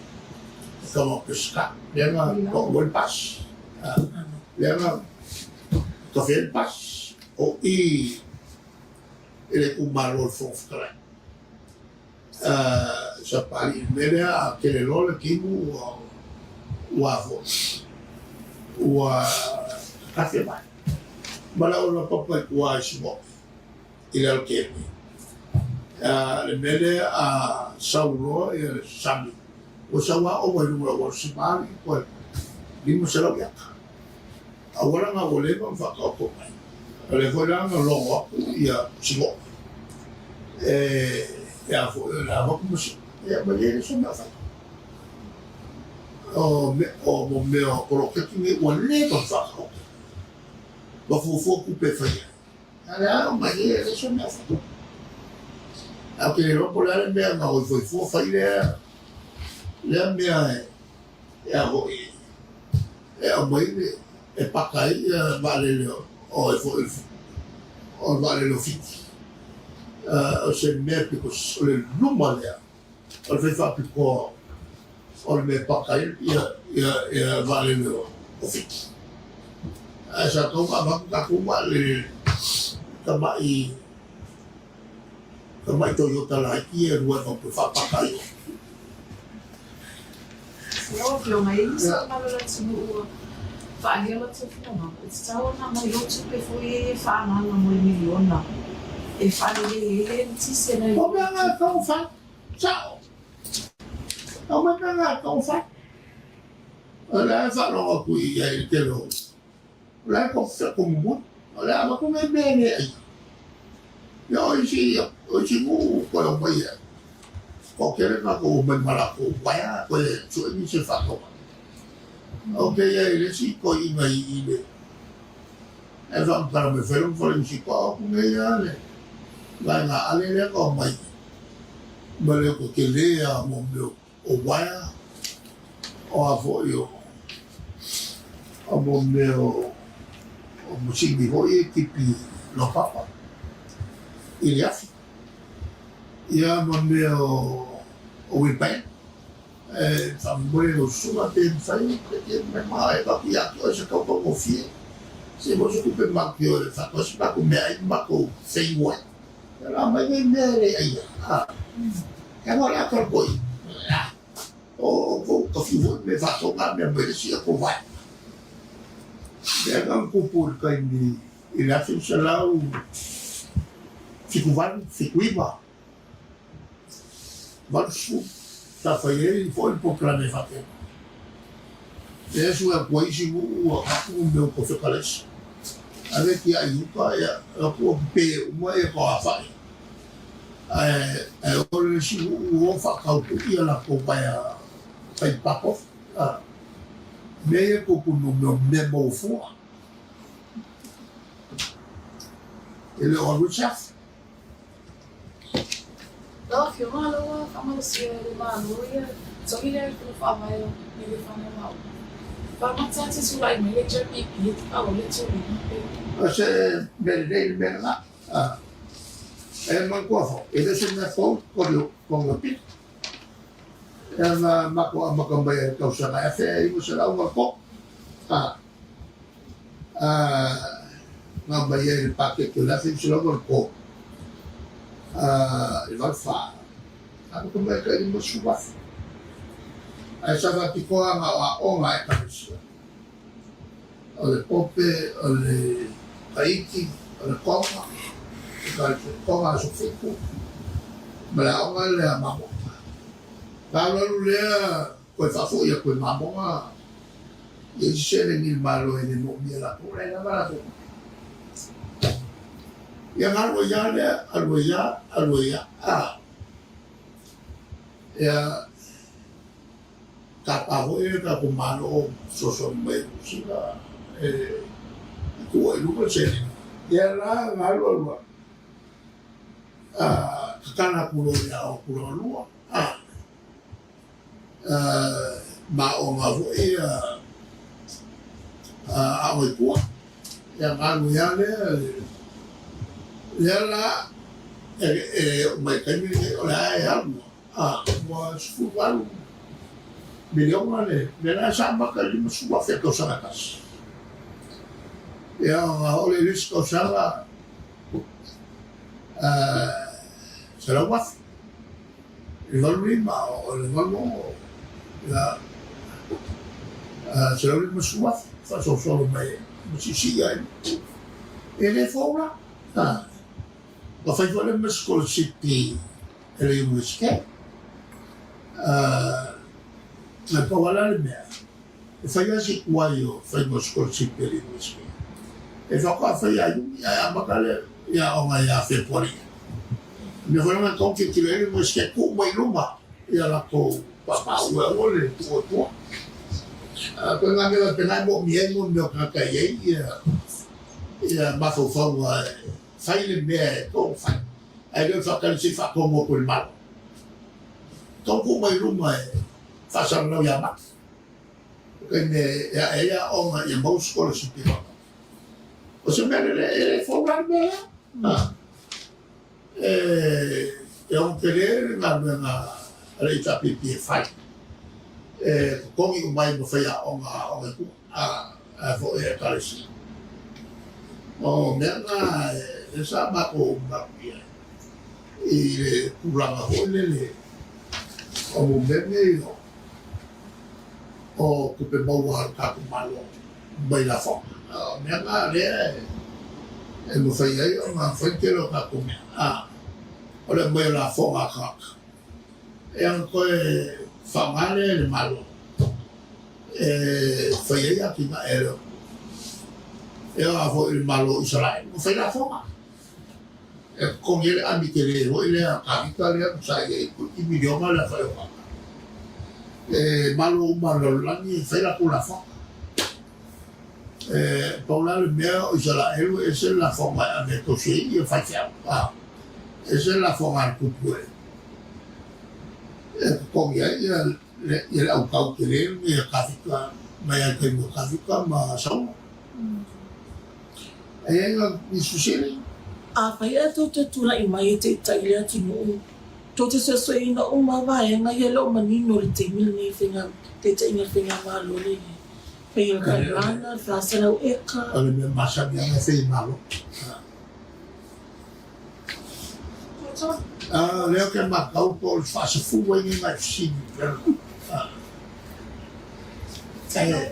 Tama o Peseta lea na pau ai le pasi lea na tafe ai le pasi o i i le itumalo o le Fofoga Fetalai. Sa pali i le mea lea a tele loa le timu ua ua foi ua tafe mai. Ma le auala papa i tua i Siuope i le alatele. Le mea lea a sau loa ia le sami, ua sau lava ova i luga o le auala sa ma 500 iata. Auala na ua leva ona faataoto mai. O lea foi la na logo atu ia Siuope. E a foi o le a avatu ma Siuope. Ia ma le se mea o fai. O me o mo mea o poloketi nei ua leva ona faataoto. Ma fuafua tupe e fai ai. A le a o mai e le se mea o fai. A ou te le iloa po o le a le mea na oifoifua fai lea lea mea e a foi e aumai le e paka ai ia vaalele o e foi o le vaalele o Fiti. O se mea pito o le luma lea o le fai faapitoa o le mea e paka ai ia ia ia vaalele o Fiti. Ae sa tatau ona avatu tatou vaalele tamai. Tamai Toyota laiti ia e lua e vau faapaka ai. Lau Afioga, e i ai nisi mamalu o le atunuu ua faaalia o latou finagalo, e tatau ona aumai loa tupe foi ia e faaagaaga mo le miliona e faalelei ai le eletise nai lo. O mea na e tatau ona fai, sao. Aumai mea na e tatau ona fai. O lea e faalogo atu i ai i le tele o O la e tofu moni, o le a avatu nei mea e le aia. Ia o isi, o isi nuu toe omai e toatele tatou omai ma latou uaea toe sue nisi e faatau. Ok ia i le isi toeaina i i le e faamatala mai fai lona fale usi toa o atu nei a le vaega ale lea na omai ma le tele a mo mea o uaea o a foi o mo mea o masini foi e tipi laupapa i le afi ia ma mea o wheelbarrow e faamoemoe lau susuga pe mafai pe ma e avatu ia te oe se tautaugofie se maua se tupe matou te o e faatoese matou meaai ma matou feinu ai. Ia la mai nei mea e le aia a e ago le ata koi o ko ka fiu foi me faatoga mea mai le sia ko vai. Lea na tupu i le taimi i le 1978, 79, 80, sa fai ai foi le polokalame faapena. Lea e sue atu ai isi nuu ua avatu mea o tofi ekalesia. Ave tiai i uta, ia, atu ua pepe uma ia toafai. Ae, ae o le isi nuu ua faatau tui ia latou vaea fai patofi. A, mea ia tupu mo mea o mea maua fua. E le o alu i se afi. Lau Afioga, o lea ua faamalosia e le Malo ia totogi lea i le Fono Faavae o le Fanau Aoga. Faamata atu tulai mai le HRPP e te faaauau le tulaga pe. O se mea lelei le mea lena. E manatua foi, e le o se mea fou totonu o le pili. E na matou amata mai ai i le tausaga e 1983. Na aumai ai le paketi o le 1983 i le 84. Amata mai tai 50,000. Ae sa faapitoa na o aoga a ekalesia. O le Pope, o le Tahiti, o le Tonga, Tonga Aso Fitu, ma le aoga lea Mamoga. Na alualu lea toe faafoi atu e Mamoga ia isi seleni i le Malo e le moomia latou, la e lava latou tupe. Ia na alu ai lava lea, alu ai lava, alu ai lava. A, ia, tapa foi le tatou Malo fesoasoani mai e Niu Sila e tuu ai i luga le seleni. Ia la na alu alu alu, tatala atu loa i le aoga tulaga lua, ma aoga foi aoga i tua. Ia na alu ai lava lea, lea la e oo mai i le taimi lenei o lea e alu lava. Ua 18 miliona le mea la sa amata i le 50,000 i le tausaga e tasi. Ia ona oo lea i le isi tausaga 100,000, i le 85 o le 86, ia 150,000 faasolosolo mai ma siisii ai. E le fou la. Ua fai foi le ma sikolasipi e le Iunivesite. E pau lava la le mea, e fai lava si tuai o faiga o sikolasipi a le Iunivesite. E faatoa fai ia Iuni ae amata le aoga ia Fepuari. O le mea foi lena e tatau ona tilotilo i ai le Iunivesite, tuu mai i luma ia latou papaau e aua le tuu i tua. Koe ngā mea faapena e moomia ai mo mea o tagata e i ai ia mafaufauga e fai le mea e tatau ona fai, ae le o le faatali se i faatonu atu e le Malo. Tatau tuu mai luma e faasalalau ia Mati. O taimi e ae ai aoga ia maua sikolasipi i fafo. O se mea lelei, e le fou la le mea lea. E ono tele le galuega a le HRPP e fai, e totogi uma ai ma faiaoga aoga i tua a foi e Ekalesia. O mea na lea sa matou manatu i ai. I le tulaga foi lele o mea nei o tupe maua a le tatou Malo mai lafoga. O mea na lea e mafai ai ona fai le tele o tatou mea. O le aumai o lafoga a tagata, e ona toe faaaoga lea e le Malo e fai ai atinae a le atunuu. E oo lava foi i le Malo o Isaraelu, ua fai lafoga. E totogi ai le ami tele foi lea a Tavita lea sa i ai toeitiiti miliona le aofai o tagata. E malo uma lava le lalolagi e fai latou lafoga. E pau la le mea o Isaraelu e ese le lafoga e ave e tausi ai ia faifeau, a ese le lafoga a le tupu e totogi ai ia le autau tele lenei a Tavita mai lava i le taimi o Tavita ma Saulo. E i ai nisi fesili? Afai ae tou te tulai mai e taitai le atunuu, tou te suesueina uma vaega ia e le o manino i le taimi lenei i faiga taitaiga o le faigamalo lea i ai. Pei o le taulana, le 400 eka. O le mea masani lava e fai e Malo. O lea ou te matau po o le faasefulu ai nei nai fesili.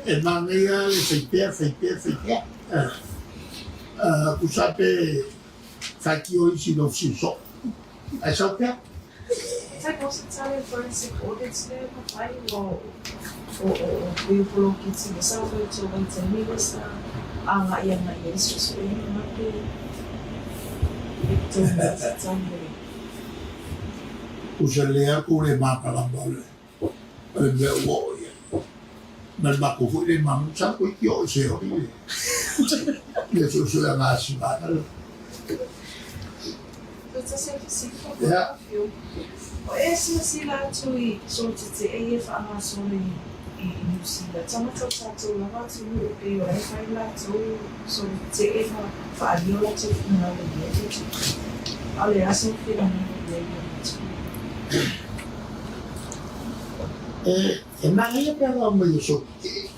E manaia le fai pea, fai pea, fai pea. Tusa pe faitio isi i lou fesili soo, ae sau pea. Tai po se tali o forensic audits lea na fai ua o o poloketi lea sa fai i vaitaimi lea sa agai agai ai suesuega na pe Tusa lea tou le malamalama o le mea ua oo i ai. Ma le matou foi le malamalama, sa toeitiiti oo i Seoli le suesuega a Sivana. Ia. O e silasila atu i solotetee ia e faagasolo i Niu Sila, tamaiti o tatou lava atunuu pei o la e fai latou solotetee ma faaalia o latou finagalo i ia tulaga. A o le a sou finagalo i ai i lena tulaga? E manaia pe ana aumai o solotetee.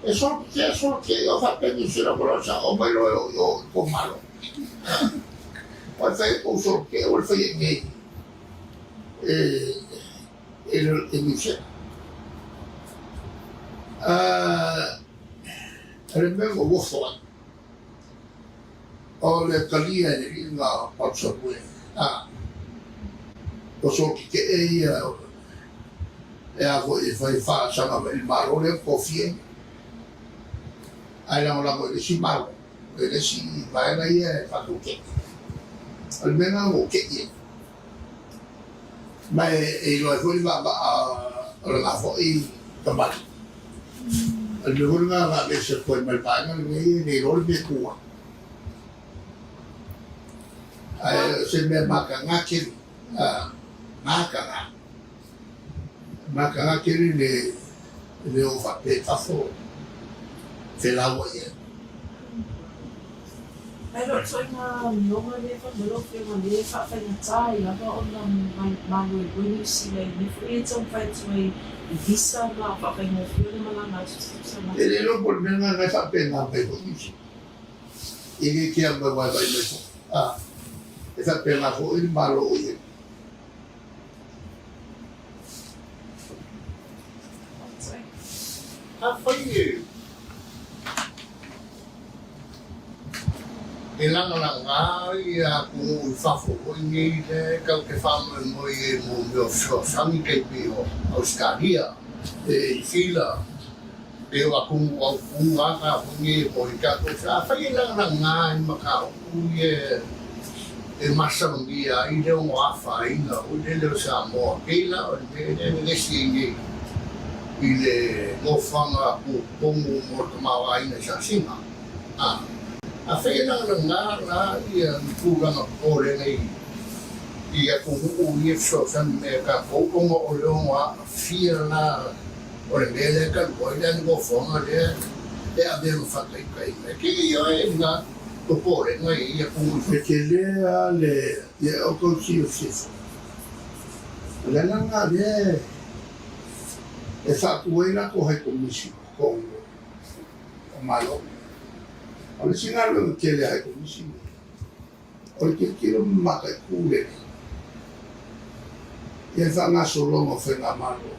E solotetee, solotetee, o faapea Niu Sila mo lau sao mai loa e oo i o i kou malo. O le fai atu ou solotetee ua le fai i inei e Niu Sila. O le mea na ou ofo ai, o le talia e le alii lena o Palusalue, o solotetee ia e a foi e fai faasaga mai i le Malo lea na tofia ai, ae lagolago i le isi Malo, i le isi vaega ia e faatautee. O le mea lena na ou tei ai. Ma e iloa ai foi le vaavaa o lena foi tamalii. O le mea foi lena na aveese atu ai ma le vaega lenei e le iloa le mea e tu ai. Ae o se mea mataga tele, mataga, mataga tele le o faapea i fafo felauai ai. Ae le o ituaiga amioga lea fai mai lau Afioga lea e faafaigata ai lava ona maluelue Niu Sila i mea foi ia e taumafai atu ai i visa ma faafaigofie ona malaga atu se tusa E le iloa po o le mea lena na e faapena mai foi Niu Sila. E le kea mai vaivai mai foi. E faapena foi le Malo o i ai. Afai e lagalaga ia atunuu i fafo foi nei lea e tatou te faamoemoe i ai mo mea o fesoasoani tai pei o Ausetalia, Niu Sila, pei o atunuu autu na foi nei e moe ai tatou. Afai e lagalaga i mataupu ia e masalomia ai le ono afaina foi lele o Samoa, pei la o le mea lea e vevesi ai nei i le nofoaga tutotonu mo le tamaoaiga i Sasina. Afai e lagalaga la ia ni tulaga popolega i atunuu ia e fesoasoani mai ia tatou ona o le ono aafia la o le mea lea talu ai le nofoaga lea e avea ma faataitaiga. E kei ioe i lena popolega i atunuu i fafo. E tele lava le ia o tou silafia. O le ala lena lea e faatu ai latou High Commission i totonu o Malo. O le isi galuega tele a High Commission O le tilotilo ma mataitu lelei ia le faagasologa o faigamalo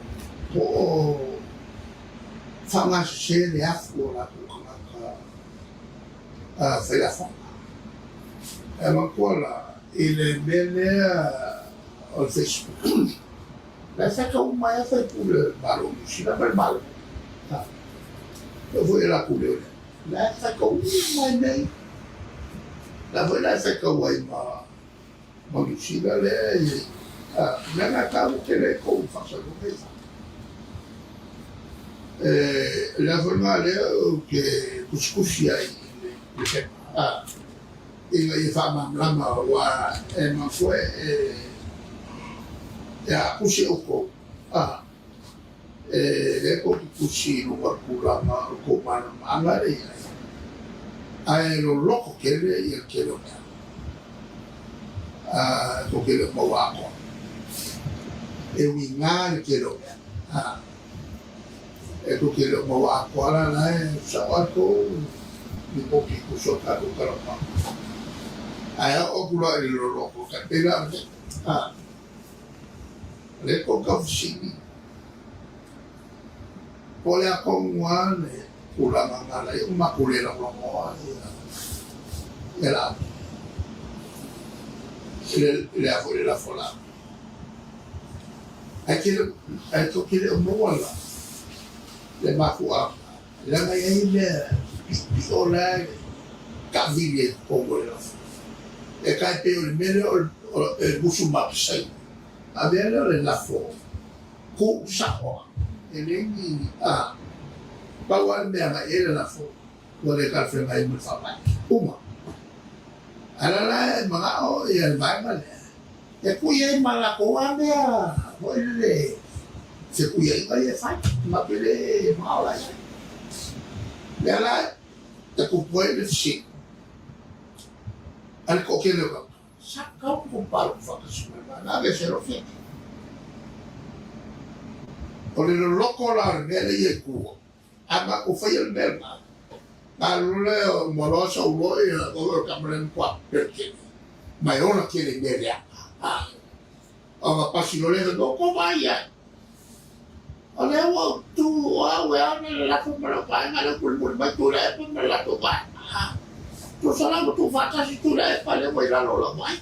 po o faagasese le afu o latou tagata failafoga. Ae manatua la i le mea lea o le Facebook, la e faitau uma ai lava faipule o le Malo o Niu Sila ma le Malo. E oo foi i latou leo lea. La e faitau uma ai mea ia. La foi la e faitau ai ma ma Niu Sila lea e i ai. Leaga e taua tele ai kou faasalalauga ia. E le foi lena lea ou te tusitusi ai i le pepa ina ia faamalamalama aua e manatua e e a tusi outou E lea tou te tusi i luga o le tulaga o le tou malamalamaaga lea i ai, ae loloto tele ia le tele o mea tou te le o maua atoa. E uiga le tele o mea e tou te le o maua atoa la la e sao lava tou lipoti i tusi o tatou talanoaga. Ae oo atu loa i le loloto, tai pei la o le mea. Lea tou tau fesili, po o le a tonu lava le tulaga na ala ai ona matou le lagolagoa ia Laauli i le a foi le lafo a Laauli. Ae tele, ae tou te le o maua la le mafuaaga, leaga e i ai mea piopio la e taavili ai i totonu o le lafo. E tai pei o le mea lea o le musu mapasai. Avea lea o le lafo kou sao e leai ni a pau a le mea agai i ai le lafo ua le talafeagai ma le faavae uma. Ae la la e manao ia le vaega lea e kui ai ma latou a mea foi lele fetuiaiga ia e fai ma te le manao la i ai. Lea la e tupu ai le fesili a le toatele o tagata. Sa kau ko palo faatasi mai ma na ave se lofi. O le loloko la o le mea lea i tua. A matou faia le mea lena, na alu loa lea o Maloa sau loa ia o le kamera ma kua pele tele. Ma e ola tele i mea leaga. Ona pasi loa lea, o ko vai ai. O lea ua ou tu o au e ana le lafo ma lau vaega lea mulimuli mai Tuilaepa ma le latou vaega. Tusa la ua tuufaatasi Tuilaepa lea ua i lalo o lau vaega.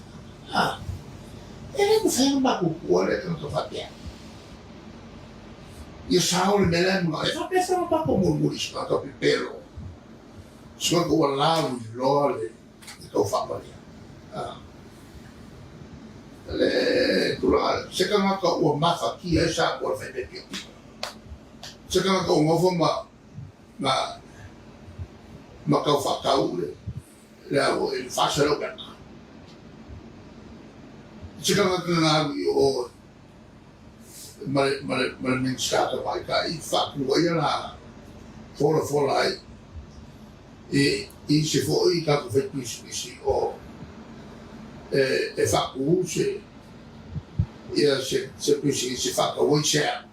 E le mafai ona matou tuua lea tagata faapea. Ia sao le mea la e manao. E faapea foi ona matou mulimuli i se tagata pepelo, se tagata ua lauiloa le tau faamalia. Le tulaga, se tagata ua mafatia ai Samoa i le fai mea pio. Se tagata ua nofo ma ma ma tau faatau le le au i le 400 mea. Se tagata na alu i o ma le ma le ma le Minisita Tamaitai faatu ai la folafola ai i isi foi tatou faipisinisi o e faatu se ia se pisinisi faatau ai sea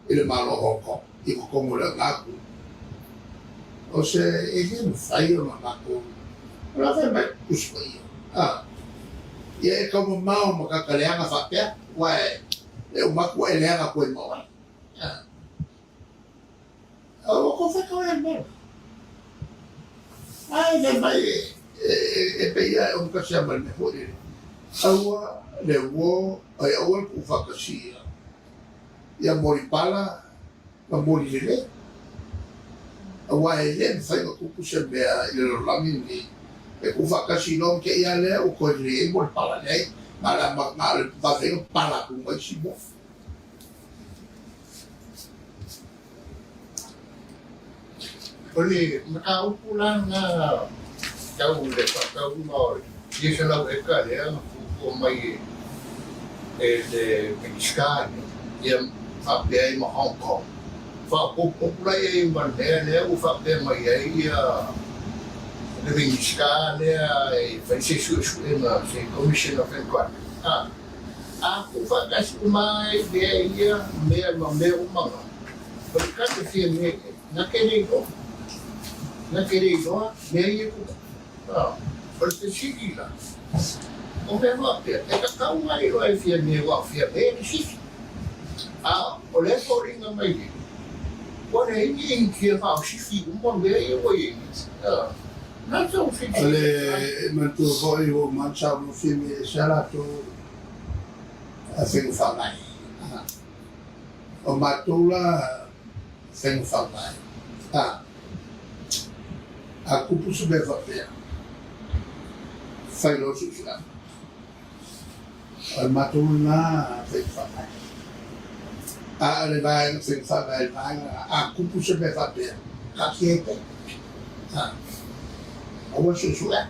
i le Malo o Hong Kong i totonu o le augapu. O se e le mafai ona matou o la fai mai Tusi Paia. Ia e taumamao ma tagata leaga faapea, aua e uma atu ua e leaga atu ai ma oe. Ua kou faitau ai le mea. Ae fai mai e pei lava e ogatasi lava ma le mea foi lele. Aua le uo, ai aua le tuufaatasia ia molipala ma molilelei. Aua e le mafai ona tupu se mea i le lalolagi lenei e tuufaatasi loa ma te i lava lea ua toe lelei ai molipala. Leai, na o le vave ai ona pala atu ma isi mea. O le mataupu la lena tau i le faatauga o le fia selau eka lea na fuafua mai e le Minisita lea, ia faapea ai ma Hong Kong. Faaopoopo la i ai ma le mea lea ua faapea mai ai le Minisita lea e fai se suesuega, se Commission of Inquiry. A tuufaatasi uma ai mea ia, mea ma mea uma na, o le kata fia mea i ai, na te le iloa, na te le iloa mea ia e tutupu. O le fesili la, o mea faapea, e tatau ona iloa e Fiame aua o Fiame le sisi. A o lea e foliga mai nei, ua leai ni initia faasifi uma mea ia ua i ai nei. Na tau O le manatua foi ua uma ona saunoa Fiame e ese lava latou faiga faavae. O matou la faiga faavae, a tupu se mea faapea, fai loa suesuega. O le matou lena faiga faavae. A o le vaega faiga faavae a le vaega lena, a tupu se mea faapea, taatia ai pea. Aua le suesuea.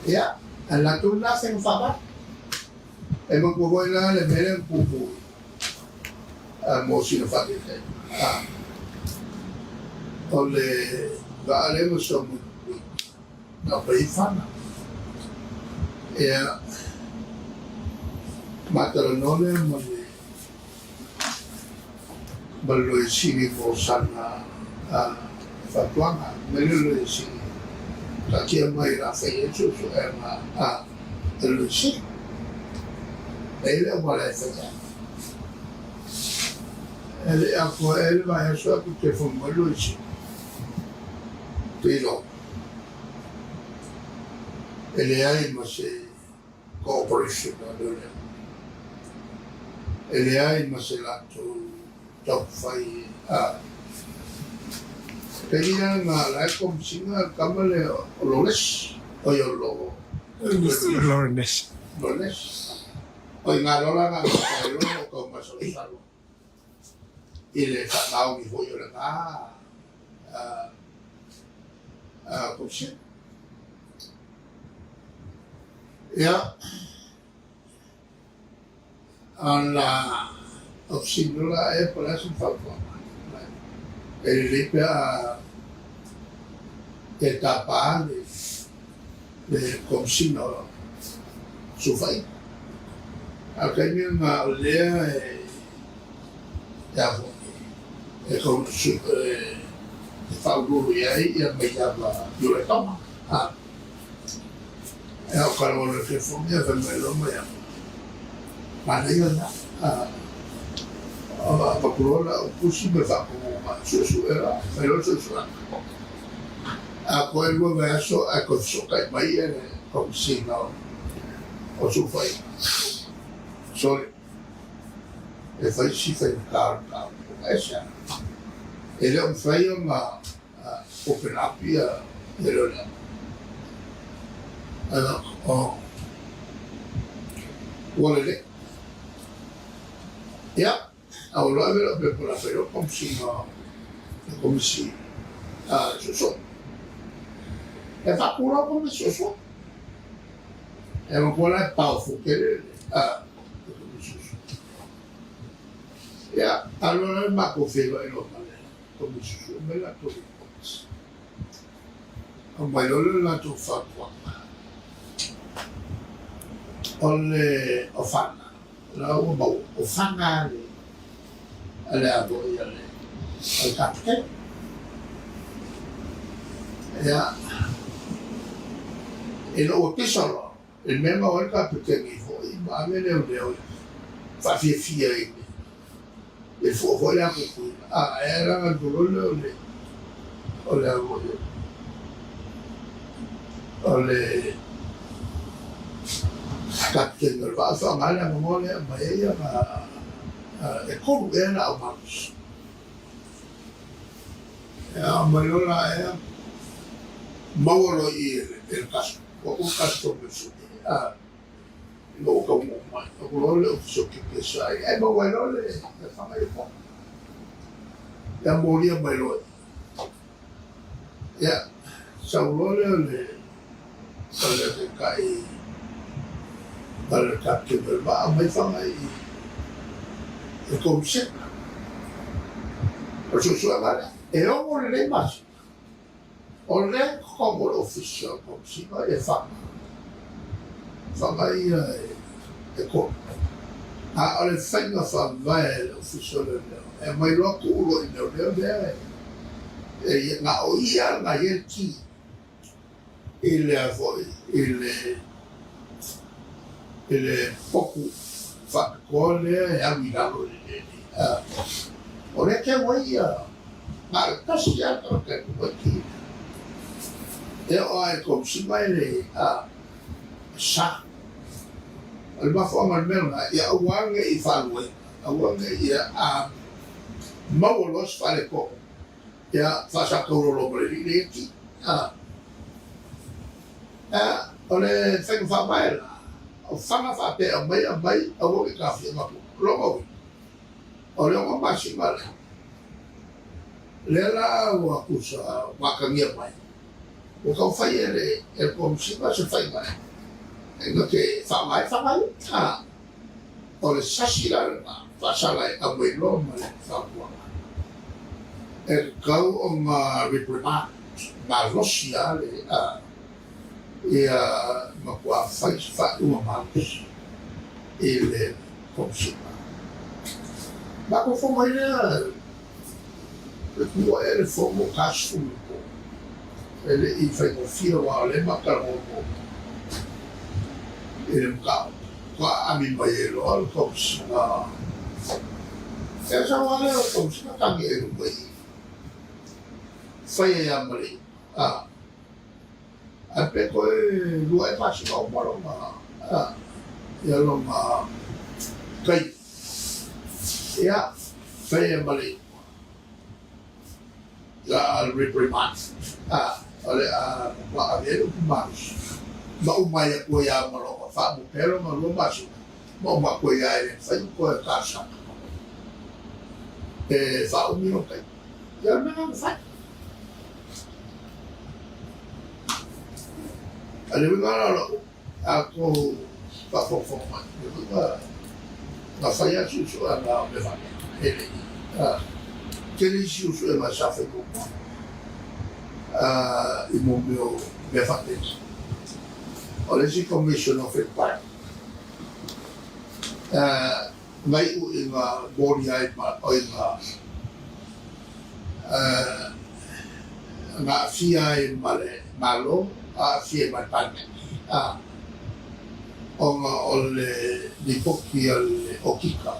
Ia, a le latou lena faiga faavae. E manatua foi la le mea lea na tupu mo sina faataitaiga. O le vaa lea na sau mai Tutuila, na aumai ai fana. Ia, ma talanoa lea ma le ma le Loia Sili mo sana fautuaga. Mai le Loia Sili, taatia mai o le a fai ai le suesuega a le Loia Sili. E i ai le auala e fai ai. E le i atoa ea le vaiaso atu telefoni mai le Loia Sili. Te iloa, e leai ma se cooperation a leoleo. E leai ma se latou taumafai a pei ia na la e komesina le tama lea o Loles, oi o lo Lawrence. Loles. Oi ngā lola ngā mata e loa o kau masalosalo i le whaamaoni foi o le ngā a komesina. Ia, ona ofisini loa ea po o le a sina fautuaga mai. E lelei pe a e tapa le le Komesina o Sulfaiga. A o le taimi lena o lea e e a foi e e faauluulu i ai ia maiava i o le tama. E ao ka loa le telefoni ia fai mai loa mai au. Manaia lena. Avatu loa lau pusi ma le faatonuga suesue la, fai loa le suesuega. A toe lua vaiaso ae toe fesootai mai le Komesina o Sulufaiga. Sorry, e fai si faigata o le mataupu. Aisea? E le o mafai ona open up ia lea. Ua lelei. Ia, a ua loa ave lau pepa la fai loa Komesina le Komisi Suesue. E faatulou Komisi Suesue. E matua la e powerful tele le Komisi Suesue. Ia, alu la le matou feiloai loa ma le Komisi Suesue mai latou reports. Aumai loa le latou fautuaga. O le ofana, la ua maua, o fana a le a le a foi a le a le kapikeni. Ia, ina ua pisa loa, i le mea e maua ai le kapikeni foi ma ave leoleo e faafiafia i le le fua foi lea puipuiga. A, e ala la le lea o le o le a foi o le kapikeni o le vaa faaaoga le avanoa lea e aumai ai ana e tolu ea laau malosi. E aumai loa la ea maua loa i i e le custom. Ua atu le custom e sue a ina ua taunuu mai. Atu loa le Ofisa o Tiute sa i ae maua ai loa le faga i le Ia molia mai loa i. Ia, sau loa lea o le o le taitai o le kapikeni o le vaa aumai faga i i Komisena. O le suesuega lea, e ono lelei masina. O lea e totogi o le Ofisa o le Komesina e faga, faga ia e tolu. A o le faiga faavae a le Ofisa o Leoleo, e aumai loa tuu loa i leoleo lea e, na o ia na i ai le ki. i le a foi i le i le poku faapitoa lea e alu i lalo i le eleele. O lea teu ai ia na o le tasi lava le tagata e tamaiti e oo lava i le Komesina e le sa. O le mafuaaga o le mea lena, ia aua ne i faaluaina, aua ne i a maua loa se faaletonu, ia faasataulolo ma le alii lea ia ti. O le faiga faavae la, o fana faapea e aumai, aumai, aua ne i taofia matou. O lona uiga, o le 6 masina lea, lea la ua tusa ua atagia mai, ua taumafai e le Komesina se faiga e na te faaaoga ai fana ia. O le sasi la lena faasala e aumai loa ma le fautuaga, e tatau ona reprimand malosi lava le ia matua fai se faaiuga malosi i le Komesina. Matou fono ai lea le tua ea le fono 40 i le po. E le i faigofie aua o lea e matalanoa muamua i le mataupu. Faatoa aami mai ai loa le Komesina. Ia sau lava lea o le Komesina tagi ai luma i i. Fai ai lava ma le iuga. A. Ae pe toe lua ea masina uma lona, ia lona taimi. Ia, fai ai ma le iuga. La a reprimand, o le a matua ave ai le upu malosi, ma uma ai atu ai lava ma lona faamope lona lua masina, ma uma atu ai lava e le mafai ona toe talosaga e faaumi lona taimi. Ia o le mea lena na fai. A le uiga la o lau a outou faafogafoga mai, le uiga na fai lava suesuega o mea faapea, e le i tele isi suesuega sa fai muamua i mo mea o mea faapena. O le isi Commission of Inquiry na iu ina molia ai ma oi na na aafia ai ma le Malo, aafia ai ma le Palemene, ona o le lipoti a le Okika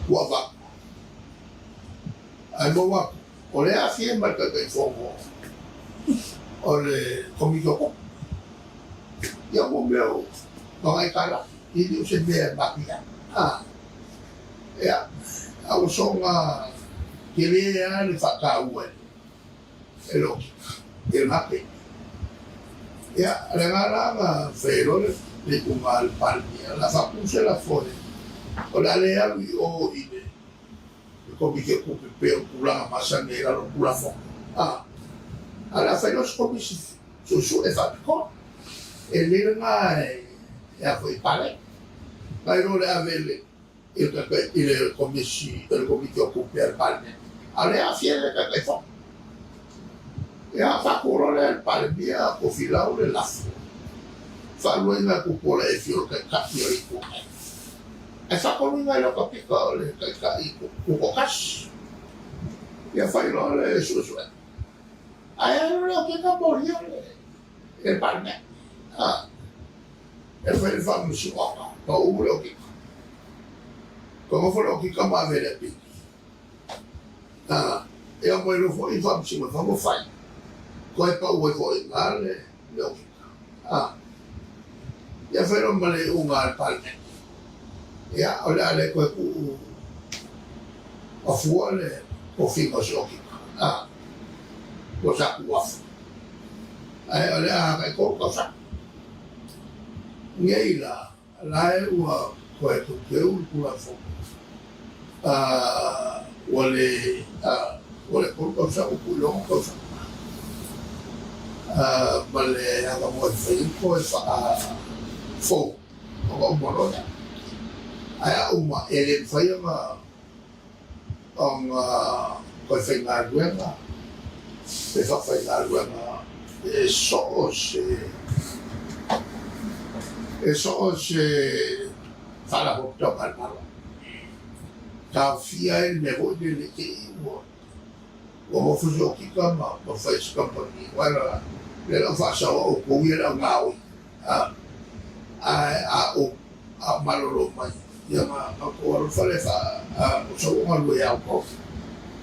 ua avatu. Ae maua atu, o lea e aafia ai ma le Taitaifono o le Komiti o Tupe. Ia mo mea o Gagaitala, e le o se mea e matuia. Ia, a ua soona tele lava le faataua e le Okika i lena taimi. Ia, o le agaga la na fai ai loa le iuga a le Palemia, o le a faatu se lafo o le a le alu i o i le Komiti o Tupe pei o tulaga masani ai i lalo o Tulafono, a o le a fai loa se Komisi Suesue faapitoa. E lelei lena e a foi e paleni. Nai lo le ave i le i le Komisi o le Komiti o Tupe a le Palemene, a o lea e aafia le Taitaifono. Ia, faatu loa lea e le Palemia, tofilau le lafo, faaluaina e Tupuola Efi o le Taitai o le Itu Agai. Ae faatoluina ai loa ka pika o le Taitai Tutoatasi. Ia fai loa le suesuega. Ae alu le okika molia le Palemene. E fai le faamasinoga, pau le okika. Toe nofo le okika ma ave i le apili. E aumai loa foi i faamasinoga ma fai. Toe pau ai foi i ina le okika. Ia fai loa ma le iuga a le Palemene. Ia, o le a le toe tuu afua le tofiga o se okika. Ua sa tuu afu. Ae o le a tai tolu tausaga. Nei la, la e ua toe teuteu le Tulafono, ua le ua le tolu tausaga ua tuu i le ono tausaga, ma le avanoa e mafai ai ona toe faafou ona uma loa lea. Ae a uma, e le mafai ona ona toe faigaluega pe faafaigaluega e so o se e so o se faalapotopotoga a le Malo. Taofia ai le mea foi lele te i ua ua nofo se okika ma ma fai se kamupani. Uaea Lea le au faasaoa outou ia le au gaoi, ae a ou a ou malolo mai, ia na outou alofa lea faa o sau o galue ia outou.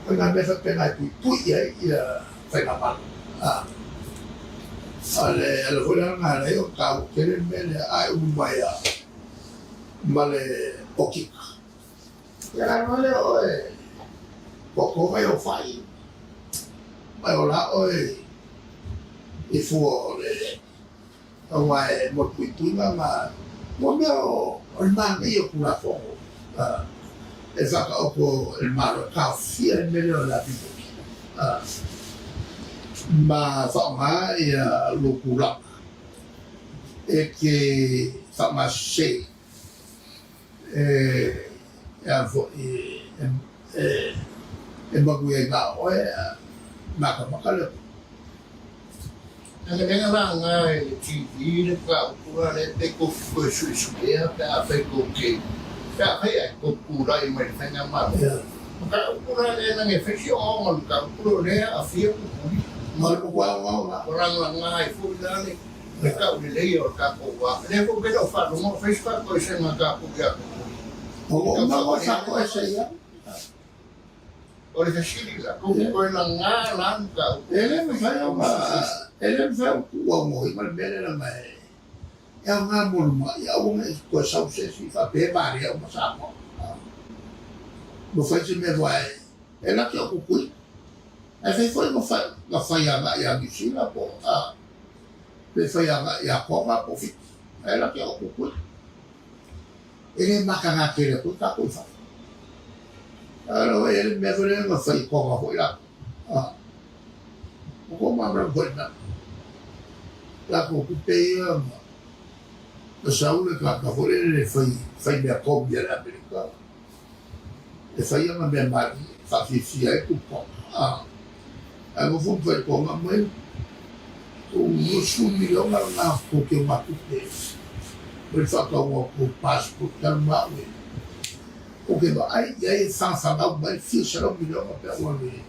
O nai mea faapena e puipui ai ia faigamalo. A le ala foi la lena e ala ai ona taua tele le mea lea, a e ulu mai lava ma le okika, ia ona alu lava lea o oe toto mai ou fai, ma e ola oe i fua o le Aua e mo le puipuiga ma mo mea o le manaia o Tulafono e faataoto e le Malo e taofia ai le mea lea o le lavimoki ma faaaoga ia lou tulaga e te faamasese e a foi e manuia ai na o oe matamata le Atua. Lea na laga e le TV le mataupu lea pe tou te toe suesuea pe afai tou te pe afai ae tou te tulai mai le faigamalo. Mataupu la lea leaga e fai si ogaoga o le mataupu lea o lea e aafia Pupuli. Ma le ogaoga. Ua lagalaga ai foi la le tauleleia o le tatou va. Lea foi pei ona ou faalogo o fai se faatoesega a tatou ia Pupuli. Ua uma ona faatoese i ai. O le fesili la, tou te toe laga la le mataupu. E le mafai ona, e le mafai ona tuuaunoaina le mea lea leaga e aoga mo le ma'i, aua ne i toe sau se isi faapea e valea uma Samoa. Ua fai se mea aua e laki au kukui. Ae fai foi na fai agai ia Niu Sila po o pe fai agai ia Tonga po o Fiti. Ae laki au kukui. E le mataga tele atu ai tatou i fafo. Ae o le mea foi lea na fai i Tonga foi latou. O kou malamalama foi i le mea. Latou tupe ia na sau le tagata foi lele e fai, fai mea komi a le Amerika. E fai ana mea malie e faafiafia ai tupe. Ae ua fai i Tonga mai tou 20 miliona lena tou teugatupe mai le faatauga o tou passport talu ma au e ou te vaai i ai e fagafaga mai le fia selau miliona pe a ua alu e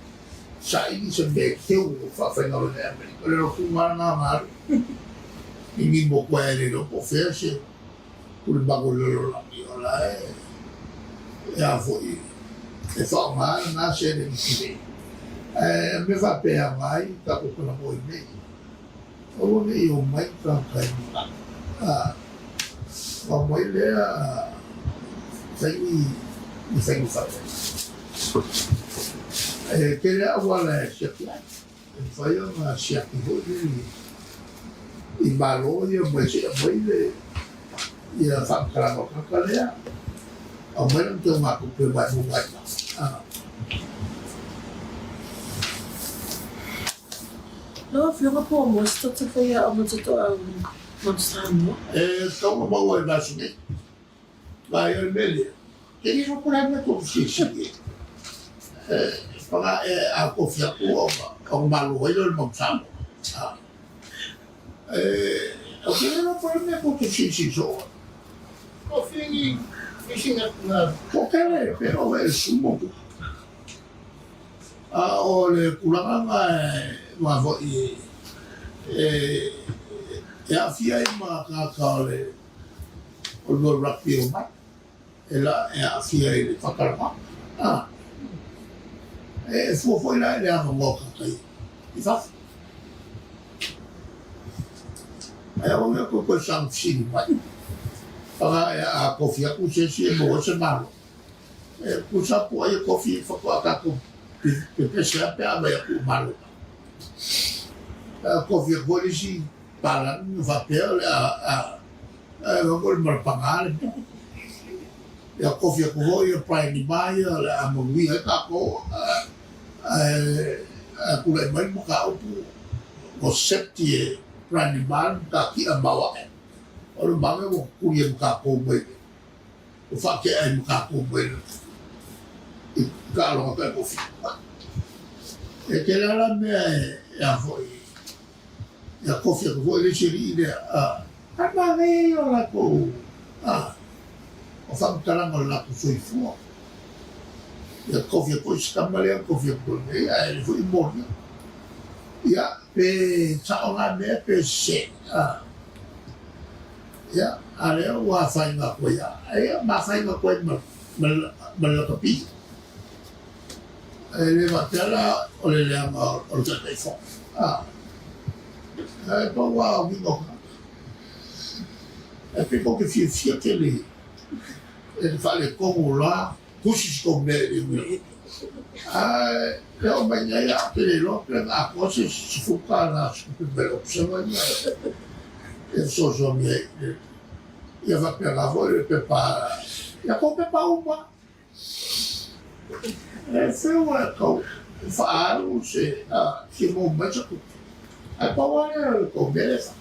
saili se mea e teu o faafaigaluega e Amerika. O le lotuga lena na alu i ni motu ae le iloa po o fea se pulemanu o le lalolagi o la e a foi e faaaoga lena seleni tele. Ae o mea faapea e aoga ai tatou talanoa i mea ia. Aua ne i omai tagata e manatu, a omai lea fai ni faiga faapena. E tele lava auala e siaki ai. E mafai ona siaki foi lele i Malo ia mai se i aumai le ia faamatalaga o le tagata lea, aumai lana teugatupe mai maua ai ma. Lau Afioga po o moa se toto faiaoga totoau Mount Samoa? E tatau ona maua i le vaiaso nei. Vaai o le mea lea, e le iloa po o le a le mea tou te silasila i ai. E paga e a tofi atu ona malo ai lea o le Mount Samoa. E, ou te le iloa po o le a le mea tou te silasila soo ai. Tofi ni isi na. Toatele pe ove e sumo tu. A o le tulaga lena aua foi e aafia ai ma tagata o le mea o le rugby e omai e aafia i le faatalanoaga. E fua foi la i le avanoa o tagata i fafo. Ae aua ne i toe saga fesili mai, a tofi atu se isi e maua ai se malo. E tusa atu ai e tofi faatoa tatou pepese lava pe a aumai atu i Malo. A tofi atu foi le isi palagi na faapea o le a ae o le malapaga le mea. Ia tofi atu foi ia Brian Lima ia o le a manuia ai tatou ae tulai mai le mataupu ua septi e Brian Lima le matatia maoae. O le mage ua tutuli e ma tatou mai le Ua faatea ai ma tatou mai i taaloga tai kofi. E tele lava la mea e a foi, ia kofi atu foi le isi alii lea, a, a manaia ia o latou, a, o faamatalaga o le latou soifua. Ia kofi atu foi si tama lea, kofi atu foi lenei, ae le foi molia. Ia. Pe sa'o na mea pe sese. Ia, a lea ua afaina atu ai a, ia ma afaina atu ai ma, ma, ma le lakapi. E le faapea la o le leaga o le Taitaifono. Ae pau lava o uiga o tagata. Ae pei tou te fiafia tele e te faaletonu la tusi si tou mea i le uiga. Ae e oo mai nei a ou te le iloa pe na atoa se $10 se tupe mai le Ofisa ia e fesoasoani ai i le ia faapena foi le pepa ia tou pepa uma. E feu e tou faaalu se fia maua mai se tupe. Ae pau lava lea o le tou mea lea e fai.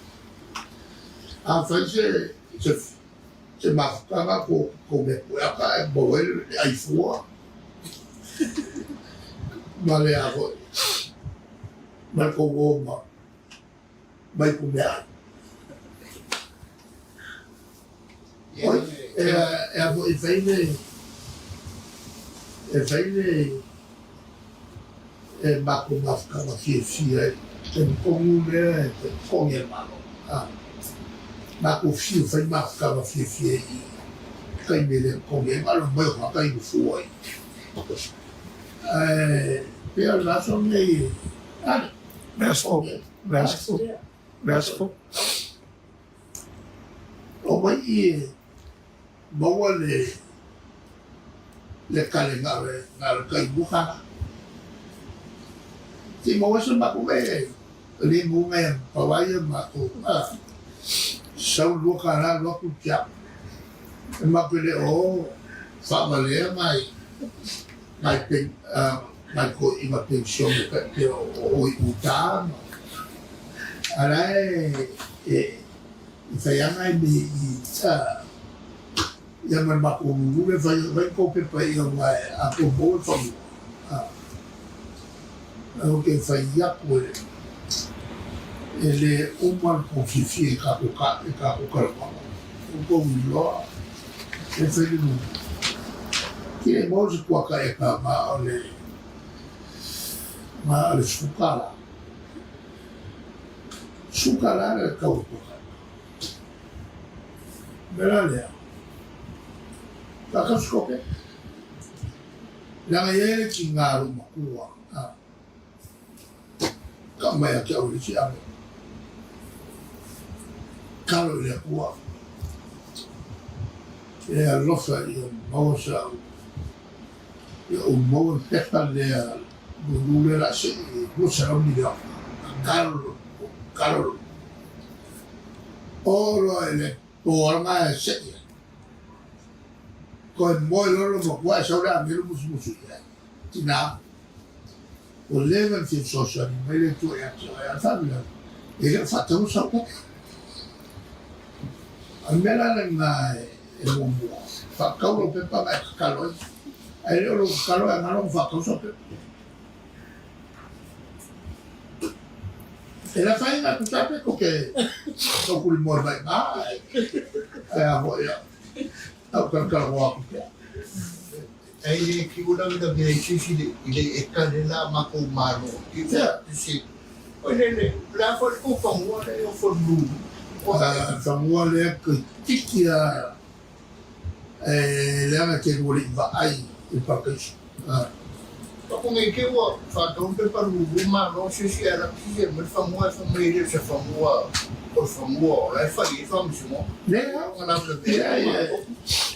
A fai se se mafutaga po o tou mea pueaka e maua ai le ai fua ma le a foi ma le tou o ma ma ipu meaai. Oi, e a foi e fai le e fai le e matou mafutaga fiafia i taimi tonu lea e totogi e le Malo. Matou fiu fai mafutaga fiafia i taimi e le totogi ai, na o le omai o tagata inu fua i. Ae pei o le aso lenei e. Merciful, merciful, merciful. Omai i e maua le le kale na o le na o le kai muka la. Ti maua se matou mea e le mu ngai pau ai ia matou a sau $2 alu atu tiaku. E matou le o faavalea nai nai pen nai toeaiina penisione tai pei o o i uta ma a la e e i fai ana e me i ia ma le matou lulu le fai fai tou pepa i ona e a tou maua le fanua a ou te fai atu e e le uma le tou fiafia i tatou ka i tatou talanoaga ua tou iloa e fai le lulu ki le maua se kuaka e ka ma o le ma o le $10 $10 le tau o kuaka. Mea la lea, faatasi kope. Leaga e i ai le tiga a lou matua, ka aumai ia te au i le isi ave. Talo i le Atua, e alofa ia maua sa ou, ia ou maua le pepa lea lulu lea o le a sei i $200 miliona. Talo, talo. O loa i le po ala e sei ai. Toe moe loa lou matua e sau le agelu musumusu i ai. Tina, ua leva ona fia fesoasoani mai le Atua ia te oe, a o le faalavelave, e le o faataua sau pepa. O le mea la lena e muamua, faatau lau pepa ona e tatalo ai. Ae le o lou tatalo e galo ona faatau sau pepa. E le afaina atu sa pe tou te taukulimoe mai i ina, ae a foi a au talatalanoa atu pea. Ae le tiu lavelave ai se isi i le eka lea la a matou malo. Isi, oi le le, o le a foi le tou fanua lea e ofo i le Lulu? Fanua lea toeitiiti lava e leaga e te lua le i vaai i le parakaiso. Paku nei te ua faatau le pepa lulu malo se isi ae laki se mai le fanua ae fai mai e le o se fanua o le fanua o la e fai ai faamasinoga. Leai,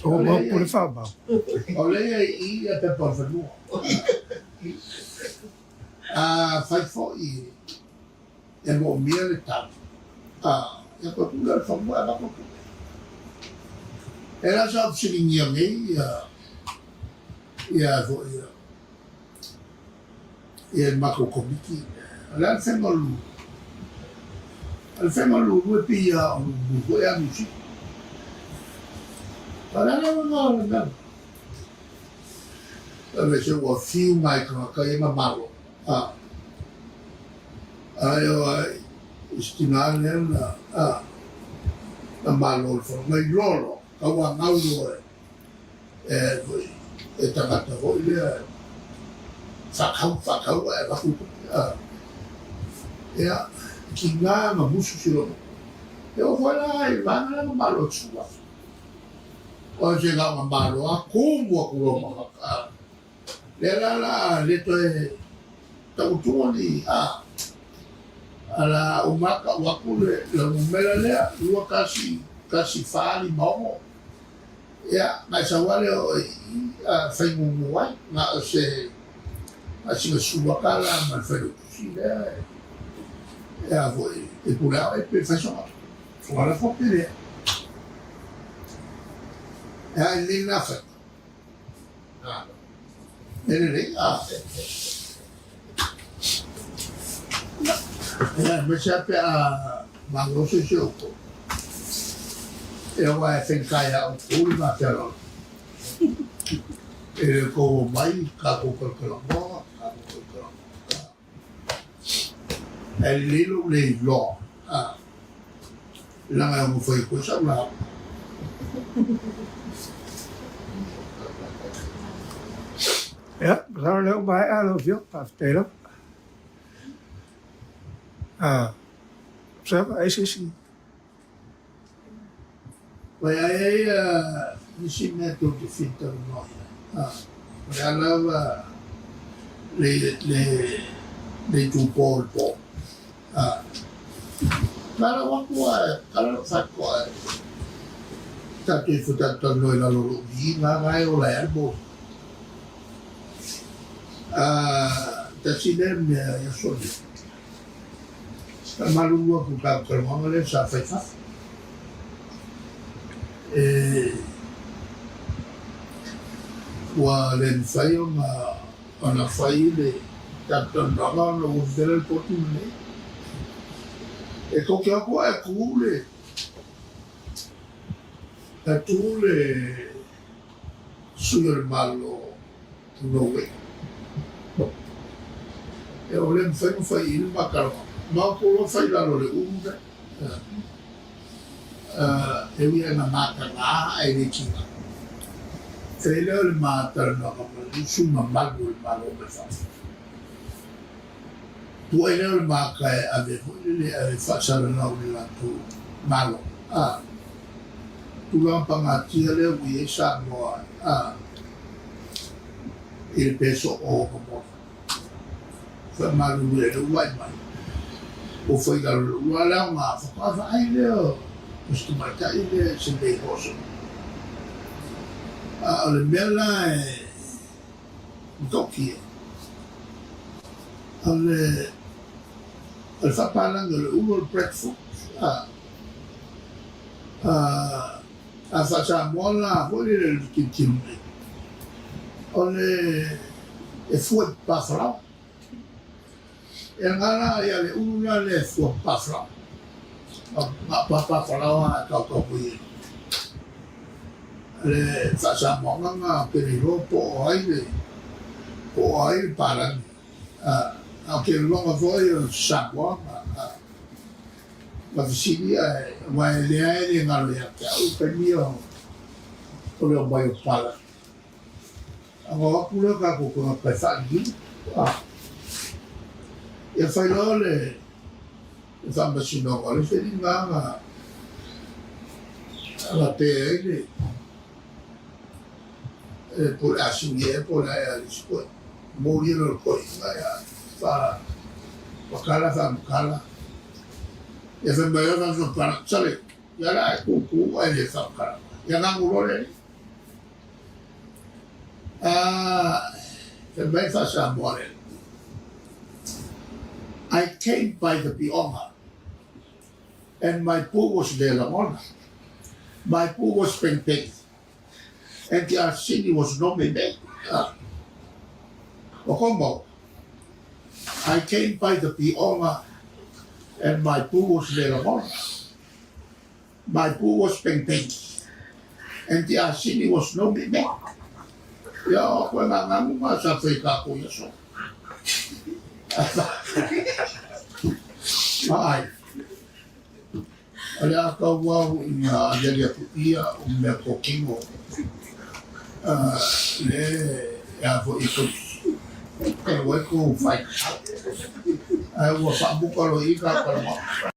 O mau pule faamau. O lea e i i ia pepa o le fanua. A fai foi e moomia le tau, ia toe tuu lea o le fanua e avatu le tupe. E la sa fesiligia nei ia ia foi ia ia le matou komiti. O le a le faiga o le lulu? O le faiga o le lulu e pei lava o le lulu foi a Niu Sila. O le a le uiga o le mea lena? Fai mai se ua fiu nai tagata ia na malo. Ae o ai i se tina lea na na malo i le fono. Na iloa loa, tauanau loa e foi e tagata foi lea faatau, faatau ae avatu le tupe. Ia, tiga ma musu si lou. E oo foi la i le vaega lea na malo atu sua. O se ga na malo a kumu aku loa ma ka. Lea la la le toe tautua ni a ala o maka o aku le le numera lea 211456. Ia, na sau lava lea o i a faigugu ai, na o se na sina sua ka la ma le failautusi lea e a foi e pule ao e pe fai soga. Soga la fo pe lea. E a e le na fai. E le le a. Ia, me se pe a malo se se o ko. E wa e whenkai a o kuri ma te alo. E le ko mai ka ko kalakalamoa, ka ko kalakalamoa. E lilo le loa. A. Langa e mo whai koe sa ula. Ia, masalo o lea ua maea lau Afioga, faafetai lava. Observer, ai se isi? Ua i ai nisi mea tou te fia talanoa i ai. O le a lava le le le itupo o le po. Na lau atu a e kala lou faatoa e tatou ifo tatou talanoa i lalo o lou viiga na e ola ai a le moli. Tasi lea mea i aso nei. Faamalulu atu i le tatou talanoaga lea sa fai fafo. E ua le mafai ona ona fai le tatou talanoaga ona ua vevela le potu lenei. E tou te o atu ae tu le ae tu le sui o le Malo o Norway. E o le mafai ona fai i i le ma talanoaga. Ma outou loa fai i lalo o le ulu lea. E ui lava ina mataga ae le tiga. Fai lea o le ma talanoaga ma le sui mamalu o le Malo mai fafo. Tuai lea o le mata e ave foi lele e ave faasalalau i le latou Malo. A tulaga pagatia lea ua i ai Samoa a i le peso o ma moa. Faamalulu e le uluai mai. Ua fai lalo le uluai le aoga faatoa vaai lea o si tamaitai lea i se mea i Lawson. A o le mea la e matautia, o le o le faapalagi o le ulu o le breadfruit, a a a faa-Samoa la foi lele le tilotilo nei, o le e fua i papafalaoa. E nga la ia le ulu la lea e fua papafalaoa. Na papafalaoa a tautau foi e le faa-Samoaga na ou te le iloa po o ai le po o ai le palagi. A ou te lologa foi o Samoa ma fesili ae aua e lea e le galo ia te au i taimi o le omai o palagi. Ona o atu lea o tatou tagata e faaliliu. Ia fai loa le faamasinoga o le feliga na pe ai le po o le a sui ea po o le a ea le isi koe. Momoli loa le toeaina ia faamatala faamatala. Ia fai mai loa le faamasinoga, sole, ia la e tutu ae le faamatala. Ia ganu loa le alii. Fai mai faa-Samoa le alii. I came by the pioga and my poo was le lagona. My poo was pengpeng and the asini was no me me. O ko mau, I came by the pioga and my poo was le lagona. My poo was pengpeng and the asini was no me me. Ia o koe ngā ngamu ngā sa whai kākou ia so. Ai. O le a kau au i ngā aliali atu ia o mea kōkino le e a foi i ko e wai ko whai. Ae ua faamuta loa i i tagata o le Maota.